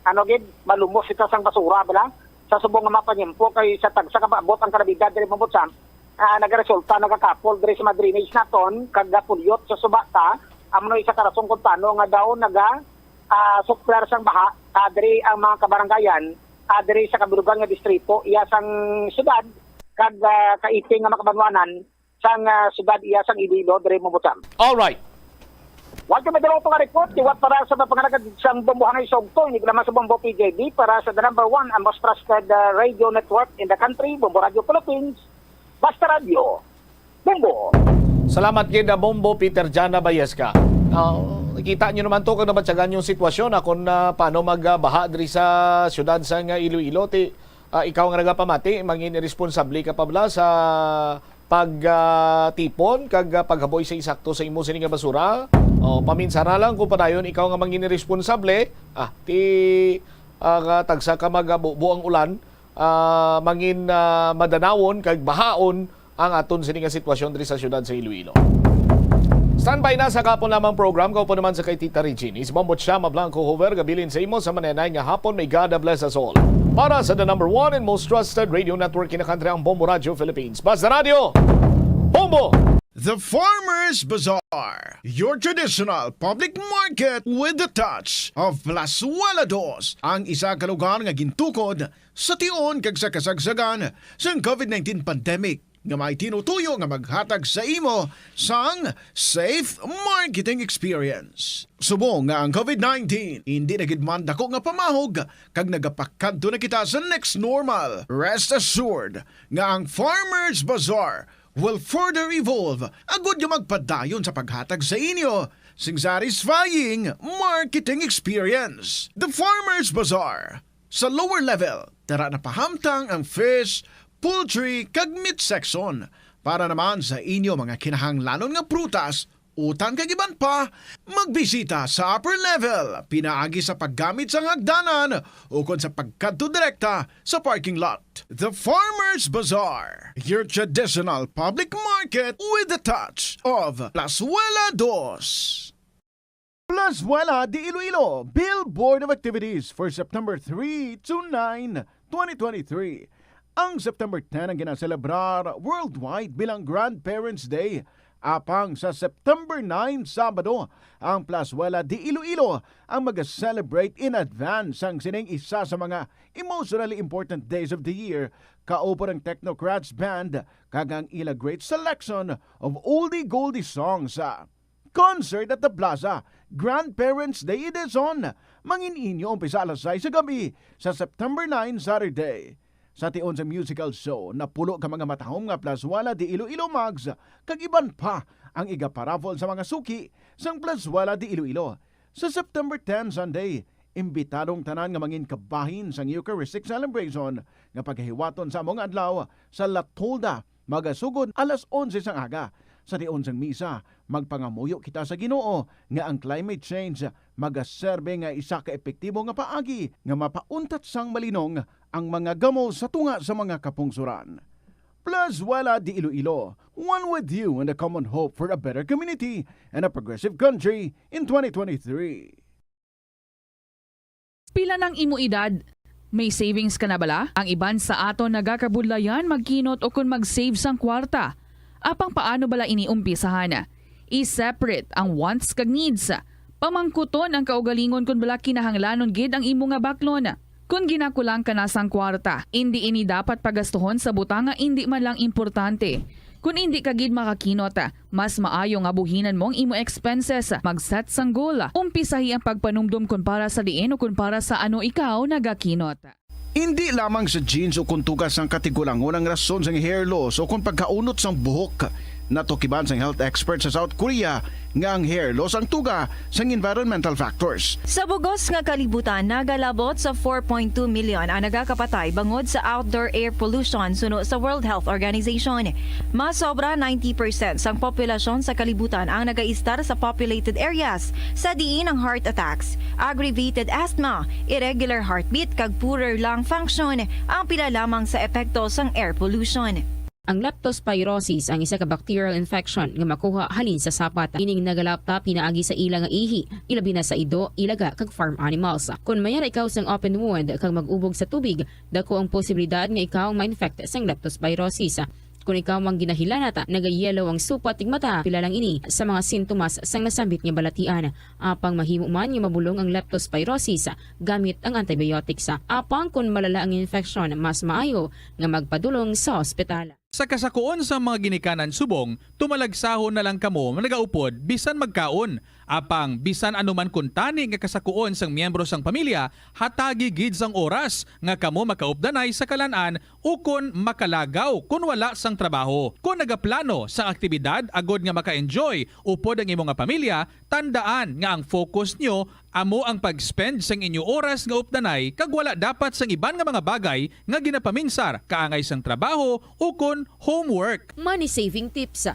ano gid malumos ito sang basura bala sa subong nga mapanyempo kay sa tagsa ka maabot ang kalabidad diri mo butsam ah, nagaresulta nagakapol diri sa mga drainage naton kag gapulyot sa suba ta amo na isa ka rason kung paano nga daw naga ah, supplier sang baha ah, diri ang mga kabarangayan ah, diri sa kabilugan nga distrito iya sang syudad kag ah, kaiting nga makabanwanan sang ah, syudad iya sang Iloilo diri mo butsam. All right. Wag Kami dalawa pa nga report, liwat para sa mga pangalagad sang Bombo Hangay sa Ugto, ini lamang sa Bombo P J B para sa the number one and most trusted, uh, radio network in the country, Bombo Radio Philippines, Basta Radio, Bombo. Salamat gid, uh, Bombo Peter Jana Bayesca. Ah, nakita nyo naman to kung naman sa ganyong sitwasyon, ah, kung, ah, paano magbaha diri sa siyudad sa nga Iloilo. Ti, ah, ikaw nga nagapamati, mangin iresponsable ka pa bala sa pag, ah, tipon kag, ah, paghaboy sa isakto sa imo sini nga basura? O, paminsara lang kung padayon ikaw nga mangin iresponsable, ah, ti, ah, nga tagsa ka magabubo ang ulan, ah, mangin, ah, madanawon kag bahaon ang aton sini nga sitwasyon diri sa siyudad sa Iloilo. Standby na sa kapon lamang program, kaupo naman sa kay Tita Regine. Is Bombo Chama Blanco Hover, gabilin sa imo sa manenay nga hapon. May God bless us all. Para sa the number one and most trusted radio network in the country, ang Bombo Radio Philippines. Basta Radio, Bombo! The Farmers Bazaar, your traditional public market with the touch of Plazuela Dos, ang isa ka lugar nga gintukod sa tion kag sa kasagsagan sang COVID nineteen pandemic, nga may tinutuyo nga maghatag sa imo sang safe marketing experience. Subong nga ang COVID nineteen indi na gid man dako nga pamahog kag nagapakadto na kita sa next normal, rest assured nga ang Farmers Bazaar will further evolve agud nga magpadayon sa paghatag sa inyo sing satisfying marketing experience. The Farmers Bazaar, sa lower level, tara na pahamtang ang fish, poultry, kag meat section. Para naman sa inyo mga kinahanglanon nga prutas, utan kag iban pa, magbisita sa upper level pinaagi sa paggamit sang hagdanan ukon sa pagkadto direkta sa parking lot. The Farmers Bazaar, your traditional public market with the touch of Plazuela Dos. Plazuela de Iloilo, Billboard of Activities for September three to nine, twenty twenty-three. Ang September ten ang ginaselebrar worldwide bilang Grandparents' Day. Apang sa September nine, Sabado, ang Plazuela de Iloilo ang mag-celebrate in advance sang sining isa sa mga emotionally important days of the year, kaupo ang Technocrats Band kag ang ila great selection of oldie goldie songs. Concert at the Plaza, Grandparents' Day Edition, mangin-inyo umpisa alas sais sa gabi sa September nine, Saturday. Sa tion sa musical show, napulo ka mga matahom nga Plazuela de Iloilo mugs kag iban pa ang igaparaffle sa mga suki sang Plazuela de Iloilo. Sa September ten, Sunday, imbitado ang tanan nga mangin kabahin sang Eucharistic celebration nga pagahiwaton sa amo nga adlaw sa La Tolda, magasugod alas onse sang aga. Sa tion sang misa, magpangamuyo kita sa Ginoo nga ang climate change magaserbe nga isa ka epektibo nga paagi nga mapauntat sang malinong ang mga gamo sa tunga sa mga kapungsoran. Plazuela de Iloilo, one with you in the common hope for a better community and a progressive country in twenty twenty-three. Pila nang imo edad? May savings ka na bala? Ang iban sa aton nagakabudlayan magkinot ukon mag-save sang kwarta. Apang paano bala ini umpisahan? I-separate ang wants kag needs. Pamangkuton ang kaugalingon kon bala kinahanglanon gid ang imo nga baklon. Kon ginakulang ka na sang kwarta, indi ini dapat pagastuhon sa butang nga indi man lang importante. Kon indi ka gid makakinot, mas maayo nga buhinan mo ang imo expenses. Mag-set sang goal. Umpisahi ang pagpanumdom kon para sa diin o kon para sa ano ikaw nagakinot. Indi lamang sa genes o kon tuga sang katigulangon ang rason sang hair loss o kon pagkaunot sang buhok. Natukiban sang health expert sa South Korea nga ang hair loss ang tuga sang environmental factors. Sa bug-os nga kalibutan, nagalabot sa four point two million ang nagakapatay bangod sa outdoor air pollution, suno sa World Health Organization. Mas sobra ninety percent sang populasyon sa kalibutan ang nagaistar sa populated areas, sa diin ang heart attacks, aggravated asthma, irregular heartbeat, kag poorer lung function ang pila lamang sa epekto sang air pollution. Ang leptospirosis ang isa ka bacterial infection nga makuha halin sa sapat. Ining nagalapta pinaagi sa ila nga ihi, ilabi na sa ido, ilaga, kag farm animals. Kon mayara ikaw sang open wound kag mag-ubog sa tubig, dako ang posibilidad nga ikaw ma-infect sang leptospirosis. Kon ikaw ang ginahilanat, nagayelo ang supat ning mata, pila lang ini sa mga sintomas sang nasambit nga balatian. Apang mahimo man nga mabulong ang leptospirosis gamit ang antibiotics. Apang kon malala ang infeksyon, mas maayo nga magpadulong sa ospital. Sa kasakoon sang mga ginikanan subong, tumalagsahon na lang kamo nagaupod bisan magkaon. Apang bisan ano man kuntani nga kasakuon sang miyembro sang pamilya, hatagi gid sang oras nga kamo makaupdanay sa kalan-an ukon makalagaw kon wala sang trabaho. Kon nagaplano sang aktibidad agod nga maka-enjoy upod ang imo nga pamilya, tandaan nga ang focus nyo amo ang pag-spend sang inyo oras nga updanay kag wala dapat sang iban nga mga bagay nga ginapaminsar kaangay sang trabaho ukon homework. Money saving tips.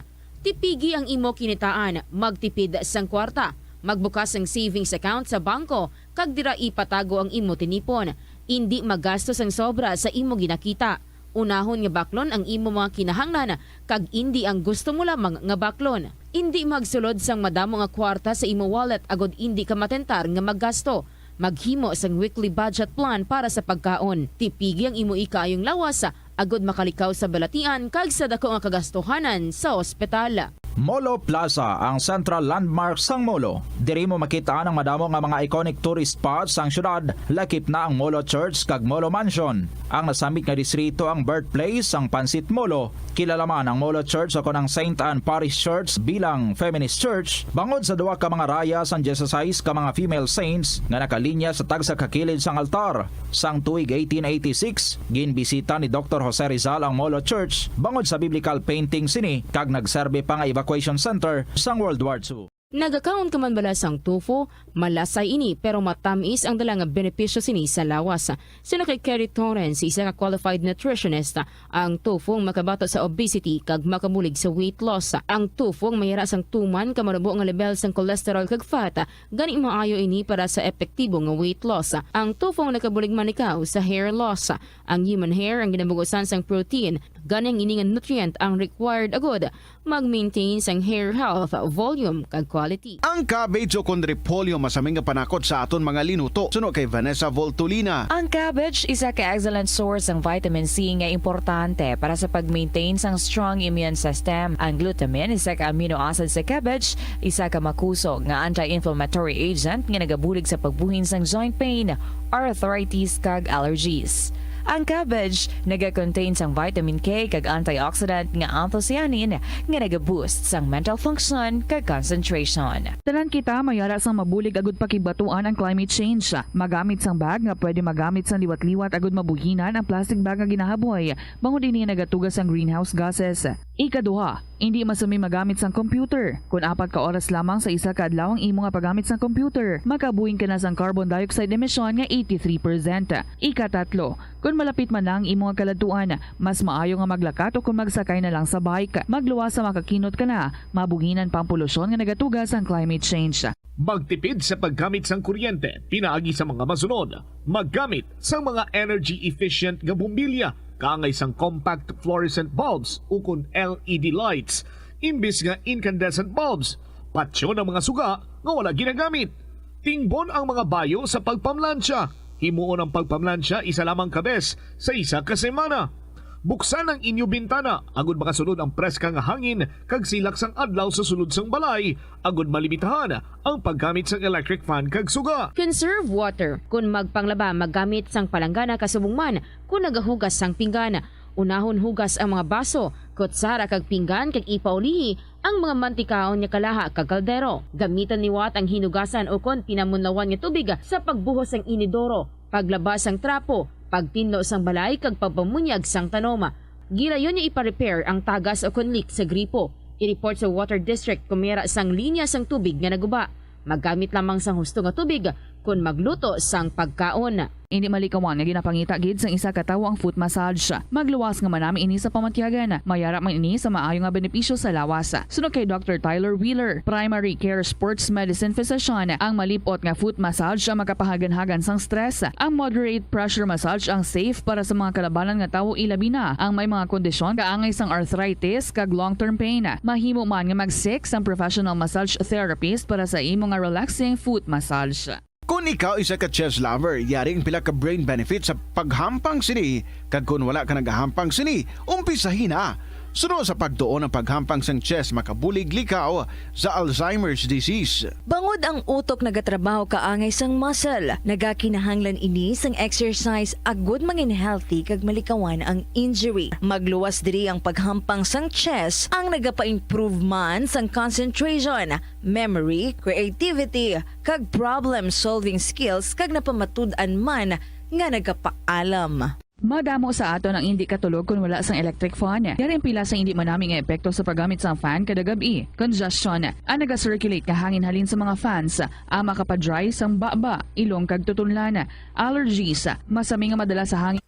Tipigi ang imo kinitaan, magtipid sang kwarta, magbukas sang savings account sa bangko, kag dira ipatago ang imo tinipon. Indi magastos ang sobra sa imo ginakita. Unahon nga baklon ang imo mga kinahanglan kag indi ang gusto mo lamang nga baklon. Indi magsulod sang madamo nga kwarta sa imo wallet agod indi ka matentar nga maggasto. Maghimo sang weekly budget plan para sa pagkaon. Tipigi ang imo ikaayong lawas agod makalikaw sa balatian kag sa daku nga kagastuhanan sa ospital. Molo Plaza, ang central landmark sang Molo. Diri mo makit-an ang madamo nga mga iconic tourist spots sang syudad, lakip na ang Molo Church kag Molo Mansion. Ang nasambit nga distrito ang birthplace sang Pancit Molo. Kilala man ang Molo Church o kon ang Saint Anne Parish Church bilang feminist church bangod sa duha ka mga raya sang dieciséis ka mga female saints nga nakalinya sa tagsa ka kilid sang altar. Sang tuig eighteen eighty-six, ginbisita ni Doktor Jose Rizal ang Molo Church bangod sa biblical painting sini kag nagserbi pa nga evacuation center sang World War Two. Nagakaon ka man bala sang tofu? Malasay ini, pero matamis ang dala nga benepisyo sini sa lawas. Suno kay Kerry Torrens, isa ka qualified nutritionist, ang tofu ang makabato sa obesity kag makabulig sa weight loss. Ang tofu ang mayara sang tuman ka manubo nga level sang cholesterol kag fat, gani maayo ini para sa epektibo nga weight loss. Ang tofu ang nakabulig manikaw sa hair loss. Ang human hair ang ginabugusan sang protein, gani ang ini nga nutrient ang required agud mag-maintain sang hair health, volume, kag quality. Ang cabbage o kon repolyo masami nga panakot sa aton mga linuto, suno kay Vanessa Voltolina. Ang cabbage isa ka excellent source sang vitamin C nga importante para sa pag-maintain sang strong immune system. Ang glutamine, isa ka amino acid sa cabbage, isa ka makusog nga anti-inflammatory agent nga nagabulig sa pagbuhin sang joint pain, arthritis, kag allergies. Ang cabbage naga-contain sang vitamin K kag antioxidant nga anthocyanin nga naga-boost sang mental function kag concentration. Tanan kita mayara sang mabulig agud pakigbatuan ang climate change. Magamit sang bag nga pwede magamit sang liwat-liwat agud mabuhinan ang plastic bag nga ginahaboy, bangod ini nagatuga sang greenhouse gases. Ikaduha, indi masumi magamit sang computer. Kon apat ka oras lamang sa isa ka adlaw ang imo nga paggamit sang computer, makabuhin ka na sang carbon dioxide emission nga eighty-three percent. Ikatatlo, kon malapit man na ang imo nga kaladtuan, mas maayo nga maglakat o kon magsakay na lang sa bike. Magluwas sa makakinot ka na, mabuhinan pa ang polusyon nga nagatuga sang climate change. Magtipid sa paggamit sang kuryente pinaagi sa mga masunod. Maggamit sang mga energy efficient nga bombilya, kaangay sang compact fluorescent bulbs ukon L E D lights, imbis nga incandescent bulbs. Patyon ang mga suga nga wala ginagamit. Tingbon ang mga bayo sa pagpamlansya. Himuon ang pagpamlansya isa lamang ka bes sa isa ka semana. Buksan ang inyo bintana agud makasulod ang preska nga hangin kag silak sang adlaw sa sulod sang balay, agud malimitahan ang paggamit sang electric fan kag suga. Conserve water. Kon magpanglaba, maggamit sang palanggana kasubong man kon nagahugas sang pinggan. Unahon hugas ang mga baso, kutsara kag pinggan kag ipaulihi ang mga mantikaon nga kalaha kag kaldero. Gamitan liwat ang hinugasan ukon pinamunlawan nga tubig sa pagbuhos sang inidoro, paglaba sang trapo, pagtinlo sang balay kag pagpamunyag sang tanom. Gilayon nga ipa-repair ang tagas ukon leak sa gripo. I-report sa Water District kon may ara sang linya sang tubig nga naguba. Maggamit lamang sang husto nga tubig kon magluto sang pagkaon. Indi malikawan nga ginapangita gid sang isa ka tawo ang foot massage. Magluwas nga manami ini sa pamatyagan. Mayara man ini sa maayo nga benepisyo sa lawas. Suno kay Doctor Tyler Wheeler, primary care sports medicine physician, ang malip-ot nga foot massage ang makapahaganhagan sang stress. Ang moderate pressure massage ang safe para sa mga kalabanan nga tawo, ilabi na ang may mga kondisyon kaangay sang arthritis kag long-term pain. Mahimo man nga mag-seek sang professional massage therapist para sa imo nga relaxing foot massage. Kon ikaw isa ka chess lover, yari ang pila ka brain benefits sa paghampang sini, kag kon wala ka nagahampang sini, umpisahi na. Suno sa pagtuon, ang paghampang sang chess makabulig likaw sa Alzheimer's disease. Bangod ang utok nagatrabaho kaangay sang muscle, nagakinahanglan ini sang exercise agud mangin healthy kag malikawan ang injury. Magluwas diri ang paghampang sang chess, ang nagapa-improve man sang concentration, memory, creativity, kag problem-solving skills, kag napamatud-an man nga nagapaalam. Madamo sa aton ang indi katulog kon wala sang electric fan. Yari ang pila sang indi manami nga epekto sa paggamit sang fan kada gab-i. Congestion, ang naga-circulate nga hangin halin sa mga fans, ang makapa-dry sang baba, ilong kag tutunlan. Allergies, masami nga madala sa hangin.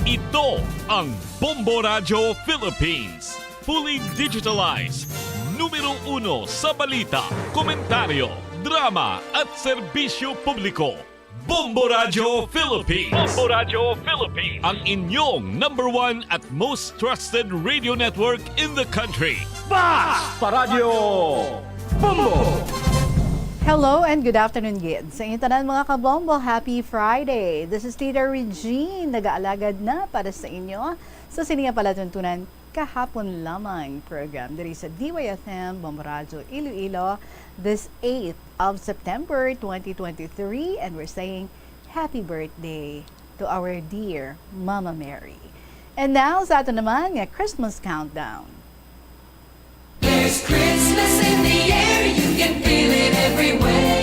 Ito ang Bombo Radyo Philippines. Fully digitalized. Numero uno sa balita, komentaryo, drama at serbisyo publiko. Bombo Radyo Philippines. Bombo Radyo Philippines. Ang inyong number one at most trusted radio network in the country. Basta Radyo Bombo! Hello and good afternoon gid sa inyo tanan, mga kabombo. Happy Friday! This is Tita Regine, nagaalagad na para sa inyo sa sini nga palatuntunan kahapon lamang program diri sa D Y F M Bombo Radyo Iloilo, this eighth of September twenty twenty-three, and we're saying happy birthday to our dear Mama Mary. And now, sa ato naman nga Christmas countdown. There's Christmas in the air, you can feel it everywhere.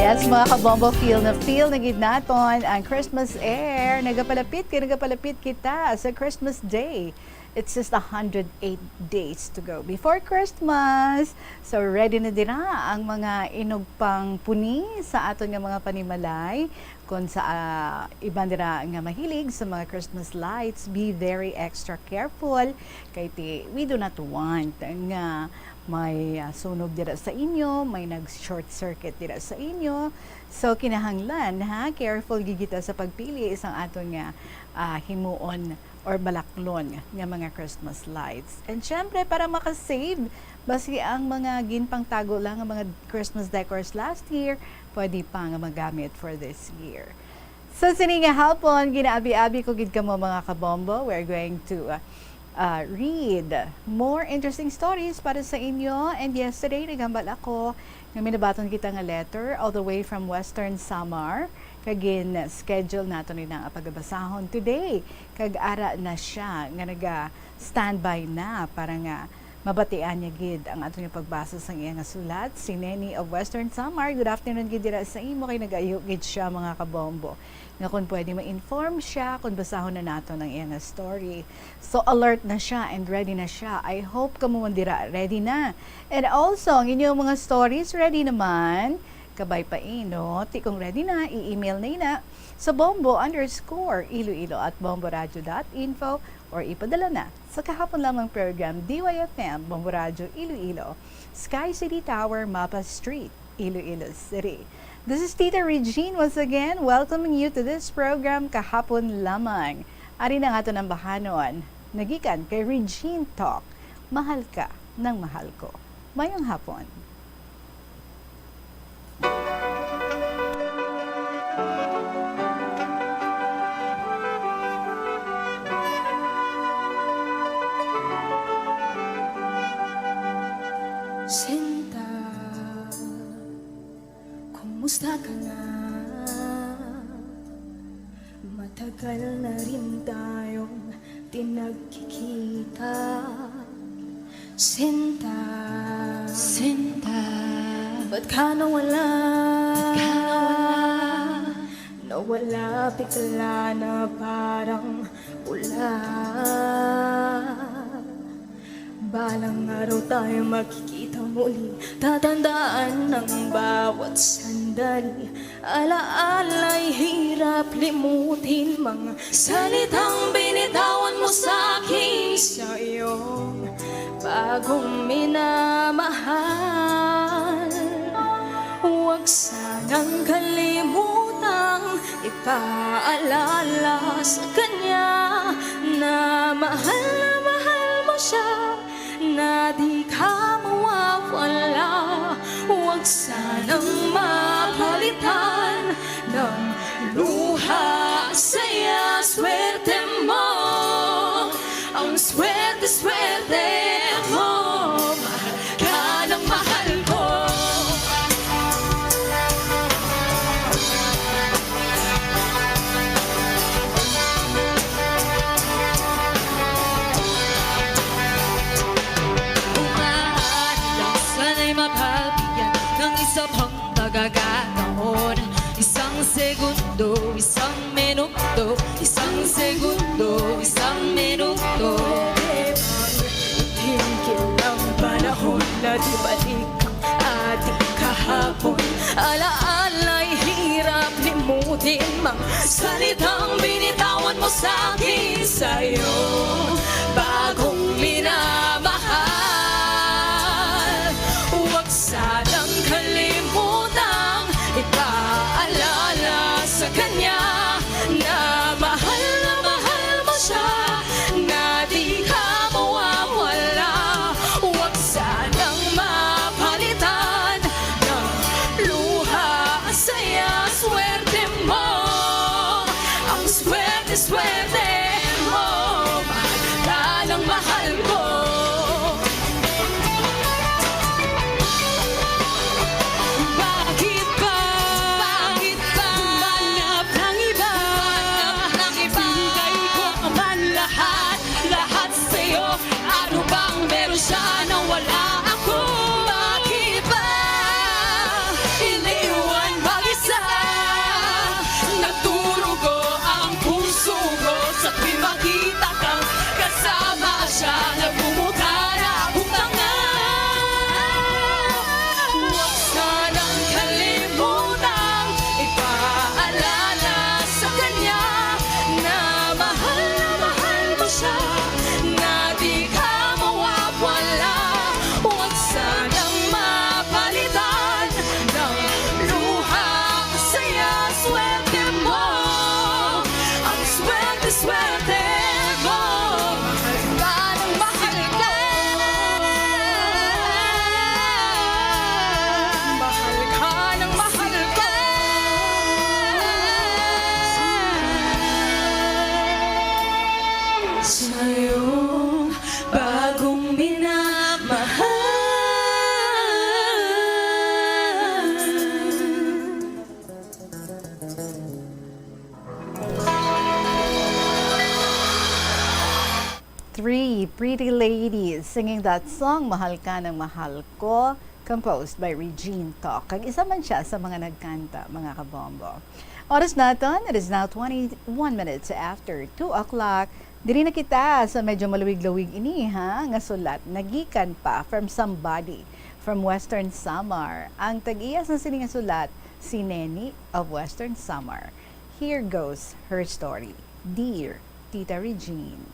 Yes, mga kabombo, feel na feel na gid naton ang Christmas air. Nagapalapit kay nagapalapit kita sa Christmas Day. It's just a hundred eight days to go before Christmas. So, ready na dira ang mga inugpang puni sa aton nga mga panimalay. Kon sa, ah, iban dira nga mahilig sa mga Christmas lights, be very extra careful. Kay ti, we do not want nga may, ah, sunog dira sa inyo, may nag-short circuit dira sa inyo. So, kinahanglan, ha, careful gid kita sa pagpili sang aton nga, ah, himuon or balaklon nga mga Christmas lights. And syempre, para makasave, basi ang mga ginpangtago lang nga mga Christmas decors last year, pwede pa nga magamit for this year. So, sini nga hapon, ginaabi-abi ko gid kamo, mga kabombo. We're going to, uh, uh, read more interesting stories para sa inyo. And yesterday, naghambal ako nga may nabaton kita nga letter all the way from Western Samar. Kag gin-schedule nato ni na nga pagabasahon today. Kag ara na siya nga naga-standby na para nga mabatian niya gid ang ato nga pagbasa sang iya nga sulat. Si Neni of Western Samar, good afternoon gid dira sa imo, kay nag-ayo gid siya, mga kabombo, nga kung pwede ma-inform siya kung basahon na naton ang iya nga story. So alert na siya and ready na siya. I hope kamo man dira ready na. And also, ang inyong mga stories ready naman. Kabay pa ino, ti kung ready na, i-email na ina sa bombo underscore iloilo at bomboradio dot info or ipadala na sa kahapon lamang program, D Y F M, Bombo Radyo Iloilo, Sky City Tower, Mapa Street, Iloilo City. This is Tita Regine once again, welcoming you to this program, Kahapon Lamang. Ari na nga to ng bahanon, nagikan kay Regine Talk, Mahal Ka ng Mahal Ko. Mayong hapon. Sinta, kumusta ka na? Matagal na rin tayong di nagkikita. Sinta, Sinta, ba't ka nawala? Ba't ka nawala? Nawala bigla na parang pula. Balang araw tayo magkikita muli. Tatandaan ang bawat sandali. Alaala'y hirap limutin. Mga salitang binitawan mo sa akin sa iyong bagong minamahal. Huwag sanang kalimutang ipaalala sa kanya na mahal na mahal mo siya, na di ka mawawala. Huwag sanang mapalitan ng luha, saya, swerte. Di balik ang ating kahapon. Alaala'y hirap limutin. Mga salitang binitawan mo sa akin, sa'yo bagong minamahal. Huwag sanang kalimutang ipaalala sa kanya na mahal na mahal mo siya, na di ka mawawala. Huwag sanang mapalitan ng luha, saya, swerte mo. Ang swerte, swerte mo, mahal ka ng mahal ko. Bakit ba? Bakit ba? Humanap ng iba. Humanap ng iba. Binigay ko naman lahat, lahat sa'yo. Ano bang meron siya na wala ako? Bakit ba iniwan mag-isa? Naturugo ang puso ko sa tuwing makita kang kasama siya. Nagmumutla na akong tanga. Huwag sanang kalimutang ipaalala sa kanya na mahal na mahal mo siya, na di ka mawawala. Huwag sanang mapalitan ng luha, saya, swerte mo. Ang swerte, swerte mo. Mahal ka ng mahal ko. Mahal ka ng mahal ko. Sa'yong bagong minamahal. Three pretty ladies singing that song, Mahal Ka ng Mahal Ko, composed by Regine Toc. Kag isa man siya sa mga nagkanta, mga kabombo. Oras naton, it is now twenty-one minutes after two o'clock. Diri na kita sa medyo malawig-lawig ini, ha, nga sulat. Nagikan pa from somebody from Western Samar. Ang tag-iya sang sini nga sulat, si Neni of Western Samar. Here goes her story. Dear Tita Regine.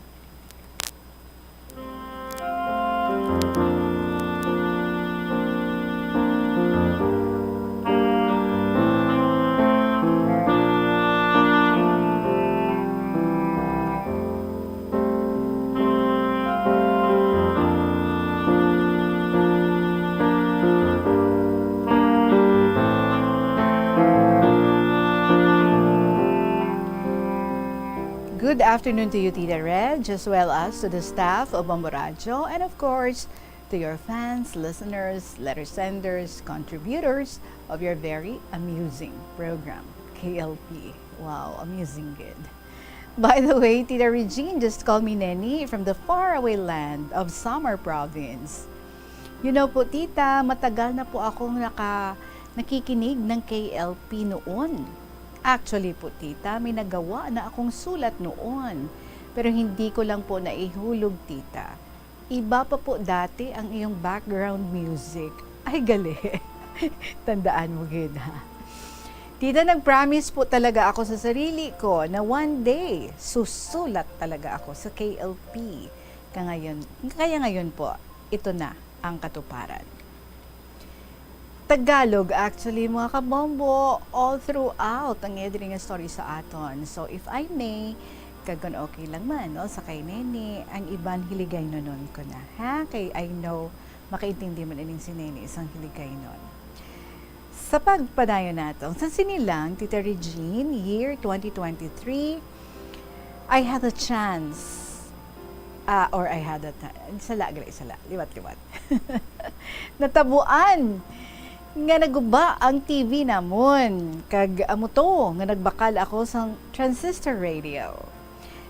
Good afternoon to you, Tita Reg, as well as to the staff of Bombo Radyo, and of course, to your fans, listeners, letter senders, contributors of your very amusing program, K L P. Wow, amusing gid. By the way, Tita Regine, just call me Neni from the faraway land of Samar Province. You know po, Tita, matagal na po akong naka-, nakikinig ng K L P noon. Actually po, Tita, may nagawa na akong sulat noon, pero hindi ko lang po naihulog, Tita. Iba pa po dati ang iyong background music. Ay, gali. Tandaan mo gid, ha? Tita, nag-promise po talaga ako sa sarili ko na one day, susulat talaga ako sa K L P. Ka ngayon, kaya ngayon po, ito na ang katuparan. Tagalog, actually, mga kabombo, all throughout ang iya diri nga story sa aton. So, if I may, kag kon okay lang man, no, sa kay Neni, ang iban Hiligaynonon ko na, ha? Kay I know, makaintindi man ining si Neni, isang Hiligaynon. Sa pagpadayon nato, sa sini lang, Tita Regine, year twenty twenty-three, I had a chance, ah, or I had a ta-, sala, gali, sala, liwat-liwat. Natabuan nga naguba ang T V namon, kag amo to nga nagbakal ako sa transistor radio.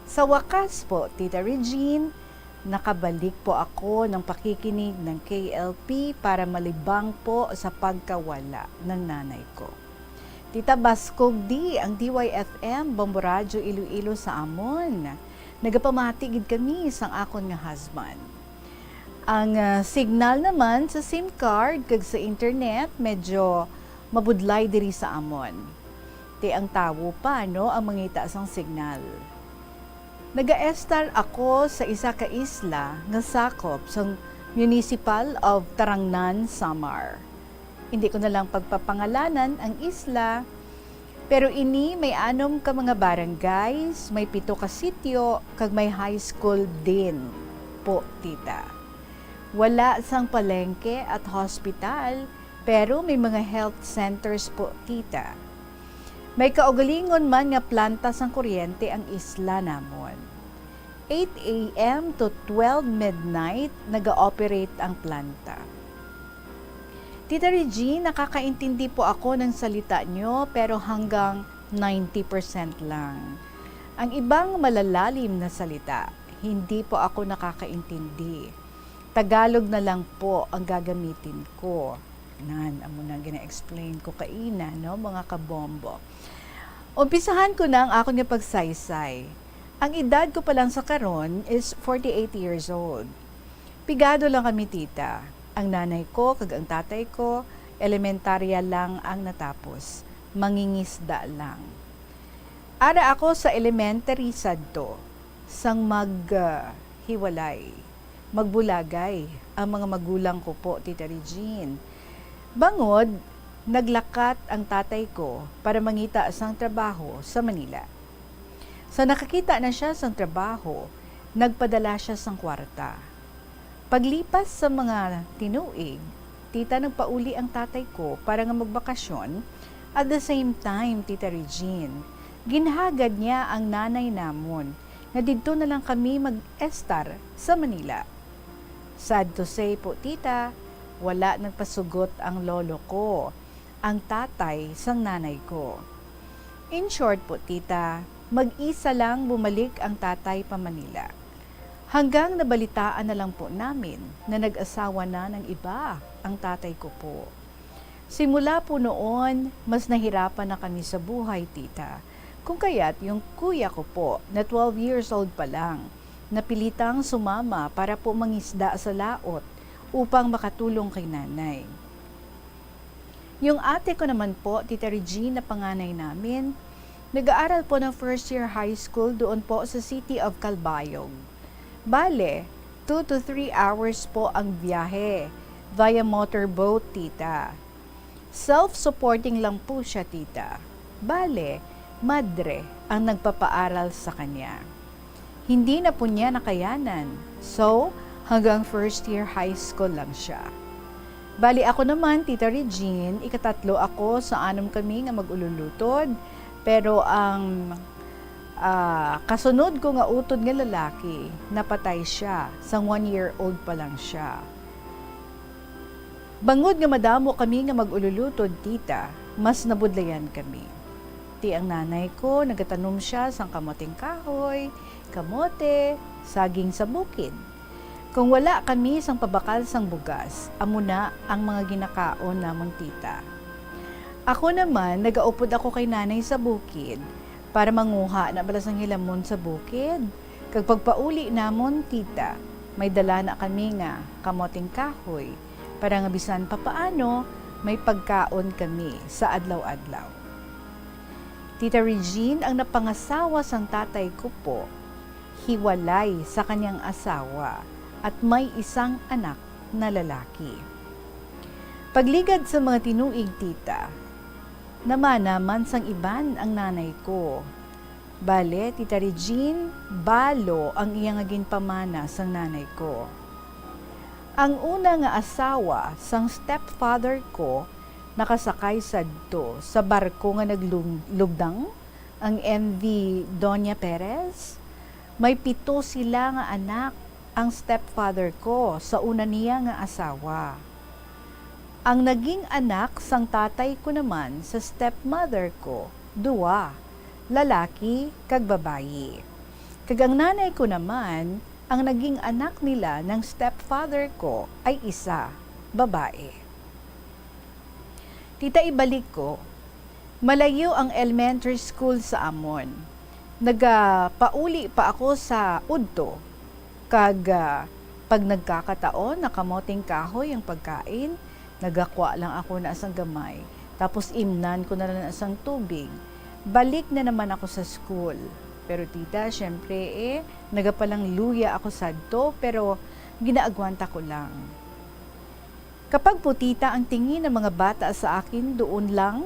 Sa wakas po, Tita Regine, nakabalik po ako ng pakikinig ng K L P para malibang po sa pagkawala ng nanay ko. Tita, baskog di ang D Y F M, Bombo Radyo Iloilo sa amon. Nagapamati gid kami sang akon nga husband. Ang, ah, signal naman sa SIM card kag sa internet medyo mabudlay diri sa amon. Ti ang tawo pa, no, ang mangita sang signal. Nagaestar ako sa isa ka isla nga sakop sang Municipal of Tarangnan, Samar. Hindi ko na lang pagpapangalanan ang isla, pero ini may anom ka mga barangays, may pito ka sitio, kag may high school din po, tita. Wala sang palengke at hospital, pero may mga health centers po, tita. May kaugalingon man nga planta sang kuryente ang isla namon. Eight a m to twelve midnight, naga-operate ang planta. Tita Regine, nakakaintindi po ako ng salita nyo, pero hanggang ninety percent lang. Ang ibang malalalim na salita, hindi po ako nakakaintindi. Tagalog na lang po ang gagamitin ko. Nan, amo na ang gina-explain ko kaina, no, mga kabombo. Umpisahan ko na ang akon nga pagsaysay. Ang edad ko pa lang sa karon is forty-eight years old. Pigado lang kami, tita. Ang nanay ko kag ang tatay ko, elementarya lang ang natapos. Mangingisda lang. Ara ako sa elementary sadto, sang mag, ah, hiwalay. Magbulagay ang mga magulang ko po, Tita Regine. Bangod, naglakat ang tatay ko para mangita sang trabaho sa Manila. Sa nakakita na siya sang trabaho, nagpadala siya sang kwarta. Paglipas sa mga tinuig, tita, nagpauli ang tatay ko para nga magbakasyon. At the same time, Tita Regine, ginhagad niya ang nanay namon nga didto na lang kami mag-estar sa Manila. Sad to say po, tita, wala nagpasugot ang lolo ko, ang tatay sang nanay ko. In short po, tita, mag-isa lang bumalik ang tatay pa Manila. Hanggang nabalitaan na lang po namin na nag-asawa na ng iba ang tatay ko po. Simula po noon, mas nahirapan na kami sa buhay, tita. Kung kaya't yung kuya ko po, na twelve years old pa lang, napilitang sumama para po mangisda sa laot upang makatulong kay nanay. Yung ate ko naman po, Tita Regine, na panganay namin, nag-aaral po ng first year high school doon po sa City of Calbayog. Bale, two to three hours po ang biyahe via motorboat, tita. Self-supporting lang po siya, tita. Bale, madre ang nagpapaaral sa kanya. Hindi na po niya nakayanan. So, hanggang first year high school lang siya. Bali, ako naman, Tita Regine, ikatatlo ako sa anom kami nga mag-ululutod. Pero ang, ah, kasunod ko nga utod nga lalaki, napatay siya. Sang one year old pa lang siya. Bangod nga madamo kami nga mag-ululutod, tita, mas nabudlayan kami. Ti ang nanay ko, nagatanom siya sang kamoteng kahoy, kamote, saging sa bukid. Kung wala kami sang pabakal sang bugas, amo na ang mga ginakaon namon, tita. Ako naman, nagaupod ako kay nanay sa bukid para manguha na bala sang hilamon sa bukid. Kag pagpauli namon, tita, may dala na kami nga kamoteng kahoy, para nga bisan papaano may pagkaon kami sa adlaw-adlaw. Tita Regine, ang napangasawa sang tatay ko po, hiwalay sa kanyang asawa at may isang anak na lalaki. Pagligad sa mga tinuig, tita, namana man sang iban ang nanay ko. Bale, Tita Regine, balo ang iya nga ginpamana sang nanay ko. Ang una nga asawa sang stepfather ko nakasakay sadto sa barko nga naglung-, lugdang, ang M V Doña Perez. May pito sila nga anak ang stepfather ko sa una niya nga asawa. Ang naging anak sang tatay ko naman sa stepmother ko, duwa, lalaki kag babayi. Kag ang nanay ko naman, ang naging anak nila ng stepfather ko ay isa, babae. Tita, ibalik ko, malayo ang elementary school sa amon. Nagapauli pa ako sa udto, kag, ah, Pag nagkakataon na kamoteng kahoy ang pagkain, nagakwa lang ako na sang gamay, tapos imnan ko na lang na sang tubig. Balik na naman ako sa school. Pero tita, syempre eh, nagapalangluya ako sadto, pero ginaagwanta ko lang. Kapag putita ang tingin ng mga bata sa akin, doon lang,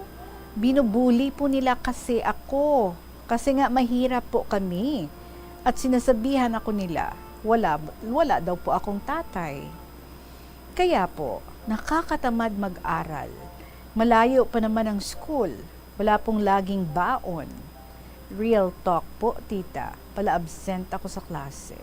binubuli po nila kasi ako. Kasi nga mahirap po kami. At sinasabihan ako nila, wala, wala daw po akong tatay. Kaya po, nakakatamad mag-aral. Malayo pa naman ang school. Wala pong laging baon. Real talk po, tita. Pala-absent ako sa klase.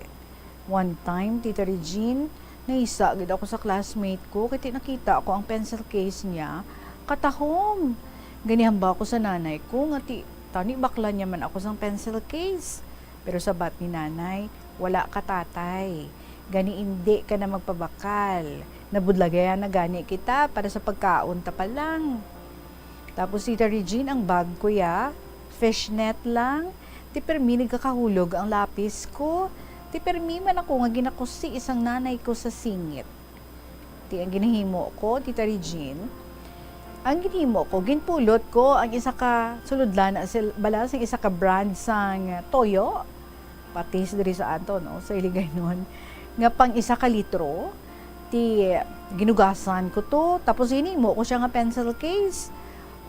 One time, Tita Regine, naisa gid ako sa classmate ko kay nakita ko ang pencil case niya katahom. Ginihamba ko sa nanay ko nga ti, tani bakla niya man ako sang pencil case. Pero sabat ni nanay, wala ka tatay. Gani indi ka na magpabakal. Nabudlagayan na gani kita para sa pagkaon ta pa lang. Tapos, Tita Regine, ang bag ko ya, fishnet lang. Ti permi nagkakahulog ang lapis ko. Ti permi man ako nga ginakusi sang nanay ko sa singit. Ti ang ginahimo ko, Tita Regine, ang ginhimo ko, ginpulot ko ang isa ka sulodlan, sil-, bala sang isa ka brand sang toyo. Patis diri sa ato, no, sa Hiligaynon, nga pang isa ka litro. Ti ginugasan ko to, tapos ginhimo ko siya nga pencil case.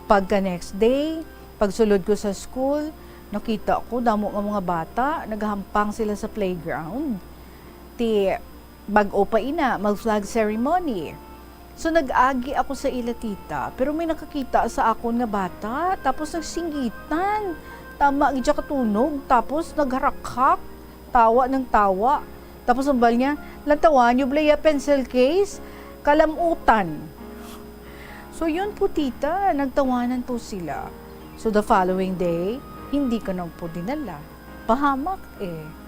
Pagka next day, pagsulod ko sa school, nakita ko damo nga mga bata nagahampang sila sa playground. Ti bag-o pa ina mag flag ceremony. So, nag-agi ako sa ila, tita, pero may nakakita sa akon nga bata, tapos nagsinggitan. Tama gid siya katunog, tapos nagharakhak, tawa ng tawa. Tapos ang bal niya, "Lantawan niyo bala ya pencil case, kalamutan." So, yun po, tita, nagtawanan po sila. So, the following day, hindi ko na po dinala. Pahamak eh.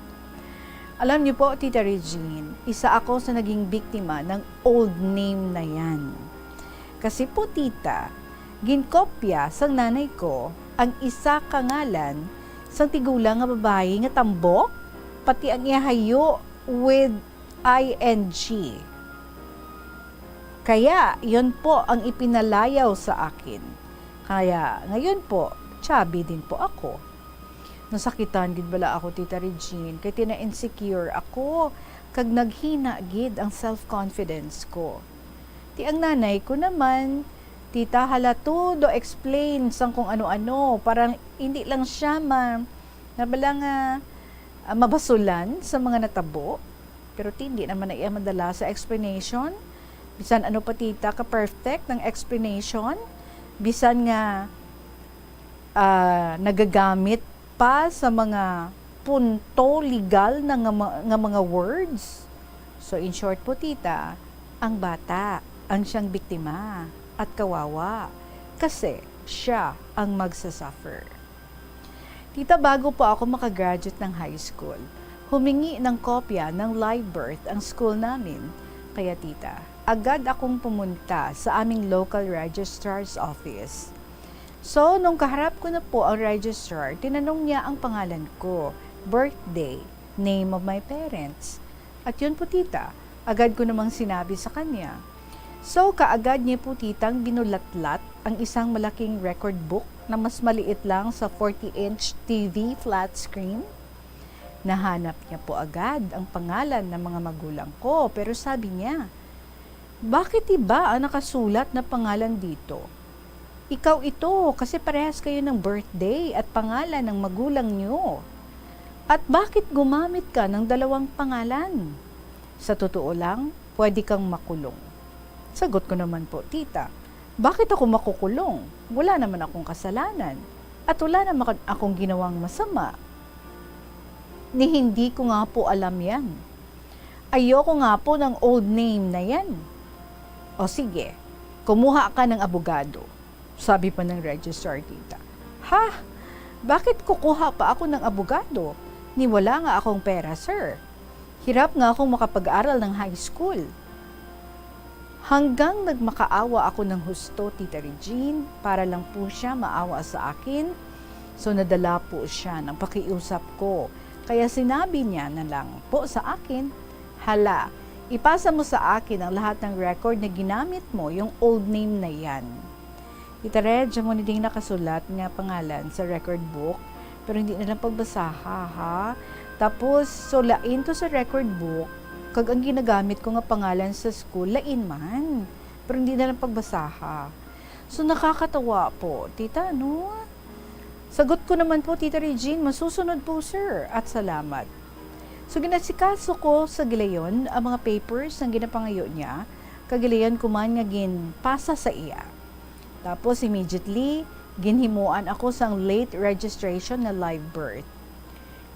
Alam niyo po, Tita Regine, isa ako sa naging biktima ng old name na yan. Kasi po, tita, ginkopya sang nanay ko ang isa ka ngalan sang tigulang nga babayi nga tambok, pati ang iya hayo with I N G. Kaya, yun po ang ipinalayaw sa akin. Kaya, ngayon po, chubby din po ako. Nasakitan gid bala ako, Tita Regine, kay tina-insecure ako, kag naghina gid ang self-confidence ko. Ti ang nanay ko naman, tita, hala, todo explain sang kung ano-ano, para hindi lang siya ma-, na bala nga, ah, mabasulan sa mga natabo. Pero ti, hindi naman na iya madala sa explanation. Bisan ano pa, tita, ka perfect ng explanation, bisan nga, ah, nagagamit pa sa mga punto legal na nga, ma-, nga mga words. So, in short po, tita, ang bata ang siyang biktima at kawawa kasi siya ang magsasuffer. Tita, bago po ako makagraduate ng high school, humingi ng kopya ng live birth ang school namin. Kaya, tita, agad akong pumunta sa aming local registrar's office. So, nung kaharap ko na po ang registrar, tinanong niya ang pangalan ko, birthday, name of my parents. At yun po, tita, agad ko namang sinabi sa kanya. So, kaagad niya po, titang binulatlat ang isang malaking record book na mas maliit lang sa forty inch T V flat screen. Nahanap niya po agad ang pangalan ng mga magulang ko, pero sabi niya, "Bakit iba ang nakasulat na pangalan dito? Ikaw ito kasi parehas kayo ng birthday at pangalan ng magulang niyo. At bakit gumamit ka ng dalawang pangalan? Sa totoo lang, pwede kang makulong." Sagot ko naman po, "Tita, bakit ako makukulong? Wala naman akong kasalanan. At wala naman akong ginawang masama." Ni hindi ko nga po alam yan. Ayoko nga po ng old name na yan. O sige, kumuha ka ng abogado, sabi pa ng registrar, tita. Ha? Bakit kukuha pa ako ng abogado? Ni wala nga akong pera, sir. Hirap nga akong makapag-aral ng high school. Hanggang nagmakaawa ako ng husto, Tita Regine, para lang po siya maawa sa akin. So, nadala po siya ng pakiusap ko. Kaya sinabi niya na lang po sa akin, "Hala, Ipasa mo sa akin ang lahat ng record na ginamit mo, yung old name na yan. Tita Reg, amo ni ding nakasulat nga pangalan sa record book, pero hindi na lang pagbasaha, ha? Tapos, so lain to sa record book, kag ang ginagamit ko nga pangalan sa school, lain man. Pero hindi na lang pagbasaha. So, nakakatawa po, tita, no? Sagot ko naman po, Tita Regine, "Masusunod po, sir, at salamat." So, ginasikaso ko sa gilayon ang mga papers nga ginapangayo niya, kag gilayon ko man nga ginpasa sa iya. Tapos, immediately, ginhimuan ako sang late registration nga live birth.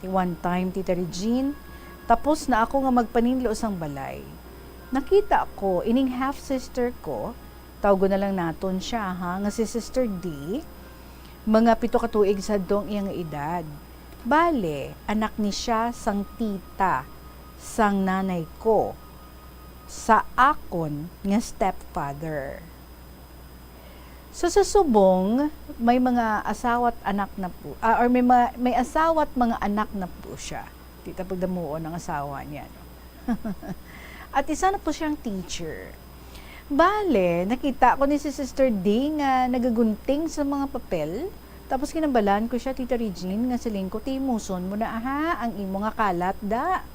One time, Tita Regine, tapos na ako nga magpaninlo sang balay. Nakita ko ining half-sister ko, tawgon na lang naton siya, ha, nga si Sister D, mga pito ka tuig sa dong iya nga edad. Bale, anak ni siya sang tita sang nanay ko, sa akon nga stepfather. So, sa subong, may mga asawa't anak na po, ah, or may mga, may asawa't mga anak na po siya. Di ta pagdamuon ang asawa niya, no? At isa na po siyang teacher. Bale, nakita ko ni si Sister D nga nagagunting sa mga papel. Tapos kinambalan ko siya, Tita Regine, nga siling ko, "Timuson mo na, ha, ang imo nga kalat, da."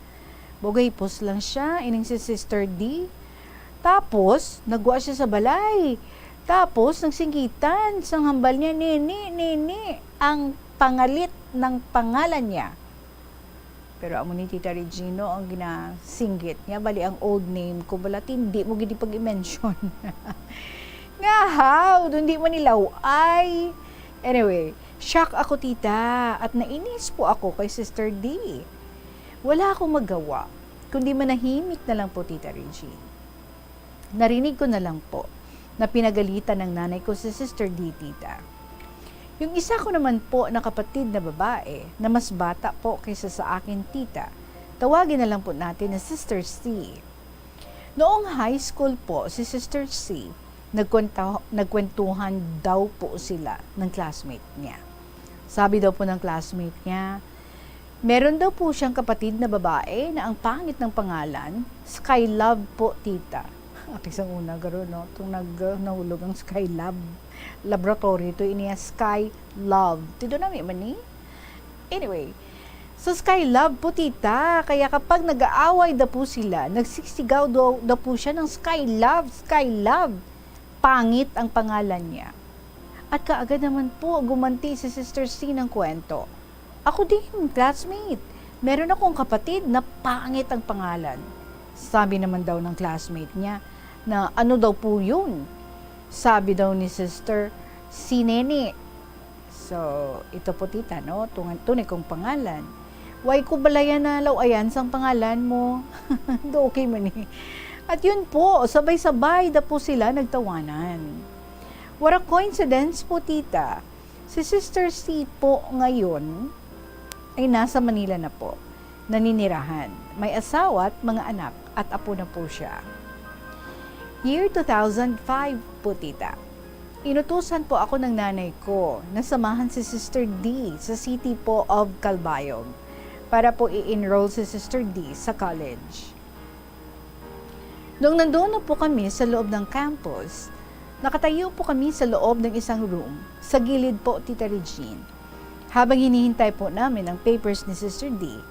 Bugay pos lang siya, ining si Sister D. Tapos, nagwa siya sa balay. Tapos, nagsinggitan sang hambal niya, "Nini, nini, ang pangalit ng pangalan niya." Pero amo ni Tita Regino ang ginasinggit niya, bali ang old name ko, bala, hindi mo gid pag-i-mention. Nga haw, hindi man nilaw ay. Anyway, shock ako, tita, at nainis po ako kay Sister D. Wala akong magawa, kundi manahimik na lang po, Tita Regine. Narinig ko na lang po na pinagalitan ng nanay ko si Sister D, tita. Yung isa ko naman po na kapatid na babae na mas bata po kaysa sa akin, tita, tawagin na lang po natin na Sister C. Noong high school po si Sister C, nagkwenta-, nagkwentuhan daw po sila ng classmate niya. Sabi daw po ng classmate niya, meron daw po siyang kapatid na babae na ang pangit ng pangalan, Sky Love po, tita. Api sang una, garo, no? Itong nag-, nahulog ang Sky Lab. Laboratory to, iniya Sky Love. Tido na, may mani? Anyway, so Sky Love po, tita. Kaya kapag nag-aaway da po sila, nagsisigaw daw, daw po siya ng, "Sky Love, Sky Love." Pangit ang pangalan niya. At kaagad naman po, gumanti si Sister C ng kwento. "Ako din, classmate. Meron akong kapatid na pangit ang pangalan." Sabi naman daw ng classmate niya na, "Ano daw po yun?" Sabi daw ni Sister, "Si Nene." So, ito po, tita, no? Tungan-, tunay kong pangalan. Way ko balayan na law-ayan sang pangalan mo. Do okay man eh. At yun po, sabay-sabay da po sila nagtawanan. What a coincidence po, tita. Si Sister C po ngayon ay nasa Manila na po naninirahan. May asawa at mga anak at apo na po siya. Year two thousand five po, tita. Inutusan po ako ng nanay ko na samahan si Sister D sa city po of Calbayog para po i-enroll si Sister D sa college. Nung nandoon na po kami sa loob ng campus, nakatayo po kami sa loob ng isang room, sa gilid po, Tita Regine. Habang hinihintay po namin ang papers ni Sister D,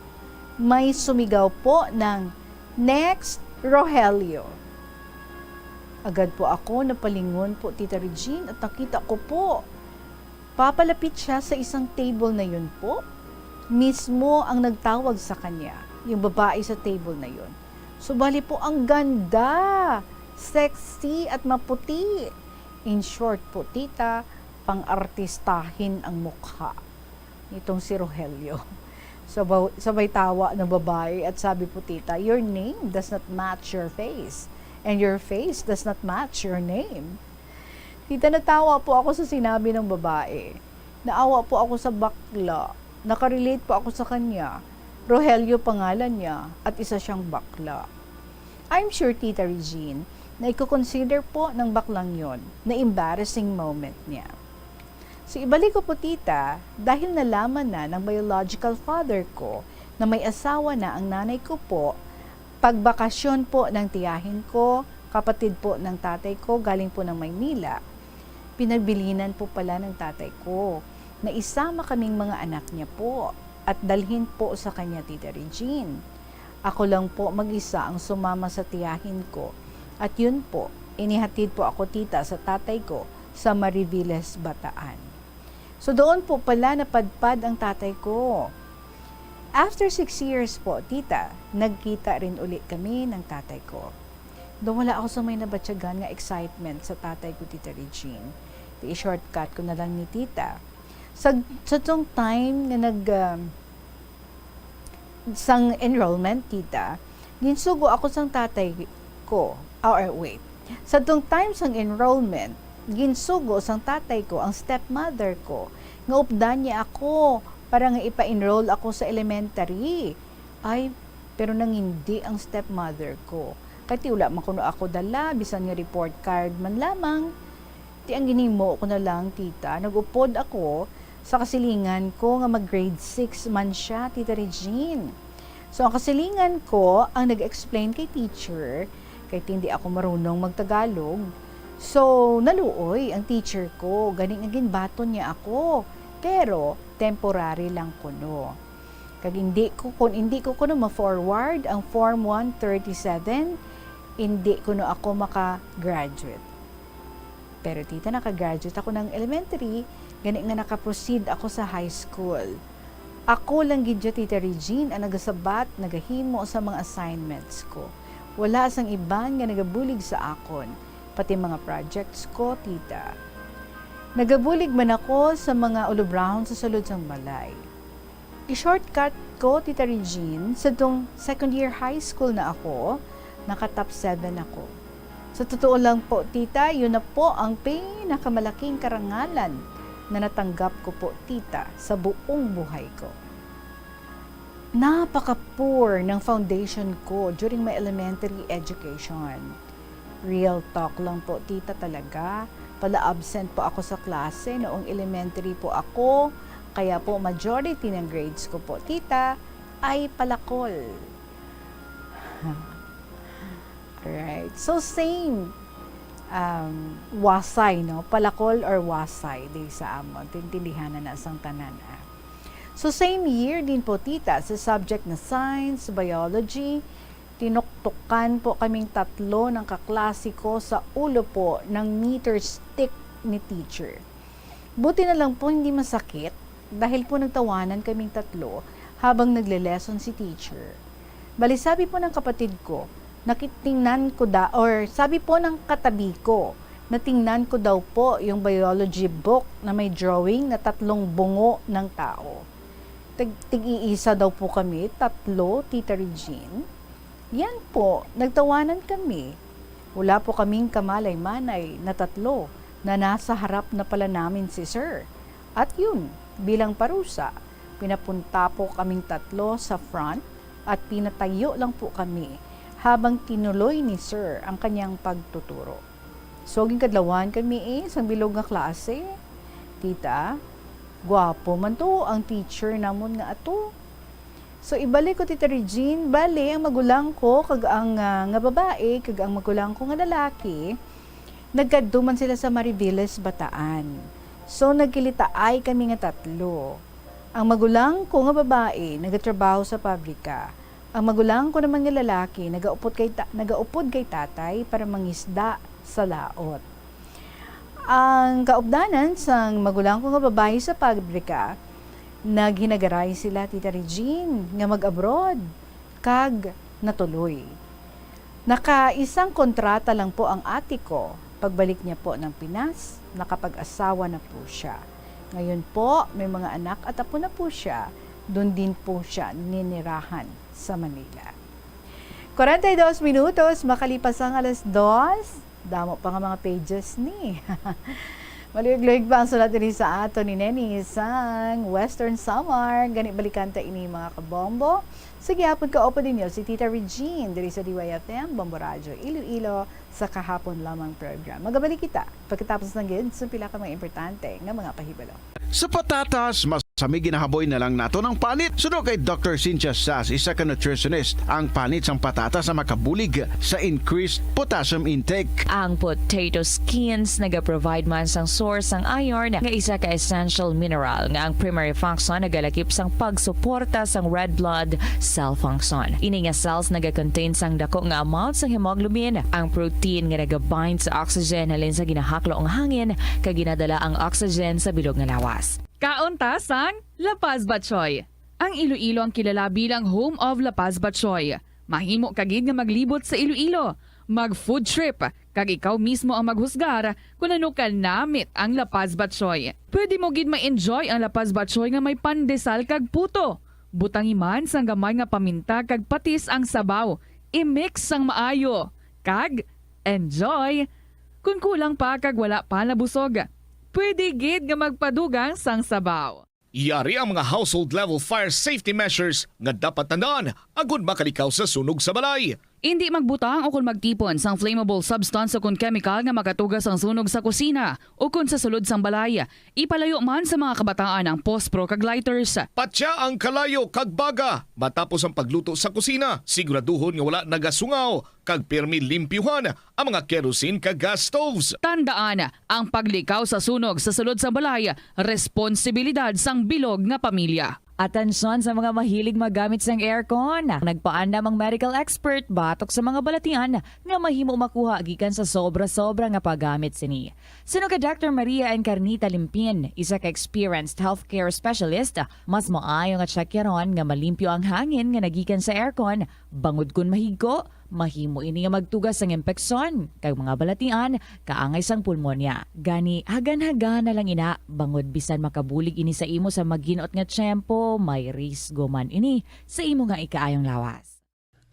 may sumigaw po ng, "Next, Rogelio!" Agad po ako napalingon po, Tita Regine, at nakita ko po, papalapit siya sa isang table na yun po. Mismo ang nagtawag sa kanya, yung babae sa table na yun. Subali po, ang ganda, sexy, at maputi. In short po, tita, pang-artistahin ang mukha nitong si Rogelio. Sabay, sabay tawa ng babae at sabi po, tita, "Your name does not match your face, and your face does not match your name." Tita, natawa po ako sa sinabi ng babae. Naawa po ako sa bakla. Nakarelate po ako sa kanya. Rogelio pangalan niya at isa siyang bakla. I'm sure, Tita Regine, na iko-consider po ng baklang yon na embarrassing moment niya. So, ibalik ko po, tita, dahil nalaman na ng biological father ko na may asawa na ang nanay ko po, pagbakasyon po ng tiyahin ko, kapatid po ng tatay ko, galing po ng Maynila. Pinagbilinan po pala ng tatay ko na isama kaming mga anak niya po at dalhin po sa kanya, Tita Regine. Ako lang po mag-isa ang sumama sa tiyahin ko. At yun po, inihatid po ako, tita, sa tatay ko sa Mariviles, Bataan. So doon po pala napadpad ang tatay ko. After six years po, tita, nagkita rin uli kami ng tatay ko. Daw wala ako sa may nabatyagan nga excitement sa tatay ko, Tita Regine. Di i-shortcut ko na lang ni tita. Sa, sa tong time nga nag, um, sang enrollment, tita, ginsugo ako sang tatay ko. Ah, or wait. Sa tong time sang enrollment, ginsugo sang tatay ko ang stepmother ko nga updan niya ako para nga ipa-enroll ako sa elementary. Ay, pero nangindi ang stepmother ko. Kay ti wala man kuno ako dala, bisan nga report card man lamang. Ti ang ginhimo ko na lang, tita, nag-upod ako sa kasilingan ko nga mag-grade six man siya, Tita Regine. So, ang kasilingan ko ang nag-explain kay teacher, kay ti hindi ako marunong magtagalog. So, naluoy ang teacher ko, gani nga ginbaton niya ako. Pero, temporary lang kuno. Kag hindi ko, kung hindi ko kuno ma-forward ang Form one thirty-seven, hindi kuno ako maka-graduate. Pero tita, naka-graduate ako ng elementary, gani nga naka-proceed ako sa high school. Ako lang gid ya, Tita Regine, ang nagasabat, nagahimo sa mga assignments ko. Wala sang iban nga nagabulig sa akon, pati mga projects ko, tita. Nagabulig man ako sa mga ulubrahon sa sulod sang balay. I-shortcut ko, Tita Regine, sadtong second year high school na ako, naka-top seven ako. Sa totoo lang po, tita, yun na po ang pinakamalaking karangalan na natanggap ko po, tita, sa buong buhay ko. Napaka-poor ng foundation ko during my elementary education. Real talk lang po, tita, talaga. Pala-absent po ako sa klase noong elementary po ako, kaya po majority ng grades ko po, tita, ay palakol. Alright. So, same, um, wasay, no? Palakol or wasay, di sa amon. Tintindihan na na sang tanan, ah. So, same year din po, tita, sa subject na science, biology, tinuktukan po kaming tatlo ng kaklase ko sa ulo po ng meter stick ni teacher. Buti na lang po hindi masakit dahil po nagtawanan kaming tatlo habang nagle-lesson si teacher. Bali, sabi po ng kapatid ko, nakitingnan ko da-, or sabi po ng katabi ko, natingnan ko daw po yung biology book na may drawing na tatlong bungo ng tao. Tig-, tig-iisa daw po kami, tatlo, Tita Regine. Yan po, nagtawanan kami. Wala po kaming kamalay-manay na tatlo na nasa harap na pala namin si Sir. At yun, bilang parusa, pinapunta po kaming tatlo sa front at pinatayo lang po kami habang tinuloy ni Sir ang kanyang pagtuturo. So, ginkadlawan kami, eh, sang bilog nga klase. Tita, gwapo man to ang teacher namon nga ato. So, ibalik ko, Tita Regine, bali, ang magulang ko kag ang, ah, nga babae kag ang magulang ko nga lalaki, nagkadto man sila sa Mariviles, Bataan. So, nagkilitaay kami nga tatlo. Ang magulang ko nga babae nagatrabaho sa pabrika. Ang magulang ko naman nga lalaki nagaupod kay ta-, nagaupod kay tatay para mangisda sa laot. Ang kaupdanan sang magulang ko nga babayi sa pabrika, naghinagaray sila, Tita Regine, nga mag-abroad, kag natuloy. Nakaisang kontrata lang po ang ate ko. Pagbalik niya po ng Pinas, nakapag-asawa na po siya. Ngayon po, may mga anak at apo na po siya. Doon din po siya ninirahan sa Manila. Kwarenta y dos minutos makalipas ang alas dos. Damo pa nga mga pages ni. Maluyag-luyag pa ang sulat diri sa ato ni Neni sang Western Samar. Gani, balikan ta ini, mga kabombo. Sige, hapon ka, opo din yun, si Tita Regine diri sa D Y F M, Bombo Radyo, Iloilo, sa kahapon lamang program. Magabalik kita pagkatapos ng gid sa pila ka mga importante nga mga pahibalo. Sa patatas, mas Sa may ginahaboy na lang nato ng panit. Suno kay Doctor Cynthia Sass, isa ka nutritionist, ang panit sang patatas ang makabulig sa increased potassium intake. Ang potato skins nagaprovide man sang source sang iron, nga isa ka essential mineral nga ang primary function nagalakip sang pagsuporta sang red blood cell function. Ini nga cells nagacontain sang dako nga amount sang hemoglobin, ang protein nga nagabind sa oxygen halin sa ginahaklo nga hangin kag ginadala ang oxygen sa bilog nga lawas. Kaon ta sang La Paz Batchoy. Ang Iloilo ang kilala bilang home of La Paz Batchoy. Mahimo ka gid nga maglibot sa Iloilo, mag food trip, kag ikaw mismo ang maghusgar kon ano ka namit ang La Paz Batchoy. Pwede mo gid ma-enjoy ang La Paz Batchoy nga may pandesal kag puto. Butangi man sang gamay nga paminta kag patis ang sabaw. I-mix sang maayo. Kag enjoy! Kon kulang pa kag wala pa nabusog, pwede gid nga magpadugang sang sabaw. Yari ang mga household level fire safety measures nga dapat tandaan agud makalikaw sa sunog sa balay. Indi magbutang o kon magtipon sang flammable substance o kon chemical nga makatuga sang sunog sa kusina o kon sa sulod sang balay. Ipalayo man sa mga kabataan ang pospro kag lighters. Patya ang kalayo kag baga matapos ang pagluto sa kusina. Siguraduhon nga wala nagasungaw kag pirmi limpyuhan ang mga kerosene kag gas stoves. Tandaan, ang paglikaw sa sunog sa sulod sang balay responsibilidad sang bilog nga pamilya. Atensyon sa mga mahilig maggamit sang aircon. Nagpaandam ang medical expert batok sa mga balatian nga mahimo makuha gikan sa sobra-sobra nga paggamit sini. Suno kay Doctor Maria Encarnita Limpin, isa ka experienced healthcare specialist, mas maayo nga tsakyaron nga malimpyo ang hangin nga nagikan sa aircon bangod kon mahigko, mahimo ini nga magtuga sang impeksyon kag mga balatian kaangay sang pulmonya. Gani, hagan-hagan na lang ina, bangod bisan makabulig ini sa imo sa maginot nga tiyempo, may risgo man ini sa imo nga ikaayong lawas.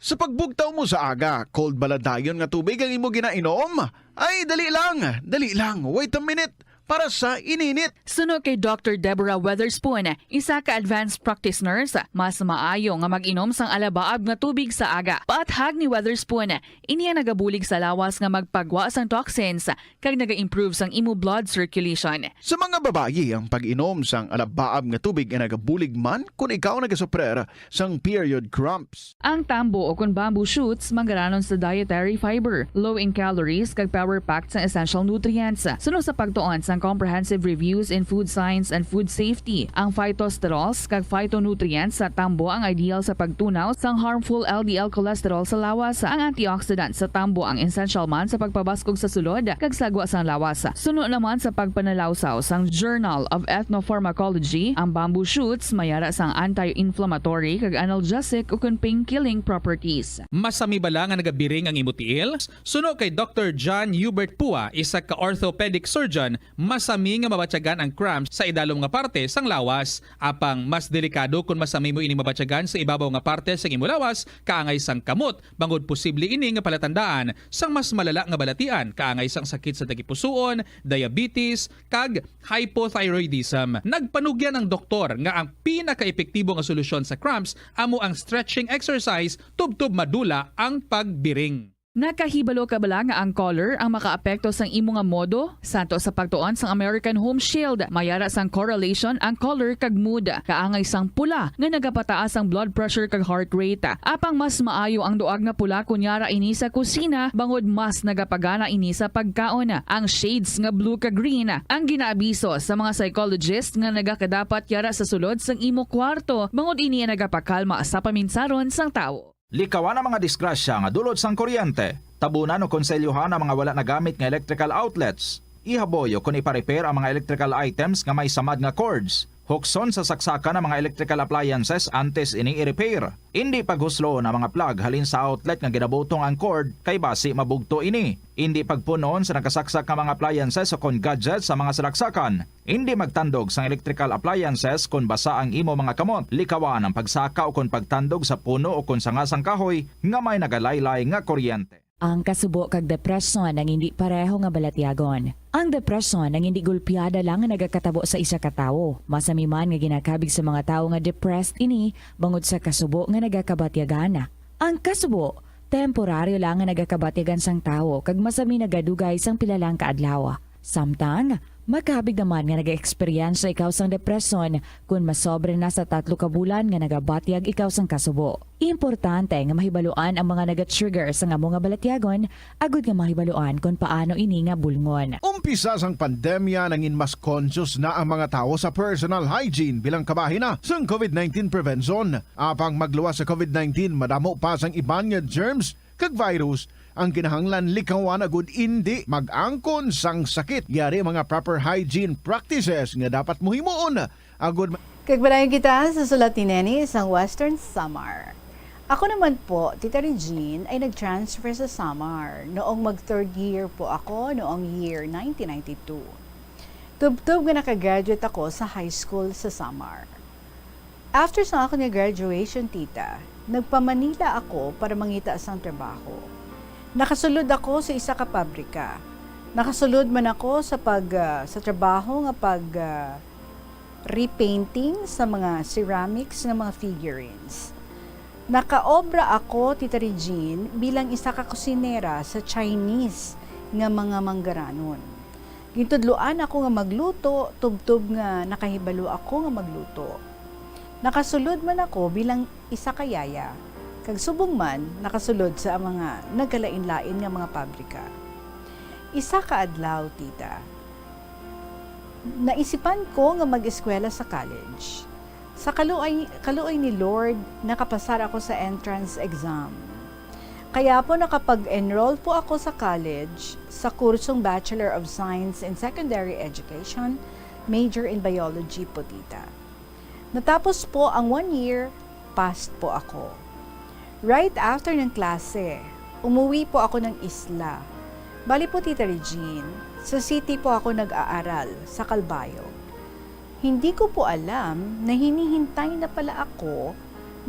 Sa pagbugtaw mo sa aga, cold bala dayon nga tubig ang imo ginainom? Ay, dali lang, dali lang, wait a minute. Para sa ininit. Suno kay Doctor Deborah Weatherspoon, isa ka advanced practice nurse, mas maayo nga mag-inom sang alabaab nga tubig sa aga. Paathag ni Weatherspoon, ini ang nagabulig sa lawas nga magpagwa sang toxins kag naga-improve sang imo blood circulation. Sa mga babayi, ang pag-inom sang alabaab nga tubig ay nagabulig man kon ikaw nagasuprer sang period cramps. Ang tambo o kon bamboo shoots manggaranon sa dietary fiber, low in calories kag power-packed sang essential nutrients. Suno sa pagtuon sang Comprehensive Reviews in Food Science and Food Safety, ang phytosterols kag phytonutrients sa tambo ang ideal sa pagtunaw sang harmful L D L cholesterol sa lawas. Ang antioxidant sa tambo ang essential man sa pagpabaskog sa sulod kag sagwa sang lawas. Suno naman sa pagpanalawsaw sang Journal of Ethnopharmacology, ang bamboo shoots may ara sang anti-inflammatory kag analgesic ukon pain-killing properties. Masami bala nga nagabiring ang imo tiil? Suno kay Doktor John Hubert Pua, isa ka orthopedic surgeon, masami nga mabatyagan ang cramps sa idalom nga parte sang lawas. Apang mas delikado kon masami mo ining mabatyagan sa ibabaw nga parte sang imo lawas, kaangay sang kamot, bangod posible ini nga palatandaan sang mas malala nga balatian, kaangay sang sakit sa tagipusoon, diabetes, kag hypothyroidism. Nagpanugyan ang doktor nga ang pinakaepektibo nga solusyon sa cramps amo ang stretching exercise tubtob madula ang pagbiring. Nakahibalo ka bala nga ang color ang makaapekto sang imo nga modo? Santo sa pagtuon sang American Home Shield, may ara sang correlation ang color kag mood. Kaangay sang pula nga nagapataas ang blood pressure kag heart rate. Apang mas maayo ang duag nga pula kon yara ini sa kusina, bangod mas nagapagana ini sa pagkaon. Ang shades nga blue kag green ang ginaabiso sa mga psychologist nga nagakadapat yara sa sulod sang imo kwarto, bangod ini ang nagapakalma sa paminsaron sang tawo. Likawan ang mga disgrasya nga dulot sang kuryente. Tabunan o konselyohan ang mga wala nagamit nga electrical outlets. Ihaboy o kon ipa-repair ang mga electrical items nga may samad nga cords. Hukson sa saksakan ang mga electrical appliances antes ini i-repair. Indi paghusloon ang mga plug halin sa outlet nga ginabutong ang cord kay basi mabugto ini. Indi pagpun-on sa nakasaksak nga mga appliances o kon gadgets sa mga salaksakan. Indi magtandog sang electrical appliances kon basa ang imo mga kamot. Likawan ang pagsaka ukon pagtandog sa puno ukon sanga sang kahoy nga may nagalaylay nga kuryente. Ang kasubo kag depresyon ang indi pareho nga balatyagon. Ang depresyon ang indi golpeada lang nga nagakatabo sa isa ka tawo. Masami man nga ginakabig sa mga tawo nga depressed ini bangod sa kasubo nga nagakabatyagan. Ang kasubo, temporaryo lang nga nagakabatyagan sang tawo kag masami nagadugay sang pila lang ka adlaw. Samtang, Makabig naman nga nag-eksperyensya ikaw sang depresyon kon masobra na sa tatlo ka bulan nga nagabatyag ikaw sang kasubo. Importante nga mahibaluan ang mga naga-trigger sang amo nga balatyagon agud nga mahibaluan kon paano ini nga bulngon. Umpisa sang pandemya, nangin mas conscious na ang mga tawo sa personal hygiene bilang kabahin na sang COVID nineteen prevention. Apang magluwas sa COVID nineteen, madamo pa sang iban nga germs kag virus ang kinahanglan likawan agud indi mag-angkon sang sakit. Yari mga proper hygiene practices nga dapat mo himuon agud ma- Kag padayon kita sa sulat ni Neni sang Western Samar. Ako naman po, Tita Regine, ay nag-transfer sa Samar noong mag-third year po ako noong year nineteen ninety-two. Tubtob nga nakagraduate ako sa high school sa Samar. After sa akon nga graduation, tita, nagpa-Manila ako para mangita sang trabaho. Nakasulod ako sa isa ka pabrika. Nakasulod man ako sa pag, ah, sa trabaho nga pag, ah, repainting sa mga ceramics nga mga figurines. Nakaobra ako, Tita Regine, bilang isa ka kusinera sa Chinese nga mga manggaranon. Gintudloan ako nga magluto, tubtob nga nakahibalo ako nga magluto. Nakasulod man ako bilang isa ka yaya, kag subong man nakasulod sa mga nagkalain-lain nga mga pabrika. Isa ka adlaw, tita, naisipan ko nga mag-eskwela sa college. Sa kaluoy, kaluoy ni Lord, nakapasar ako sa entrance exam. Kaya po nakapag-enroll po ako sa college sa kursong Bachelor of Science in Secondary Education, major in biology po, tita. Natapos po ang one year, passed po ako. Right after ng klase, umuwi po ako ng isla. Bali po, Tita Regine, sa city po ako nag-aaral, sa Calbayog. Hindi ko po alam na hinihintay na pala ako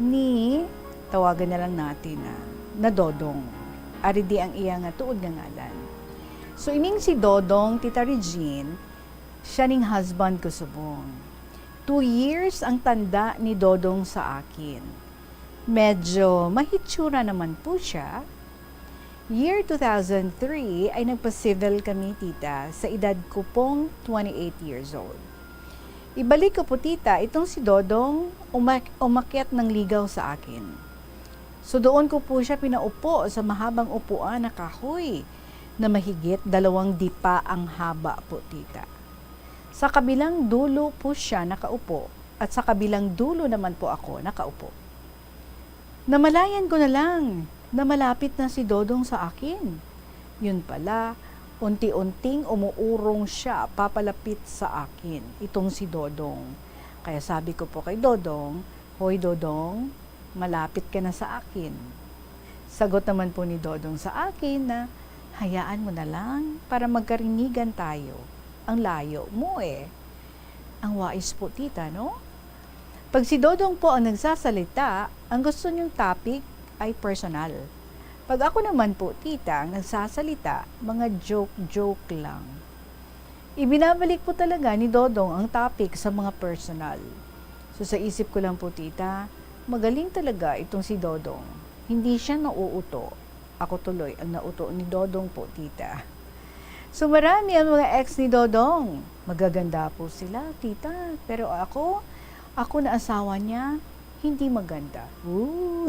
ni, tawagan na lang natin na, na Dodong. Ari di ang iya nga tuod nga ngalan. So, ining si Dodong, Tita Regine, siya ning husband ko subong. Two years ang tanda ni Dodong sa akin. Medyo mahitsura naman po siya. Year two thousand three ay nagpa-civil kami, tita, sa edad ko pong twenty-eight years old. Ibalik ko po, tita, itong si Dodong umak-, umakyat ng ligaw sa akin. So doon ko po siya pinaupo sa mahabang upuan na kahoy na mahigit dalawang dipa ang haba po, tita. Sa kabilang dulo po siya nakaupo at sa kabilang dulo naman po ako nakaupo. Namalayan ko na lang na malapit na si Dodong sa akin. Yun pala, unti-unting umuurong siya papalapit sa akin, itong si Dodong. Kaya sabi ko po kay Dodong, "Hoy, Dodong, malapit ka na sa akin." Sagot naman po ni Dodong sa akin na, "Hayaan mo na lang para magkarinigan tayo. Ang layo mo eh." Ang wais po, tita, no? Pag si Dodong po ang nagsasalita, ang gusto niyong topic ay personal. Pag ako naman po, tita, ang nagsasalita, mga joke-joke lang. Ibinabalik po talaga ni Dodong ang topic sa mga personal. So sa isip ko lang po, tita, magaling talaga itong si Dodong. Hindi siya nauuto. Ako tuloy ang nauto ni Dodong po, tita. So marami ang mga ex ni Dodong. Magaganda po sila, tita. Pero ako, ako na asawa niya, hindi maganda. Ooh.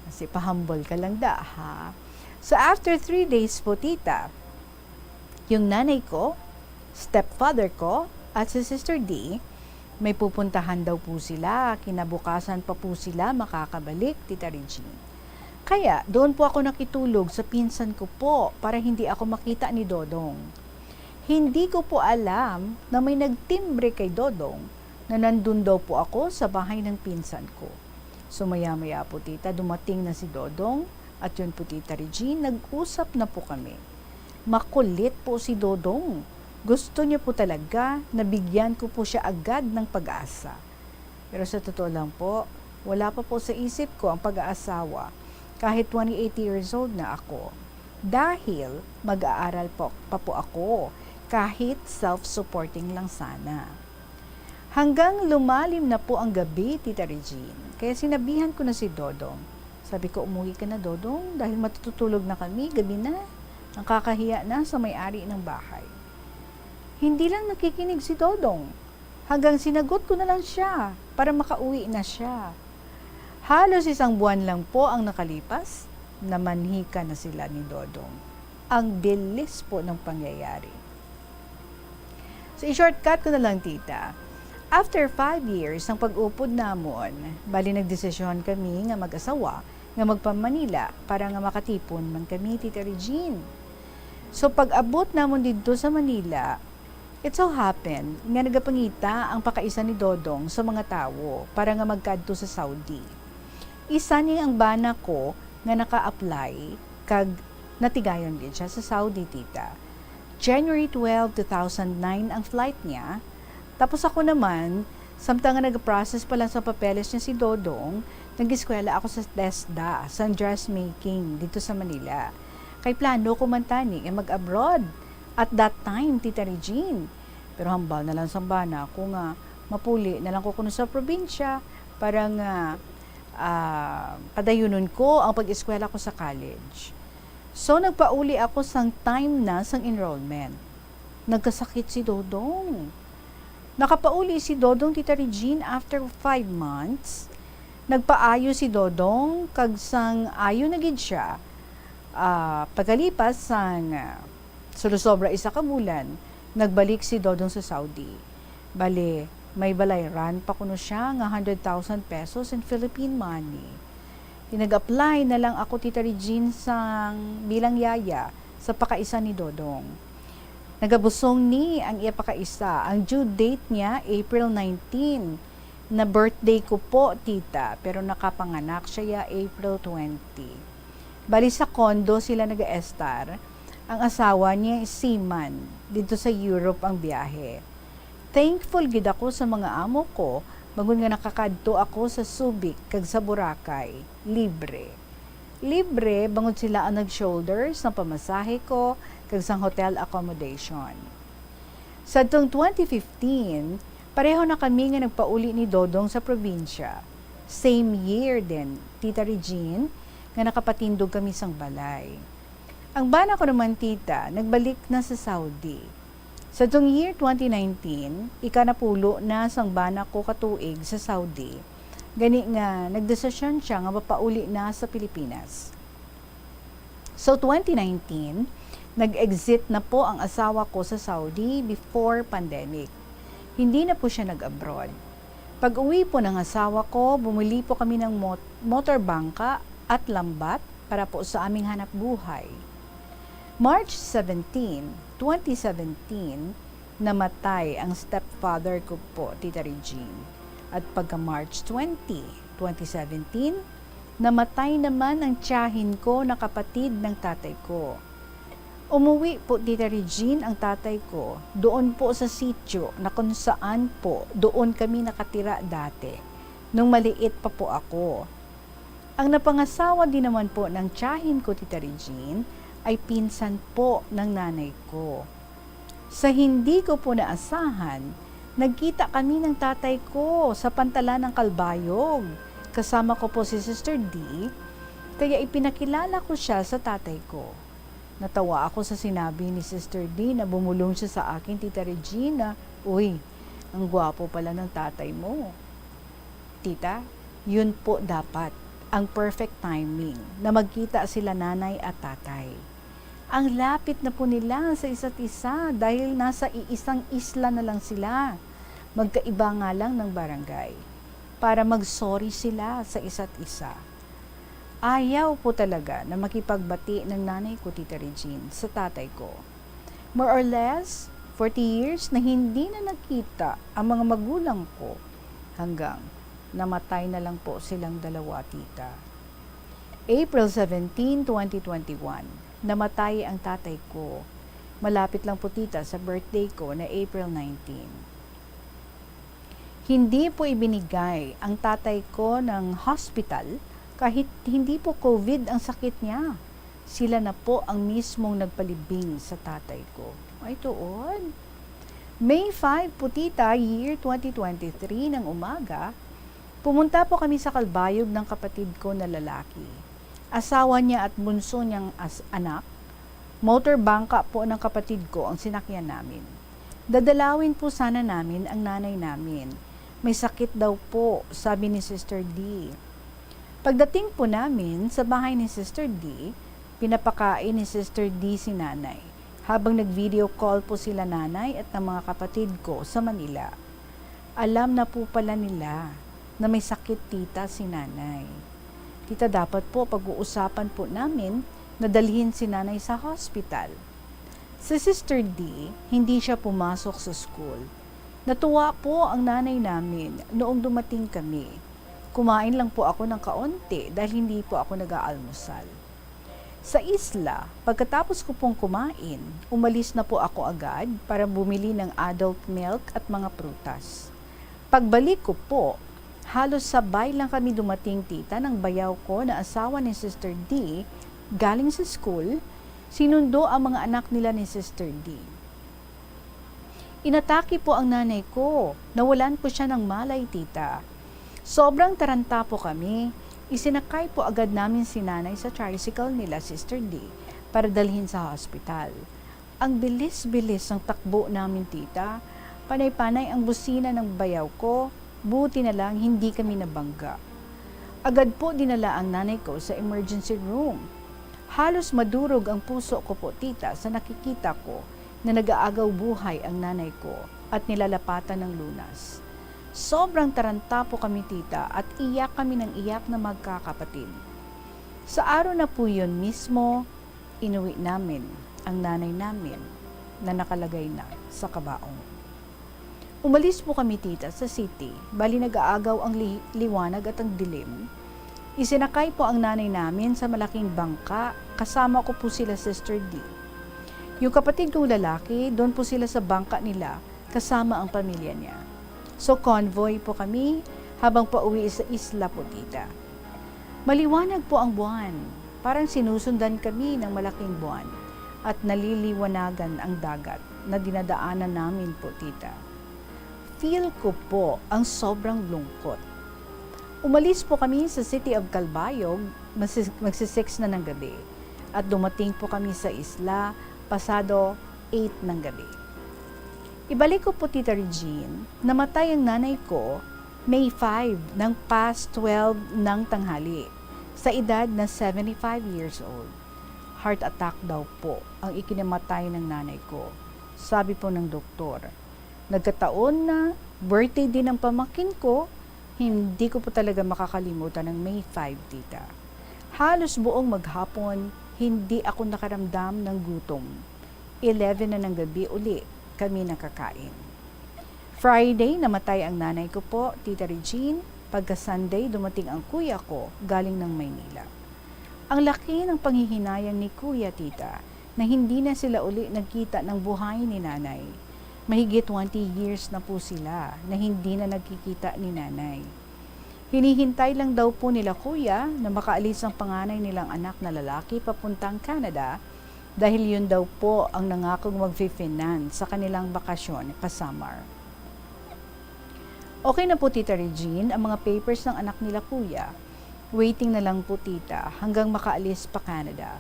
Kasi pahambol ka lang da, ha? So after three days po, tita, yung nanay ko, stepfather ko, at si Sister D, may pupuntahan daw po sila. Kinabukasan pa po sila makakabalik, Tita Regine. Kaya doon po ako nakitulog sa pinsan ko po para hindi ako makita ni Dodong. Hindi ko po alam na may nagtimbre kay Dodong na nandun daw po ako sa bahay ng pinsan ko. So maya-maya po, tita, dumating na si Dodong. At yun po, Tita Regine, nag-usap na po kami. Makulit po si Dodong. Gusto niya po talaga na bigyan ko po siya agad ng pag-asa. Pero sa totoo lang po, wala pa po sa isip ko ang pag-aasawa kahit twenty-eight years old na ako. Dahil mag-aaral po, pa po ako, kahit self-supporting lang sana. Hanggang lumalim na po ang gabi, Tita Regine, kaya sinabihan ko na si Dodong. Sabi ko, "Umuwi ka na, Dodong, dahil matutulog na kami, gabi na. Nakakahiya na sa may-ari ng bahay." Hindi lang nakikinig si Dodong, hanggang sinagot ko na lang siya para makauwi na siya. Halos isang buwan lang po ang nakalipas, namanhika na sila ni Dodong. Ang bilis po ng pangyayari. So, i-shortcut ko na lang, tita. After five years ang pag-upod namon, bali nagdesisyon kami nga mag-asawa nga magpa-Manila para nga makatipon man kami, Tita Regine. So, pag-abot namon didto sa Manila, it so happened nga nagapangita ang pakaisa ni Dodong sa mga tawo para nga magkadto sa Saudi. Isa ni ang bana ko nga naka-apply kag natigayon gid siya sa Saudi, tita. January twelve, two thousand nine ang flight niya. Tapos ako naman, samtang nga nag-process pa lang sa papeles niya si Dodong, nag-eskwela ako sa TESDA, sa dressmaking, dito sa Manila. Kay plano ko man tani nga mag-abroad at that time, Tita Regine. Pero hambal na lang sang bana ko nga mapuli na lang ko kuno sa probinsya para nga, ah, padayunon ko ang pag-eskwela ko sa college. So, nagpauli ako sang time na sang enrollment. Nagkasakit si Dodong. Nakapauli si Dodong, Tita Regine, after five months. Nagpaayo si Dodong, kag sang ayo na gid siya, ah, pagkalipas sang, ah, sulosobra isa ka bulan, nagbalik si Dodong sa Saudi. Bale, may balayran pa kuno siya nga hundred thousand pesos in Philippine money. Di nag-apply na lang ako, Tita Regine, sang bilang yaya sa pakaisa ni Dodong. Nagabusong ni ang iya pakaisa. Ang due date niya, April nineteen. Na birthday ko po, tita, pero nakapanganak siya ya April twenty. Bali, sa condo sila nag-estar. Ang asawa niya is seaman. Dito sa Europe ang biyahe. Thankful gid ako sa mga amo ko, bangod nga nakakadto ako sa Subic kag sa Boracay, libre. Libre, bangod sila ang nag-shoulder sang pamasahe ko kag sang hotel accommodation. Sadtong twenty fifteen, pareho na kami nga nagpauli ni Dodong sa probinsya. Same year din, Tita Regine, nga nakapatindog kami sang balay. Ang bana ko naman, tita, nagbalik na sa Saudi. Sadtong year twenty nineteen, ikanapulo na sang bana ko ka tuig sa Saudi. Gani nga, nagdesisyon siya nga mapauli na sa Pilipinas. So, twenty nineteen, nag-exit na po ang asawa ko sa Saudi before pandemic. Hindi na po siya nag-abroad. Pag-uwi po ng asawa ko, bumili po kami ng mot-, motor bangka at lambat para po sa aming hanapbuhay. March seventeen, twenty seventeen, namatay ang stepfather ko po, Tita Regine. At pagka March twenty, twenty seventeen, namatay naman ang tiyahin ko na kapatid ng tatay ko. Umuwi po, Tita Regine, ang tatay ko doon po sa sitio na kung saan po doon kami nakatira dati nung maliit pa po ako. Ang napangasawa din naman po ng tiyahin ko, Tita Regine, ay pinsan po ng nanay ko. Sa hindi ko po naasahan, nagkita kami ng tatay ko sa pantalan ng Calbayog. Kasama ko po si Sister D, kaya ipinakilala ko siya sa tatay ko. Natawa ako sa sinabi ni Sister D na bumulong siya sa akin, Tita Regine, "Uy, ang gwapo pala ng tatay mo." Tita, yun po dapat ang perfect timing na magkita sila nanay at tatay. Ang lapit na po nila sa isa't isa dahil nasa iisang isla na lang sila. Magkaiba nga lang ng barangay. Para mag-sorry sila sa isa't isa. Ayaw po talaga na makipagbati ng nanay ko, Tita Regine, sa tatay ko. More or less, forty years na hindi na nagkita ang mga magulang ko hanggang namatay na lang po silang dalawa, tita. April seventeen, twenty twenty-one, namatay ang tatay ko. Malapit lang po, tita, sa birthday ko na April nineteen. Hindi po ibinigay ang tatay ko ng hospital kahit hindi po COVID ang sakit niya. Sila na po ang mismong nagpalibing sa tatay ko. Ay, tuod. May five po, tita, year twenty twenty-three ng umaga, pumunta po kami sa Calbayog ng kapatid ko na lalaki. Asawa niya at bunso niyang as-, anak. Motor bangka po ng kapatid ko ang sinakyan namin. "Dadalawin po sana namin ang nanay namin. May sakit daw po," sabi ni Sister D. Pagdating po namin sa bahay ni Sister D, pinapakain ni Sister D si Nanay habang nag-video call po sila Nanay at ng mga kapatid ko sa Manila. Alam na po pala nila na may sakit, Tita, si Nanay. "Tita, dapat po pag-uusapan po namin na dalhin si Nanay sa hospital." Si Sister D, hindi siya pumasok sa school. Natuwa po ang nanay namin noong dumating kami. Kumain lang po ako ng kaunti dahil hindi po ako nag-aalmusal. Sa isla, pagkatapos ko pong kumain, umalis na po ako agad para bumili ng adult milk at mga prutas. Pagbalik ko po, halos sabay lang kami dumating, Tita, ng bayaw ko na asawa ni Sister D galing sa school. Sinundo ang mga anak nila ni Sister D. Inatake po ang nanay ko. Nawalan po siya ng malay, Tita. Sobrang taranta po kami. Isinakay po agad namin si Nanay sa tricycle nila Sister D para dalhin sa hospital. Ang bilis-bilis ng takbo namin, Tita. Panay-panay ang busina ng bayaw ko. Buti na lang hindi kami nabangga. Agad po dinala ang nanay ko sa emergency room. Halos madurog ang puso ko po, Tita, sa nakikita ko na nag-aagaw buhay ang nanay ko at nilalapatan ng lunas. Sobrang taranta po kami, Tita, at iyak kami ng iyak na magkakapatid. Sa araw na po yun mismo, inuwi namin ang nanay namin na nakalagay na sa kabaong. Umalis po kami, Tita, sa city. Bali, nag-aagaw ang li-, liwanag at ang dilim. Isinakay po ang nanay namin sa malaking bangka. Kasama ko po sila Sister D. Yung kapatid kong lalaki, doon po sila sa bangka nila, kasama ang pamilya niya. So, convoy po kami habang pauwi sa isla po, Tita. Maliwanag po ang buwan. Parang sinusundan kami ng malaking buwan at naliliwanagan ang dagat na dinadaanan namin po, Tita. Feel ko po ang sobrang lungkot. Umalis po kami sa City of Calbayog, magsi-, magsi-six na ng gabi, at dumating po kami sa isla pasado eight ng gabi. Ibalik ko po, Tita Regine, namatay ang nanay ko May five ng past twelve ng tanghali, sa edad na seventy-five years old. Heart attack daw po ang ikinamatay ng nanay ko, sabi po ng doktor. Nagkataon na birthday din ng pamangkin ko, hindi ko po talaga makakalimutan ang May five, Tita. Halos buong maghapon, hindi ako nakaramdam ng gutom. Eleven na ng gabi uli kami nakakain. Friday, namatay ang nanay ko po, Tita Regine. Pagka Sunday, dumating ang kuya ko galing ng Maynila. Ang laki ng panghihinayang ni Kuya, Tita, na hindi na sila uli nagkita ng buhay ni Nanay. Mahigit twenty years na po sila na hindi na nagkikita ni Nanay. Hinihintay lang daw po nila, Kuya, na makaalis ang panganay nilang anak na lalaki papuntang Canada dahil yun daw po ang nangakong magfi-finance sa kanilang bakasyon pa Samar. Okay na po, Tita Regine, ang mga papers ng anak nila, Kuya. Waiting na lang po, Tita, hanggang makaalis pa Canada.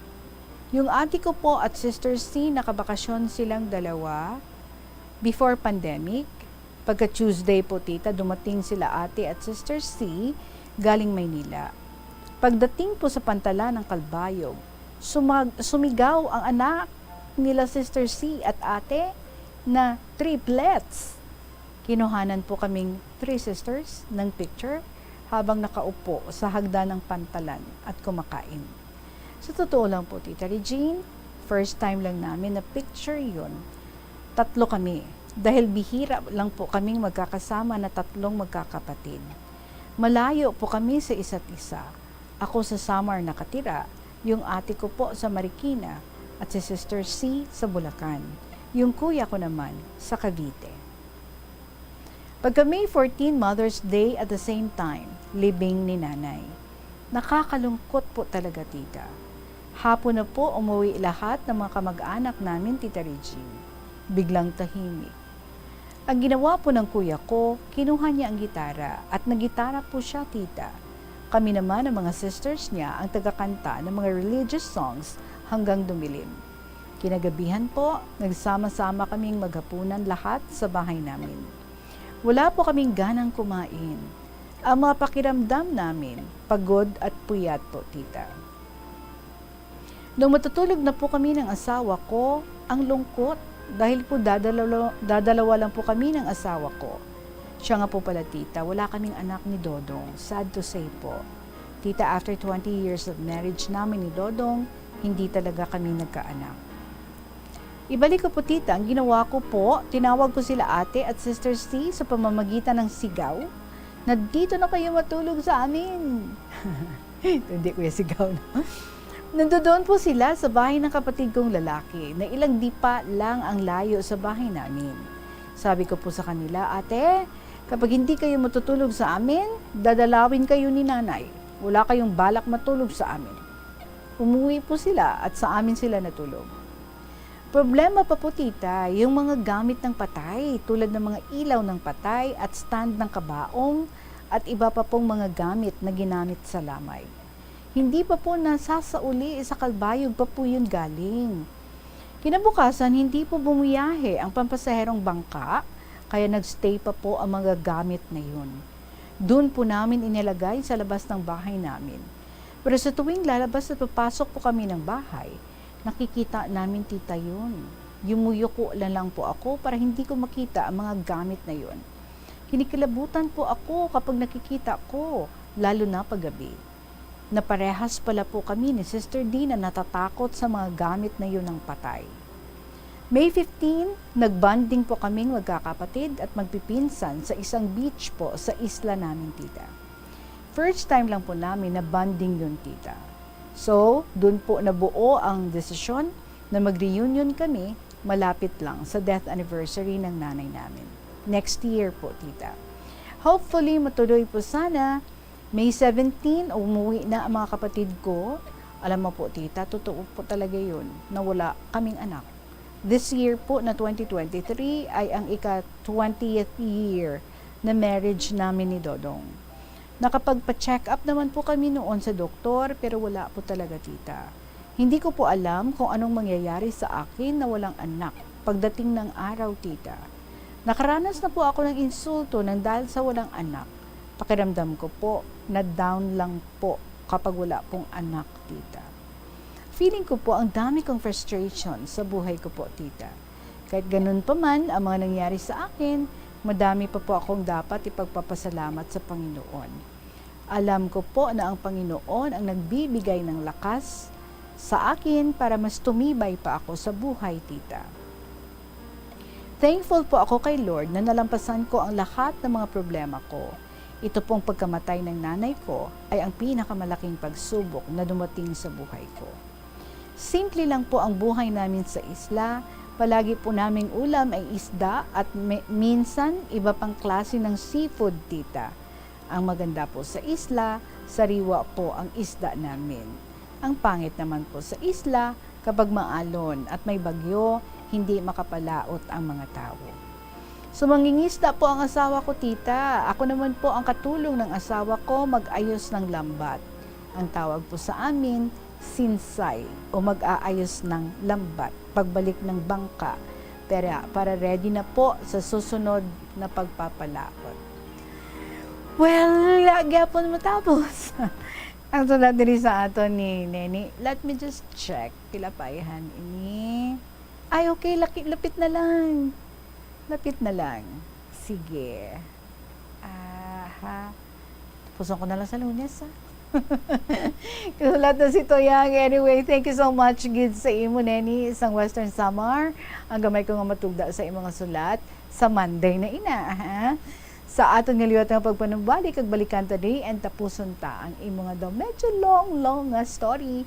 Yung ate ko po at Sister C, nakabakasyon silang dalawa before pandemic. Pagka Tuesday po, Tita, dumating sila ate at Sister C galing Maynila. Pagdating po sa pantalan ng Calbayog, sumag-, sumigaw ang anak nila Sister C at ate na triplets. Kinuhanan po kaming three sisters ng picture habang nakaupo sa hagdan ng pantalan at kumakain. Sa totoo lang po, Tita Regine, first time lang namin na picture yun. Tatlo kami, dahil bihira lang po kaming magkakasama na tatlong magkakapatid. Malayo po kami sa isa't isa. Ako sa Samar nakatira, yung ate ko po sa Marikina, at si Sister C sa Bulacan, yung kuya ko naman sa Cavite. Pagka May fourteen, Mother's Day, at the same time, libing ni Nanay. Nakakalungkot po talaga, Tita. Hapon na po, umuwi lahat ng mga kamag-anak namin, Tita Regine. Biglang tahimik. Ang ginawa po ng kuya ko, kinuha niya ang gitara at naggitara po siya, Tita. Kami naman, ang mga sisters niya, ang tagakanta ng mga religious songs hanggang dumilim. Kinagabihan po, nagsama-sama kaming maghapunan lahat sa bahay namin. Wala po kaming ganang kumain. Ang mga pakiramdam namin, pagod at puyat po, tita. Nung matutulog na po kami ng asawa ko, ang lungkot dahil po dadalawa, dadalawa lang po kami ng asawa ko. Siya nga po pala, tita, wala kaming anak ni Dodong. Sad to say po. Tita, after twenty years of marriage namin ni Dodong, hindi talaga kami nagkaanak. Ibalik ko po, tita, ang ginawa ko po, tinawag ko sila ate at sister C sa pamamagitan ng sigaw na, "Dito na kayo matulog sa amin." Hindi ko yung sigaw, no? Nandoon po sila sa bahay ng kapatid kong lalaki na ilang dipa lang ang layo sa bahay namin. Sabi ko po sa kanila, "Ate, kapag hindi kayo matutulog sa amin, dadalawin kayo ni nanay. Wala kayong balak matulog sa amin." Umuwi po sila at sa amin sila natulog. Problema pa po, tita, yung mga gamit ng patay, tulad ng mga ilaw ng patay at stand ng kabaong at iba pa pong mga gamit na ginamit sa lamay. Hindi pa po nasasauli, sa Calbayog pa po yun galing. Kinabukasan, hindi po bumiyahe ang pampasaherong bangka, kaya nagstay pa po ang mga gamit na yun. Doon po namin inilagay sa labas ng bahay namin. Pero sa tuwing lalabas at papasok po kami ng bahay, nakikita namin, tita, yun. Yumuyuko na lang po ako para hindi ko makita ang mga gamit na yun. Kinikilabutan po ako kapag nakikita ko, lalo na paggabi. Naparehas pala po kami ni Sister D na natatakot sa mga gamit na yun ng patay. May fifteen, nagbonding po kaming magkakapatid at magpipinsan sa isang beach po sa isla namin, tita. First time lang po namin na bonding yun, tita. So, dun po nabuo ang desisyon na mag-reunion kami malapit lang sa death anniversary ng nanay namin. Next year po, tita. Hopefully, matuloy po sana. May seventeen, umuwi na ang mga kapatid ko. Alam mo po, tita, totoo po talaga yun na wala kaming anak. This year po na twenty twenty-three ay ang ika-twentieth year na marriage namin ni Dodong. Nakapagpa-check up naman po kami noon sa doktor, pero wala po talaga, tita. Hindi ko po alam kung anong mangyayari sa akin na walang anak pagdating ng araw, tita. Nakaranas na po ako ng insulto nang dahil sa walang anak. Pakiramdam ko po na down lang po kapag wala pong anak, tita. Feeling ko po ang dami kong frustration sa buhay ko po, tita. Kahit ganun pa man ang mga nangyari sa akin, madami pa po akong dapat ipagpapasalamat sa Panginoon. Alam ko po na ang Panginoon ang nagbibigay ng lakas sa akin para mas tumibay pa ako sa buhay, tita. Thankful po ako kay Lord na nalampasan ko ang lahat ng mga problema ko. Ito pong pagkamatay ng nanay ko ay ang pinakamalaking pagsubok na dumating sa buhay ko. Simple lang po ang buhay namin sa isla. Palagi po naming ulam ay isda at mi-, minsan iba pang klase ng seafood, tita. Ang maganda po sa isla, sariwa po ang isda namin. Ang pangit naman po sa isla, kapag maalon at may bagyo, hindi makapalaot ang mga tao. So, mangingisda po ang asawa ko, tita. Ako naman po ang katulong ng asawa ko mag-ayos ng lambat. Ang tawag po sa amin, sinsay o mag-aayos ng lambat, pagbalik ng bangka, para, para ready na po sa susunod na pagpapalaot. Well, wala gyapon matapos ang sulat diri sa aton ni Neni. Let me just check. Pila pa ayhan ini? Ay, okay. Laki, lapit na lang. Lapit na lang. Sige. Aha. Tapuson ko na lang sa Lunes, ha? Kasulat na si Toyang. Anyway, thank you so much gid sa imo, Neni, sang Western Samar. Ang gamay ko nga matugda sa imo nga sulat sa Monday na ina, ha? Sa aton nga liwat nga pagpanumbalik, kag balikan ta diri and tapuson ta ang imo nga daw medyo long, long nga story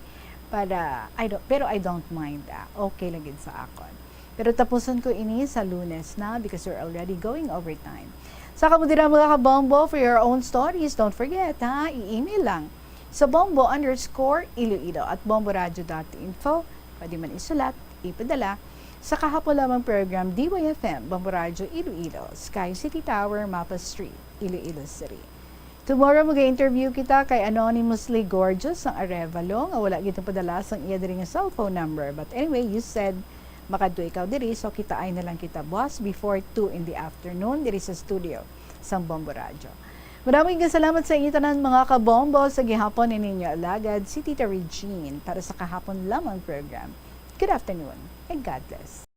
para, I don't, pero I don't mind, ah. Okay lang gid sa akon. Pero tapuson ko ini sa Lunes na because we're already going overtime. Sa kamo dira, mga kabombo, for your own stories, don't forget, ha, i-email lang sa bombo underscore iloilo at bomboradio dot info. Pwede man isulat, ipadala sa kahapon lamang program, D Y F M, Bombo Radio Iloilo, Sky City Tower, Mapa Street, Iloilo City. Tomorrow, mag-interview kita kay Anonymously Gorgeous sang Arevalo, nga wala gid napadala sang iya diri nga cellphone number. But anyway, you said makadto ikaw diri, so kitaay na lang kita buwas before two in the afternoon diri sa studio sang Bombo Radyo. Maraming salamat sa inyo tanan, mga kabombo, sa gihapon ni ninyo alagad, si Tita Regine, para sa Kahapon Lamang program. Good afternoon and God bless.